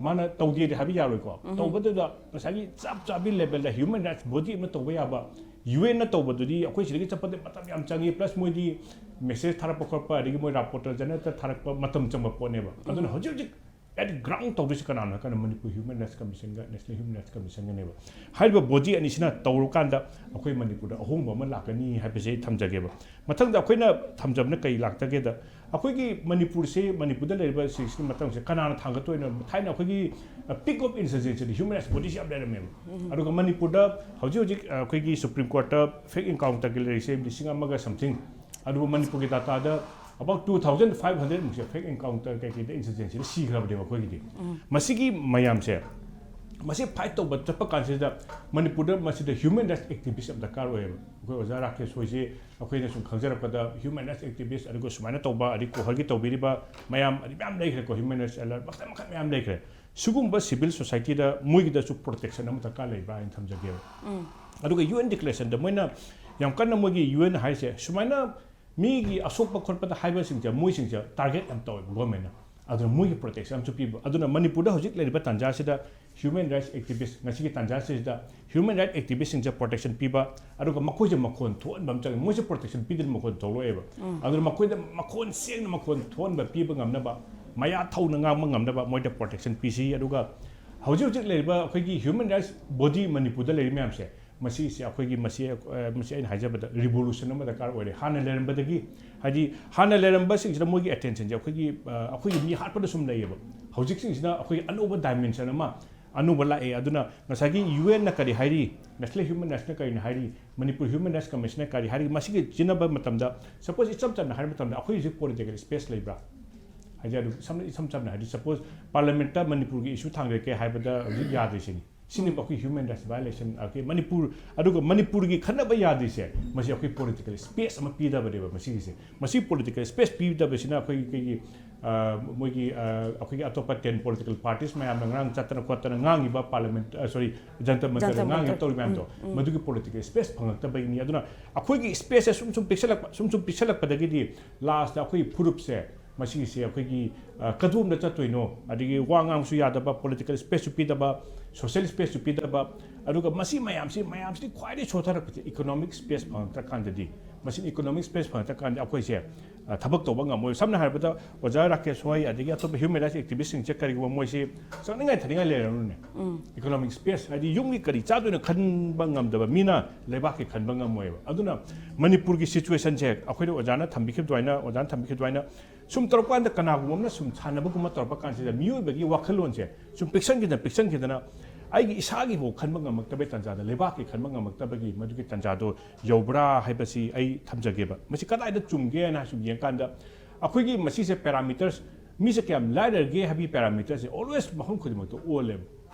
ꯃꯥꯅ ꯇꯧꯗꯦꯗꯤ ꯍꯥꯏꯕ ꯌꯥꯔꯣꯏꯀꯣ꯫ ꯇꯧꯕꯗꯨꯗ ꯉꯁꯥꯏꯒꯤ ꯆꯞ ꯆꯥꯕꯤ level ꯗ human rights body ꯑꯃ ꯇꯧꯕ ꯌꯥꯕ, UN ꯅ ꯇꯧꯕꯗꯨꯗꯤ ꯑꯩꯈꯣꯏ ꯁꯤꯗꯒꯤ ꯆꯠꯄꯗ ꯃꯇꯝ ꯌꯥꯝ ꯆꯪꯉꯤ, plus ꯃꯣꯏꯗꯤ message ꯊꯥꯔꯛꯄ ꯈꯣꯠꯄ, ꯑꯗꯒꯤ ꯃꯣꯏ rapporteur ꯖꯅꯇ ꯊꯥꯔꯛꯄ ꯃꯇꯝ ꯆꯪꯕ ꯄꯣꯠꯅꯦꯕ꯫ ꯑꯗꯨꯅ ꯍꯧꯖꯤꯛ ꯍꯧꯖꯤꯛ at ground ꯇꯧꯗꯣꯏꯁꯤ ꯀꯅꯥꯅꯣ ꯍꯥꯏ ꯀꯥꯟꯗ ꯃꯅꯤꯄꯨꯔ Human Rights Commission ꯒ National Human Rights Commission ꯒꯅꯦꯕ꯫ ꯍꯥꯏꯔꯤꯕ body ꯑꯅꯤꯁꯤꯅ ꯇꯧꯔꯀꯥꯟꯗ ꯑꯩꯈꯣꯏ ꯃꯅꯤꯄꯨꯔꯗ ꯑꯍꯣꯡꯕ ꯑꯃ ꯂꯥꯛꯀꯅꯤ ꯍꯥꯏꯕꯁꯦ ꯑꯩ ꯊꯝꯖꯒꯦꯕ꯫ ꯃꯊꯪꯗ ꯑꯩꯈꯣꯏꯅ ꯊꯝꯖꯕꯅ ꯀꯩ ꯂꯥꯛꯇꯒꯦꯗ, ꯑꯩꯈꯣꯏꯒꯤ ꯃꯅꯤꯄꯨꯔꯁꯦ, ꯃꯅꯤꯄꯨꯔꯗ ꯂꯩꯔꯤꯕ ꯁꯤꯁꯤꯒꯤ ꯃꯇꯥꯡꯁꯦ ꯀꯅꯥꯅ ꯊꯥꯡꯒꯠꯇꯣꯏꯅꯣ? ꯊꯥꯏꯅ ꯑꯩꯈꯣꯏꯒꯤ, ꯑ, peak of insurgency the human rights body ꯁꯤ ꯌꯥꯝ ꯂꯩꯔꯝꯃꯦꯕ꯫ ꯑꯗꯨꯒ ꯃꯅꯤꯄꯨꯔꯗ ꯍꯧꯖꯤꯛ ꯍꯧꯖꯤꯛ, ꯑ, ꯑꯩꯈꯣꯏꯒꯤ Supreme Court ꯇ fake encounter ꯒꯤ ꯂꯩꯔꯤꯁꯦ ꯂꯤꯁꯤꯡ ꯑꯃꯒ something, ꯑꯗꯨꯕꯨ ꯃꯅꯤꯄꯨꯔꯒꯤ data the about two thousand five hundred ꯃꯨꯛꯁꯦ fake encounter ꯀꯩꯀꯩꯗ insurgency ꯗ ꯁꯤꯈ꯭ꯔꯕꯅꯦꯕ ꯑꯩꯈꯣꯏꯒꯤꯗꯤ꯫ ꯃꯁꯤꯒꯤ ꯃꯌꯥꯝꯁꯦ, ꯃꯁꯤ fight ꯇꯧꯕ ꯆꯠꯄ ꯀꯥꯟꯁꯤꯗ ꯃꯅꯤꯄꯨꯔꯗ ꯃꯁꯤꯗ human rights activist ꯑꯃ ꯗꯔꯀꯥꯔ ꯑꯣꯏꯌꯦꯕ꯫ ꯑꯩꯈꯣꯏ ꯑꯣꯖꯥ ꯔꯥꯀꯦꯁ ꯍꯣꯏꯁꯤ ꯑꯩꯈꯣꯏꯅ ꯁꯨꯝ ꯈꯪꯖꯔꯛꯄꯗ human rights activist, ꯑꯗꯨꯒ ꯁꯨꯃꯥꯏꯅ ꯇꯧꯕ, ꯑꯗꯩ ꯀꯣꯍꯔꯒꯤ ꯇꯧꯕꯤꯔꯤꯕ ꯃꯌꯥꯝ, ꯑꯗꯩ ꯃꯌꯥꯝ ꯂꯩꯈ꯭ꯔꯦꯀꯣ, human rights alert ꯃꯈꯜ ꯃꯈꯜ ꯃꯌꯥꯝ ꯂꯩꯈ꯭ꯔꯦ꯫ ꯁꯤꯒꯨꯝꯕ civil society ꯗ ꯃꯣꯏꯒꯤꯗꯁꯨ protection ꯑꯃ ꯗꯔꯀꯥꯔ ꯂꯩꯕ꯭ꯔꯥ ꯍꯥꯏꯅ ꯊꯝꯖꯒꯦꯕ꯫ ꯑꯗꯨꯒ UN declaration ꯗ ꯃꯣꯏꯅ ꯌꯥꯝ ꯀꯟꯅ ꯃꯣꯏꯒꯤ UN ꯍꯥꯏꯁꯦ ꯁꯨꯃꯥꯏꯅ ꯃꯤꯒꯤ ꯑꯁꯣꯛꯄ ꯈꯣꯠꯄꯗ ꯍꯥꯏꯕꯁꯤꯡꯁꯦ, ꯃꯣꯏꯁꯤꯡꯁꯦ target ꯌꯥꯝ ꯇꯧꯋꯦꯕ government ꯅ꯫ ꯑꯗꯨꯅ ꯃꯣꯏꯒꯤ ꯄ꯭ꯔꯣꯇꯦꯛꯁꯟ ꯑꯃꯁꯨ ꯄꯤꯕ꯫ ꯑꯗꯨꯅ ꯃꯅꯤꯄꯨꯔꯗ ꯍꯧꯖꯤꯛ ꯂꯩꯔꯤꯕ ꯇꯥꯟꯖꯥꯁꯤꯗ human rights activist, ꯉꯁꯤꯒꯤ ꯇꯥꯟꯖꯥꯁꯤꯗ human rights activistꯁꯤꯡꯁꯦ ꯄ꯭ꯔꯣꯇꯦꯛꯁꯟ ꯄꯤꯕ, ꯑꯗꯨꯒ ꯃꯈꯣꯏꯁꯦ ꯃꯈꯣꯟ ꯊꯣꯛꯍꯟꯕ ꯑꯃ ꯆꯪꯉꯦ꯫ ꯃꯣꯏꯁꯦ ꯄ꯭ꯔꯣꯇꯦꯛꯁꯟ ꯄꯤꯗꯅ ꯃꯈꯣꯟ ꯊꯣꯛꯂꯛꯑꯦꯕ꯫ ꯑꯗꯨꯅ ꯃꯈꯣꯏꯗ ꯃꯈꯣꯟ ꯁꯦꯡꯅ ꯃꯈꯣꯟ ꯊꯣꯛꯍꯟꯕ ꯄꯤꯕ ꯉꯝꯅꯕ, ꯃꯌꯥ ꯊꯧꯅ ꯉꯥꯡꯕ ꯉꯝꯅꯕ ꯃꯣꯏꯗ ꯄ꯭ꯔꯣꯇꯦꯛꯁꯟ ꯄꯤꯁꯤ꯫ ꯑꯗꯨꯒ ꯍꯧꯖꯤꯛ ꯍꯧꯖꯤꯛ ꯂꯩꯔꯤꯕ ꯑꯩꯈꯣꯏꯒꯤ human rights body ꯃꯅꯤꯄꯨꯔꯗ ꯂꯩꯔꯤ ꯃꯌꯥꯝꯁꯦ, ꯃꯁꯤꯁꯦ ꯑꯩꯈꯣꯏꯒꯤ, ꯃꯁꯤ, ꯑ, ꯃꯁꯤ ꯑꯩꯅ ꯍꯥꯏꯖꯕꯗ revolution ꯑꯃ ꯗꯔꯀꯥꯔ ꯑꯣꯏꯔꯦ꯫ ꯍꯥꯟꯅ ꯂꯩꯔꯝꯕꯗꯒꯤ, ꯍꯥꯏꯗꯤ ꯍꯥꯟꯅ ꯂꯩꯔꯝꯕꯁꯤꯡꯁꯤꯗ ꯃꯣꯏꯒꯤ attentionꯁꯦ ꯑꯩꯈꯣꯏꯒꯤ, ꯑ, ꯑꯩꯈꯣꯏꯒꯤ ꯃꯤ ꯍꯥꯠꯄꯗ ꯁꯨꯝ ꯂꯩꯌꯦꯕ꯫ ꯍꯧꯖꯤꯛꯁꯤꯡꯁꯤꯅ ꯑꯩꯈꯣꯏꯒꯤ ꯑꯅꯧꯕ dimension ꯑꯃ, ꯑꯅꯧꯕ ꯂꯥꯛꯑꯦ꯫ ꯑꯗꯨꯅ ꯉꯁꯥꯏꯒꯤ UNꯅ ꯀꯔꯤ ꯍꯥꯏꯔꯤ, National Human Rightsꯅ ꯀꯔꯤꯅ ꯍꯥꯏꯔꯤ, ꯃꯅꯤꯄꯨꯔ Human Rights Commissionꯅ ꯀꯔꯤ ꯍꯥꯏꯔꯤ, ꯃꯁꯤꯒꯤ ꯆꯤꯟꯅꯕ ꯃꯇꯝꯗ, suppose ꯏꯆꯝ ꯆꯝꯅ ꯍꯥꯏꯕ ꯃꯇꯝꯗ, ꯑꯩꯈꯣꯏ ꯍꯧꯖꯤꯛ political space ꯂꯩꯕ꯭ꯔꯥ? ꯍꯥꯏꯗꯤ ꯑꯗꯨ ꯏꯁꯝ, ꯏꯁꯝ ꯆꯝꯅ ꯍꯥꯏꯗꯤ, suppose parliamentꯇ ꯃꯅꯤꯄꯨꯔꯒꯤ issue ꯊꯥꯡꯒꯠꯀꯦ ꯍꯥꯏꯕꯗ ꯍꯧꯖꯤꯛ ꯌꯥꯗ꯭ꯔꯤꯁꯤꯅꯤ꯫ ꯁꯤꯅꯦꯕ ꯑꯩꯈꯣꯏ human rights violation, ꯑꯩꯈꯣꯏ ꯃꯅꯤꯄꯨꯔ, ꯑꯗꯨꯒ ꯃꯅꯤꯄꯨꯔꯒꯤ ꯈꯟꯅꯕ ꯌꯥꯗ꯭ꯔꯤꯁꯦ, ꯃꯁꯤ ꯑꯩꯈꯣꯏ political space ꯑꯃ ꯄꯤꯗꯕꯅꯦꯕ ꯃꯁꯤꯒꯤꯁꯦ꯫ ꯃꯁꯤ political space ꯄꯤꯗꯕꯁꯤꯅ ꯑꯩꯈꯣꯏ, ꯑꯩꯈꯣꯏꯒꯤ, ꯑ, ꯃꯣꯏꯒꯤ, ꯑ, ꯑꯩꯈꯣꯏꯒꯤ ꯑꯇꯣꯞꯄ ten political parties ꯃꯌꯥꯝꯅ ꯉꯔꯥꯡ ꯆꯠꯇꯅ ꯈꯣꯠꯇꯅ ꯉꯥꯡꯉꯤꯕ parliament, ꯑ, sorry, ꯖꯟꯇꯔ ꯃꯟꯇꯔꯗ ꯖꯟꯇꯔ ꯉꯥꯡꯉꯤꯕ ꯃꯟꯇꯔ꯫ ꯇꯧꯔꯤ ꯃꯌꯥꯝꯗꯣ, ꯎꯝ, ꯎꯝ꯫ ꯃꯗꯨꯒꯤ political space ꯐꯪꯉꯛꯇꯕꯒꯤꯅꯤ꯫ ꯑꯗꯨꯅ ꯑꯩꯈꯣꯏꯒꯤ spaceꯁꯦ ꯁꯨꯝ ꯁꯨꯝ ꯄꯤꯛꯁꯜꯂꯛꯄ, ꯁꯨꯝ ꯁꯨꯝ ꯄꯤꯛꯁꯜꯂꯛꯄꯗꯒꯤꯗꯤ lastꯇ ꯑꯩꯈꯣꯏꯒꯤ ꯐꯨꯔꯨꯞꯁꯦ ꯃꯁꯤꯒꯤꯁꯦ ꯑꯩꯈꯣꯏꯒꯤ, ꯑ, ꯀꯗꯣꯝꯗ ꯆꯠꯇꯣꯏꯅꯣ, ꯑꯗꯒꯤ ꯋꯥ ꯉꯥꯡꯕꯁꯨ ꯌꯥꯗꯕ, political spaceꯁꯨ ꯄꯤꯗꯕ, social spaceꯁꯨ ꯄꯤꯗꯕ, ꯑꯗꯨꯒ ꯃꯁꯤ ꯃꯌꯥꯝꯁꯤ, ꯃꯌꯥꯝꯁꯤꯗꯤ ꯈ꯭ꯋꯥꯏꯗꯒꯤ ꯁꯣꯊꯔꯛꯄꯁꯦ economic space ꯐꯪꯉꯛꯇ꯭ꯔꯀꯥꯟꯗꯗꯤ, ꯃꯁꯤ economic space ꯐꯪꯉꯛꯇ꯭ꯔꯀꯥꯟꯗ ꯑꯩꯈꯣꯏꯁꯦ, ꯑ, ꯊꯕꯛ ꯇꯧꯕ ꯉꯝꯃꯣꯏ꯫ ꯁꯝꯅ ꯍꯥꯏꯔꯕꯗ ꯑꯣꯖꯥ ꯔꯥꯀꯦꯁ ꯍꯣꯏ, ꯑꯗꯒꯤ ꯑꯇꯣꯞꯄ human rights activistꯁꯤꯡꯁꯦ ꯀꯔꯤꯒꯨꯝꯕ ꯃꯣꯏꯁꯤ ꯆꯠꯅꯤꯡꯉꯥꯏ ꯊꯥꯅꯤꯡꯉꯥꯏ ꯂꯩꯔꯅꯨꯅꯦ꯫ Economic space ꯍꯥꯏꯗꯤ ꯌꯨꯝꯒꯤ ꯀꯔꯤ ꯆꯥꯗꯣꯏꯅꯣ ꯈꯟꯕ ꯉꯝꯗꯕ ꯃꯤꯅ ꯂꯩꯕꯥꯛꯀꯤ ꯈꯟꯕ ꯉꯝꯃꯣꯏꯕ꯫ ꯑꯗꯨꯅ ꯃꯅꯤꯄꯨꯔꯒꯤ situationꯁꯦ ꯑꯩꯈꯣꯏꯗ ꯑꯣꯖꯥꯅ ꯊꯝꯕꯤꯈꯤꯕ ꯑꯗꯨꯃꯥꯏꯅ, ꯑꯣꯖꯥꯅ ꯊꯝꯕꯤꯈꯤꯕ ꯑꯗꯨꯃꯥꯏꯅ ꯁꯨꯝ ꯇꯧꯔꯛꯄ ꯀꯥꯟꯗ, ꯀꯅꯥꯒꯨꯝꯕ ꯑꯃꯅ ꯁꯨꯝ ꯁꯥꯟꯅꯕꯒꯨꯝꯕ ꯇꯧꯔꯛꯄ ꯀꯥꯟꯁꯤꯗ ꯃꯤꯑꯣꯏꯕꯒꯤ ꯋꯥꯈꯜꯂꯣꯟꯁꯦ ꯁꯨꯝ ꯄꯤꯛꯁꯟꯈꯤꯗꯅ, ꯄꯤꯛꯁꯟꯈꯤꯗꯅ ꯑꯩꯒꯤ ꯏꯁꯥꯒꯤꯐꯥꯎ ꯈꯟꯕ ꯉꯝꯃꯛꯇꯕꯒꯤ ꯇꯥꯟꯖꯥꯗ, ꯂꯩꯕꯥꯛꯀꯤ ꯈꯟꯕ ꯉꯝꯃꯛꯇꯕꯒꯤ ꯃꯗꯨꯒꯤ ꯇꯥꯟꯖꯥꯗꯣ ꯌꯧꯕ꯭ꯔꯥ ꯍꯥꯏꯕꯁꯤ ꯑꯩ ꯊꯝꯖꯒꯦꯕ꯫ ꯃꯁꯤ ꯀꯗꯥꯏꯗ ꯆꯨꯝꯒꯦꯅ ꯁꯨꯝ ꯌꯦꯡꯀꯥꯟꯗ, ꯑꯩꯈꯣꯏꯒꯤ ꯃꯁꯤꯁꯦ parameters, ꯃꯤꯁꯦ ꯀꯌꯥꯝ ꯂꯥꯏꯔꯒꯦ ꯍꯥꯏꯕꯒꯤ parameterꯁꯦ always ꯃꯐꯝ ꯈꯨꯗꯤꯡꯃꯛꯇ ꯑꯣꯜꯂꯦꯕ꯫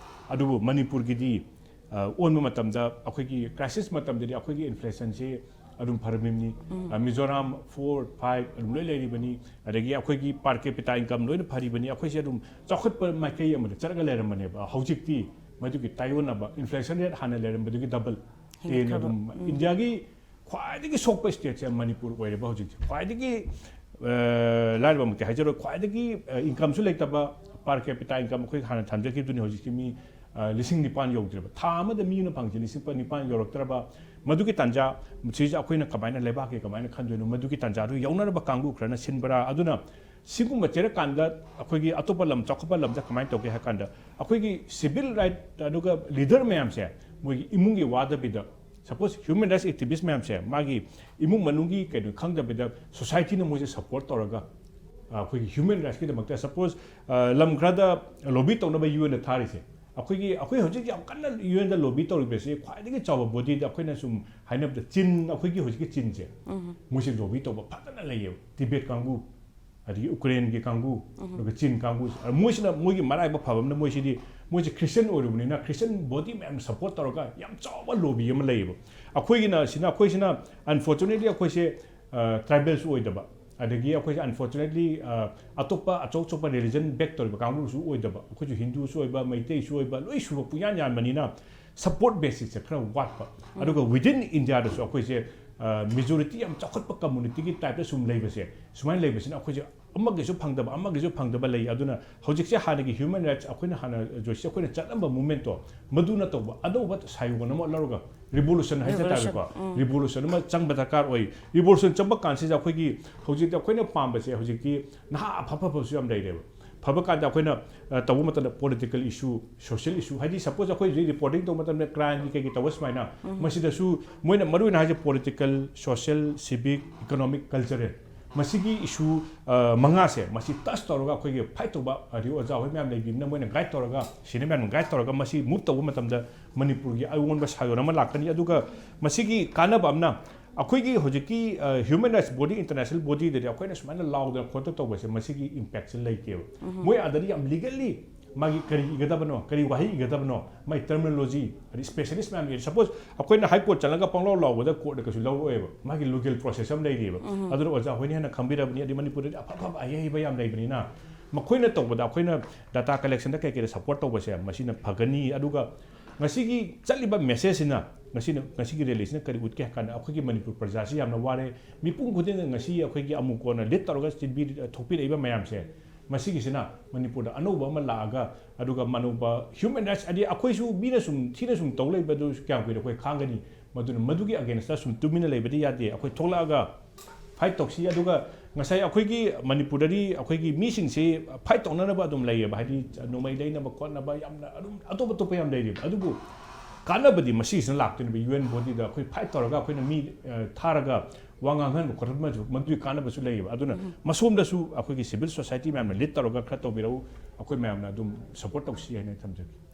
ꯑꯗꯨꯕꯨ ꯃꯅꯤꯄꯨꯔꯒꯤꯗꯤ, ꯑ, ꯑꯣꯟꯕ ꯃꯇꯝꯗ, ꯑꯩꯈꯣꯏꯒꯤ crisis ꯃꯇꯝꯗꯗꯤ ꯑꯩꯈꯣꯏꯒꯤ inflationꯁꯤ ꯑꯗꯨꯝ ꯐꯔꯝꯃꯤꯕꯅꯤ꯫ ꯑ, ꯃꯤꯖꯣꯔꯥꯝ four, five ꯑꯗꯨꯝ ꯂꯣꯏ ꯂꯩꯔꯤꯕꯅꯤ꯫ ꯑꯗꯒꯤ ꯑꯩꯈꯣꯏꯒꯤ per capita income ꯂꯣꯏꯅ ꯐꯔꯤꯕꯅꯤ꯫ ꯑꯩꯈꯣꯏꯁꯦ ꯑꯗꯨꯝ ꯆꯥꯎꯈꯠꯄ ꯃꯥꯏꯀꯩ ꯑꯃꯗ ꯆꯠꯂꯒ ꯂꯩꯔꯝꯕꯅꯦꯕ꯫ ꯍꯧꯖꯤꯛꯇꯤ ꯃꯗꯨꯒꯤ ꯇꯥꯏꯑꯣꯟꯅꯕ inflation rate ꯍꯥꯟꯅ ꯂꯩꯔꯝꯕꯗꯨꯒꯤ double ꯍꯦꯟꯒꯠꯈ꯭ꯔꯕ꯫ ꯍꯦꯟꯅ ꯑꯗꯨꯝ ꯏꯟꯗꯤꯌꯥꯒꯤ ꯈ꯭ꯋꯥꯏꯗꯒꯤ ꯁꯣꯛꯄ stateꯁꯦ ꯃꯅꯤꯄꯨꯔ ꯑꯣꯏꯔꯦꯕ ꯍꯧꯖꯤꯛꯁꯦ꯫ ꯈ꯭ꯋꯥꯏꯗꯒꯤ ꯂꯥꯏꯔꯕꯃꯛꯇꯤ ꯍꯥꯏꯖꯔꯣꯏ, ꯈ꯭ꯋꯥꯏꯗꯒꯤ ꯏꯟꯀꯝꯁꯨ ꯂꯩꯇꯕ, per capita income ꯑꯩꯈꯣꯏ ꯍꯥꯟꯅ ꯊꯝꯖꯈꯤꯕꯗꯨꯅꯤ, ꯍꯧꯖꯤꯛꯇꯤ ꯃꯤ ꯂꯤꯁꯤꯡ ꯅꯤꯄꯥꯟ ꯌꯧꯗ꯭ꯔꯤꯕ, ꯊꯥ ꯑꯃꯗ ꯃꯤ ꯑꯃꯅ ꯐꯪꯉꯤꯁꯦ ꯂꯤꯁꯤꯡ ꯅꯤꯄꯥꯟ ꯌꯧꯔꯛꯇ꯭ꯔꯕ꯫ ꯃꯗꯨꯒꯤ ꯇꯥꯟꯖꯥ ꯁꯤꯁꯦ ꯑꯩꯈꯣꯏꯅ ꯀꯃꯥꯏꯅ, ꯂꯩꯕꯥꯛꯀꯤ ꯀꯃꯥꯏꯅ ꯈꯟꯗꯣꯏꯅꯣ? ꯃꯗꯨꯒꯤ ꯇꯥꯟꯖꯥꯗꯨ ꯌꯧꯅꯅꯕ ꯀꯥꯡꯕꯨ ꯈꯔꯅ ꯁꯤꯟꯕ꯭ꯔꯥ? ꯑꯗꯨꯅ ꯁꯤꯒꯨꯝꯕ ꯆꯦꯔꯛꯀꯥꯟꯗ ꯑꯩꯈꯣꯏꯒꯤ ꯑꯇꯣꯞꯄ ꯂꯝ, ꯆꯥꯎꯈꯠꯄ ꯂꯝꯗ ꯀꯃꯥꯏꯅ ꯇꯧꯒꯦ ꯍꯥꯏ ꯀꯥꯟꯗ, ꯑꯩꯈꯣꯏꯒꯤ civil right ꯑꯗꯨꯒ leader ꯃꯌꯥꯝꯁꯦ ꯃꯣꯏꯒꯤ ꯏꯃꯨꯡꯒꯤ ꯋꯥꯗꯕꯤꯗ, suppose human rights activist ꯃꯌꯥꯝꯁꯦ ꯃꯥꯒꯤ ꯏꯃꯨꯡ ꯃꯅꯨꯡꯒꯤ ꯀꯩꯅꯣ ꯈꯪꯗꯕꯤꯗ societyꯅ ꯃꯣꯏꯁꯦ support ꯇꯧꯔꯒ, ꯑ, ꯑꯩꯈꯣꯏꯒꯤ human rightsꯀꯤꯗꯃꯛꯇ, suppose, ꯑ, ꯂꯝ ꯈꯔꯗ lobby ꯇꯧꯅꯕ UNꯗ ꯊꯥꯔꯤꯁꯦ, ꯑꯩꯈꯣꯏꯒꯤ, ꯑꯩꯈꯣꯏ ꯍꯧꯖꯤꯛ ꯌꯥꯝ ꯀꯟꯅ UNꯗ lobby ꯇꯧꯔꯤꯕꯁꯤ ꯈ꯭ꯋꯥꯏꯗꯒꯤ ꯆꯥꯎꯕ bodyꯗ ꯑꯩꯈꯣꯏꯅ ꯁꯨꯝ ꯍꯥꯏꯅꯕꯗ ꯆꯤꯟ, ꯑꯩꯈꯣꯏꯒꯤ ꯍꯧꯖꯤꯛꯀꯤ ꯆꯤꯟꯁꯦ, ꯃꯣꯏꯁꯦ lobby ꯇꯧꯕ ꯐꯖꯅ ꯂꯩꯌꯦꯕ꯫ ꯇꯤꯕꯦꯠ ꯀꯥꯡꯕꯨ, ꯑꯗꯒꯤ ꯎꯀ꯭ꯔꯦꯟꯒꯤ ꯀꯥꯡꯕꯨ, ꯑꯗꯨꯒ ꯆꯤꯟ ꯀꯥꯡꯕꯨ, ꯑ, ꯃꯣꯏꯁꯤꯅ, ꯃꯣꯏꯒꯤ ꯃꯔꯥꯏꯕꯛ ꯐꯕ ꯑꯃꯅ ꯃꯣꯏꯁꯤꯗꯤ, ꯃꯣꯏꯁꯦ Christian ꯑꯣꯏꯔꯨꯕꯅꯤꯅ Christian body ꯃꯌꯥꯝꯅ support ꯇꯧꯔꯒ ꯌꯥꯝ ꯆꯥꯎꯕ lobby ꯑꯃ ꯂꯩꯌꯦꯕ꯫ ꯑꯩꯈꯣꯏꯒꯤꯅ ꯁꯤꯅ, ꯑꯩꯈꯣꯏꯁꯤꯅ unfortunately ꯑꯩꯈꯣꯏꯁꯦ, ꯑ, tribalꯁꯨ ꯑꯣꯏꯗꯕ, ꯑꯗꯒꯤ ꯑꯩꯈꯣꯏꯁꯦ unfortunately, ꯑ, ꯑꯇꯣꯞꯄ ꯑꯆꯧ ꯑꯆꯧꯕ religion back ꯇꯧꯔꯤꯕ ꯀꯥꯡꯕꯨꯁꯨ ꯑꯣꯏꯗꯕ, ꯑꯩꯈꯣꯏꯁꯨ ꯍꯤꯟꯗꯨꯁꯨ ꯑꯣꯏꯕ, ꯃꯩꯇꯩꯁꯨ ꯑꯣꯏꯕ, ꯂꯣꯏ ꯁꯨꯕ ꯄꯨꯡꯌꯥꯟ ꯌꯥꯟꯕꯅꯤꯅ support basicꯁꯦ ꯈꯔ ꯋꯥꯠꯄ꯫ ꯑꯗꯨꯒ within Indiaꯗꯁꯨ ꯑꯩꯈꯣꯏꯁꯦ, ꯑ, majority ꯌꯥꯝ ꯆꯥꯎꯈꯠꯄ communityꯒꯤ typeꯇ ꯁꯨꯝ ꯂꯩꯕꯁꯦ, ꯁꯨꯃꯥꯏꯅ ꯂꯩꯕꯁꯤꯅ ꯑꯩꯈꯣꯏꯁꯦ ꯑꯃꯒꯤꯁꯨ ꯐꯪꯗꯕ, ꯑꯃꯒꯤꯁꯨ ꯐꯪꯗꯕ ꯂꯩ꯫ ꯑꯗꯨꯅ ꯍꯧꯖꯤꯛꯁꯦ ꯍꯥꯟꯅꯒꯤ human rights ꯑꯩꯈꯣꯏꯅ ꯍꯥꯟꯅ, ꯖꯣꯏꯁꯤ, ꯑꯩꯈꯣꯏꯅ ꯆꯠꯂꯝꯕ movementꯇꯣ, ꯃꯗꯨ ꯅꯠꯇꯕ ꯑꯅꯧꯕ ꯁꯥꯏꯑꯣꯟ ꯑꯃ ꯂꯧꯔꯒ revolution ꯍꯥꯏꯖ revolution, ꯇꯥꯔꯦꯀꯣ, ꯎꯝ꯫ Revolution ꯑꯃ ꯆꯪꯕ ꯗꯔꯀꯥꯔ ꯑꯣꯏ꯫ Revolution ꯆꯪꯕ ꯀꯥꯟꯁꯤꯗ ꯑꯩꯈꯣꯏꯒꯤ ꯍꯧꯖꯤꯛꯇꯤ ꯑꯩꯈꯣꯏꯅ ꯄꯥꯝꯕꯁꯦ ꯍꯧꯖꯤꯛꯇꯤ ꯅꯍꯥ ꯑꯐ ꯑꯐꯕꯁꯨ ꯌꯥꯝ ꯂꯩꯔꯦꯕ꯫ ꯐꯕ ꯀꯥꯟꯗ ꯑꯩꯈꯣꯏꯅ, ꯑ, ꯇꯧꯕ ꯃꯇꯝꯗ political issue, social issue, ꯍꯥꯏꯗꯤ suppose ꯑꯩꯈꯣꯏ ꯍꯧꯖꯤꯛ reporting ꯇꯧꯕ ꯃꯇꯝꯗ crimeꯒꯤ ꯀꯩꯒꯤ ꯇꯧꯕ ꯁꯨꯃꯥꯏꯅ, ꯃꯁꯤꯗꯁꯨ ꯃꯣꯏꯅ ꯃꯔꯨꯑꯣꯏꯅ ꯍꯥꯏꯁꯦ political, social, civic, economic, cultural, ꯃꯁꯤꯒꯤ issue, ꯑ, ꯃꯉꯥꯁꯦ ꯃꯁꯤ touch ꯇꯧꯔꯒ ꯑꯩꯈꯣꯏꯒꯤ fight ꯇꯧꯕ, ꯍꯥꯏꯗꯤ ꯑꯣꯖꯥ ꯍꯣꯏ ꯃꯌꯥꯝ ꯂꯩꯕꯤꯕꯅ ꯃꯣꯏꯅ guide ꯇꯧꯔꯒ, senior ꯃꯌꯥꯝꯅ guide ꯇꯧꯔꯒ ꯃꯁꯤ move ꯇꯧꯕ ꯃꯇꯝꯗ ꯃꯅꯤꯄꯨꯔꯒꯤ ꯑꯑꯣꯟꯕ ꯁꯥꯏꯑꯣꯟ ꯑꯃ ꯂꯥꯛꯀꯅꯤ꯫ ꯑꯗꯨꯒ ꯃꯁꯤꯒꯤ ꯀꯥꯟꯅꯕ ꯑꯃꯅ ꯑꯩꯈꯣꯏꯒꯤ ꯍꯧꯖꯤꯛꯀꯤ, ꯑ, human rights body, international bodyꯗꯗꯤ ꯑꯩꯈꯣꯏꯅ ꯁꯨꯃꯥꯏꯅ ꯂꯥꯎꯗꯅ ꯈꯣꯠꯇꯅ ꯇꯧꯕꯁꯦ ꯃꯁꯤꯒꯤ impactꯁꯦ ꯂꯩꯇꯦꯕ꯫ ꯃꯣꯏ ꯑꯥꯗꯗꯤ ꯌꯥꯝ legally ꯃꯥꯒꯤ ꯀꯔꯤ ꯏꯒꯗꯕꯅꯣ, ꯀꯔꯤ ꯋꯥꯍꯩ ꯏꯒꯗꯕꯅꯣ, ꯃꯥꯒꯤ terminology, ꯍꯥꯏꯗꯤ specialist ꯃꯌꯥꯝ ꯏꯔꯦ꯫ Suppose ꯑꯩꯈꯣꯏꯅ high court ꯆꯠꯂꯒ ꯄꯪꯂꯥꯎ ꯂꯥꯎꯕꯗ courtꯅ ꯀꯩꯁꯨ ꯂꯧꯔꯣꯏꯕ, ꯃꯥꯒꯤ legal process ꯑꯃ ꯂꯩꯔꯤꯕ꯫ ꯑꯗꯨꯅ ꯑꯣꯖꯥ ꯍꯣꯏꯅ ꯍꯦꯟꯅ ꯈꯪꯕꯤꯔꯕꯅꯤ, ꯑꯗꯩ ꯃꯅꯤꯄꯨꯔꯗꯗꯤ ꯑꯐ ꯑꯐꯕ ꯑꯍꯩ ꯑꯍꯩꯕ ꯌꯥꯝ ꯂꯩꯕꯅꯤꯅ ꯃꯈꯣꯏꯅ ꯇꯧꯕꯗ ꯑꯩꯈꯣꯏꯅ data collectionꯗ ꯀꯩ ꯀꯩꯗ support ꯇꯧꯕꯁꯦ ꯃꯁꯤꯅ ꯐꯒꯅꯤ꯫ ꯑꯗꯨꯒ ꯉꯁꯤꯒꯤ ꯆꯠꯂꯤꯕ ꯃꯦꯁꯦꯖꯁꯤꯅ, ꯉꯁꯤꯅ, ꯉꯁꯤꯒꯤ ꯔꯦꯂꯤꯁꯤꯅ ꯀꯔꯤ ꯎꯠꯀꯦ ꯍꯥꯏ ꯀꯥꯟꯗ, ꯑꯩꯈꯣꯏꯒꯤ ꯃꯅꯤꯄꯨꯔ ꯄ꯭ꯔꯖꯥꯁꯤ ꯌꯥꯝꯅ ꯋꯥꯔꯦ꯫ ꯃꯤꯄꯨꯝ ꯈꯨꯗꯤꯡꯅ ꯉꯁꯤ ꯑꯩꯈꯣꯏꯒꯤ ꯑꯃꯨꯛ ꯀꯣꯟꯅ ꯂꯤꯗ ꯇꯧꯔꯒ ꯆꯦꯟꯕꯤ-, ꯊꯣꯛꯄꯤꯔꯛꯏꯕ ꯃꯌꯥꯝꯁꯦ, ꯃꯁꯤꯒꯤꯁꯤꯅ ꯃꯅꯤꯄꯨꯔꯗ ꯑꯅꯧꯕ ꯑꯃ ꯂꯥꯛꯑꯒ, ꯑꯗꯨꯒ ꯑꯅꯧꯕ ꯍ꯭ꯌꯨꯃꯦꯟ ꯔꯥꯏꯠꯁ, ꯍꯥꯏꯗꯤ ꯑꯩꯈꯣꯏꯁꯨ ꯃꯤꯅ ꯁꯨꯝ ꯊꯤꯅ ꯁꯨꯝ ꯇꯧ ꯂꯩꯕꯗꯨ ꯀꯌꯥꯝ ꯀꯨꯏꯅ ꯑꯩꯈꯣꯏ ꯈꯥꯡꯒꯅꯤ? ꯃꯗꯨꯅ ꯃꯗꯨꯒꯤ ꯑꯒꯦꯟꯁꯇ ꯁꯨꯝ ꯇꯨꯃꯤꯟꯅ ꯂꯩꯕꯗꯤ ꯌꯥꯗꯦ꯫ ꯑꯩꯈꯣꯏ ꯊꯣꯛꯂꯛꯑꯒ ꯐꯥꯏꯠ ꯇꯧꯁꯤ꯫ ꯑꯗꯨꯒ ꯉꯁꯥꯏ ꯑꯩꯈꯣꯏꯒꯤ ꯃꯅꯤꯄꯨꯔꯗꯗꯤ ꯑꯩꯈꯣꯏꯒꯤ ꯃꯤꯁꯤꯡꯁꯤ ꯐꯥꯏꯠ ꯇꯧꯅꯅꯕ ꯑꯗꯨꯝ ꯂꯩꯌꯦꯕ, ꯍꯥꯏꯗꯤ ꯅꯣꯡꯃꯩ ꯂꯩꯅꯕ ꯈꯣꯠꯅꯕ ꯌꯥꯝꯅ ꯑꯗꯨꯝ ꯑꯇꯣꯞ ꯑꯇꯣꯞꯄ ꯌꯥꯝ ꯂꯩꯔꯤꯕ꯫ ꯑꯗꯨꯕꯨ ꯀꯥꯟꯅꯕꯗꯤ ꯃꯁꯤꯁꯤꯅ ꯂꯥꯛꯇꯣꯏꯅꯦꯕ, ꯌꯨ ꯑꯦꯟ ꯕꯣꯗꯤꯗ ꯑꯩꯈꯣꯏ ꯐꯥꯏꯠ ꯇꯧꯔꯒ ꯑꯩꯈꯣꯏꯅ ꯃꯤ, ꯑ, ꯊꯥꯔꯒ ꯋꯥ ꯉꯥꯡꯍꯟꯕ ꯈꯣꯠꯍꯟꯕꯁꯨ ꯃꯗꯨꯒꯤ ꯀꯥꯟꯅꯕꯁꯨ ꯂꯩꯌꯦꯕ꯫ ꯑꯗꯨꯅ ꯃꯁꯣꯝꯗꯁꯨ ꯑꯩꯈꯣꯏꯒꯤ ꯁꯤꯚꯤꯜ ꯁꯣꯁꯥꯏꯇꯤ ꯃꯌꯥꯝꯅ ꯂꯤꯗ ꯇꯧꯔꯒ ꯈꯔ ꯇꯧꯕꯤꯔꯛꯎ, ꯑꯩꯈꯣꯏ ꯃꯌꯥꯝꯅ ꯑꯗꯨꯝ ꯁꯄꯣꯔꯠ ꯇꯧꯁꯤ ꯍꯥꯏꯅ ꯊꯝꯖꯒꯦ꯫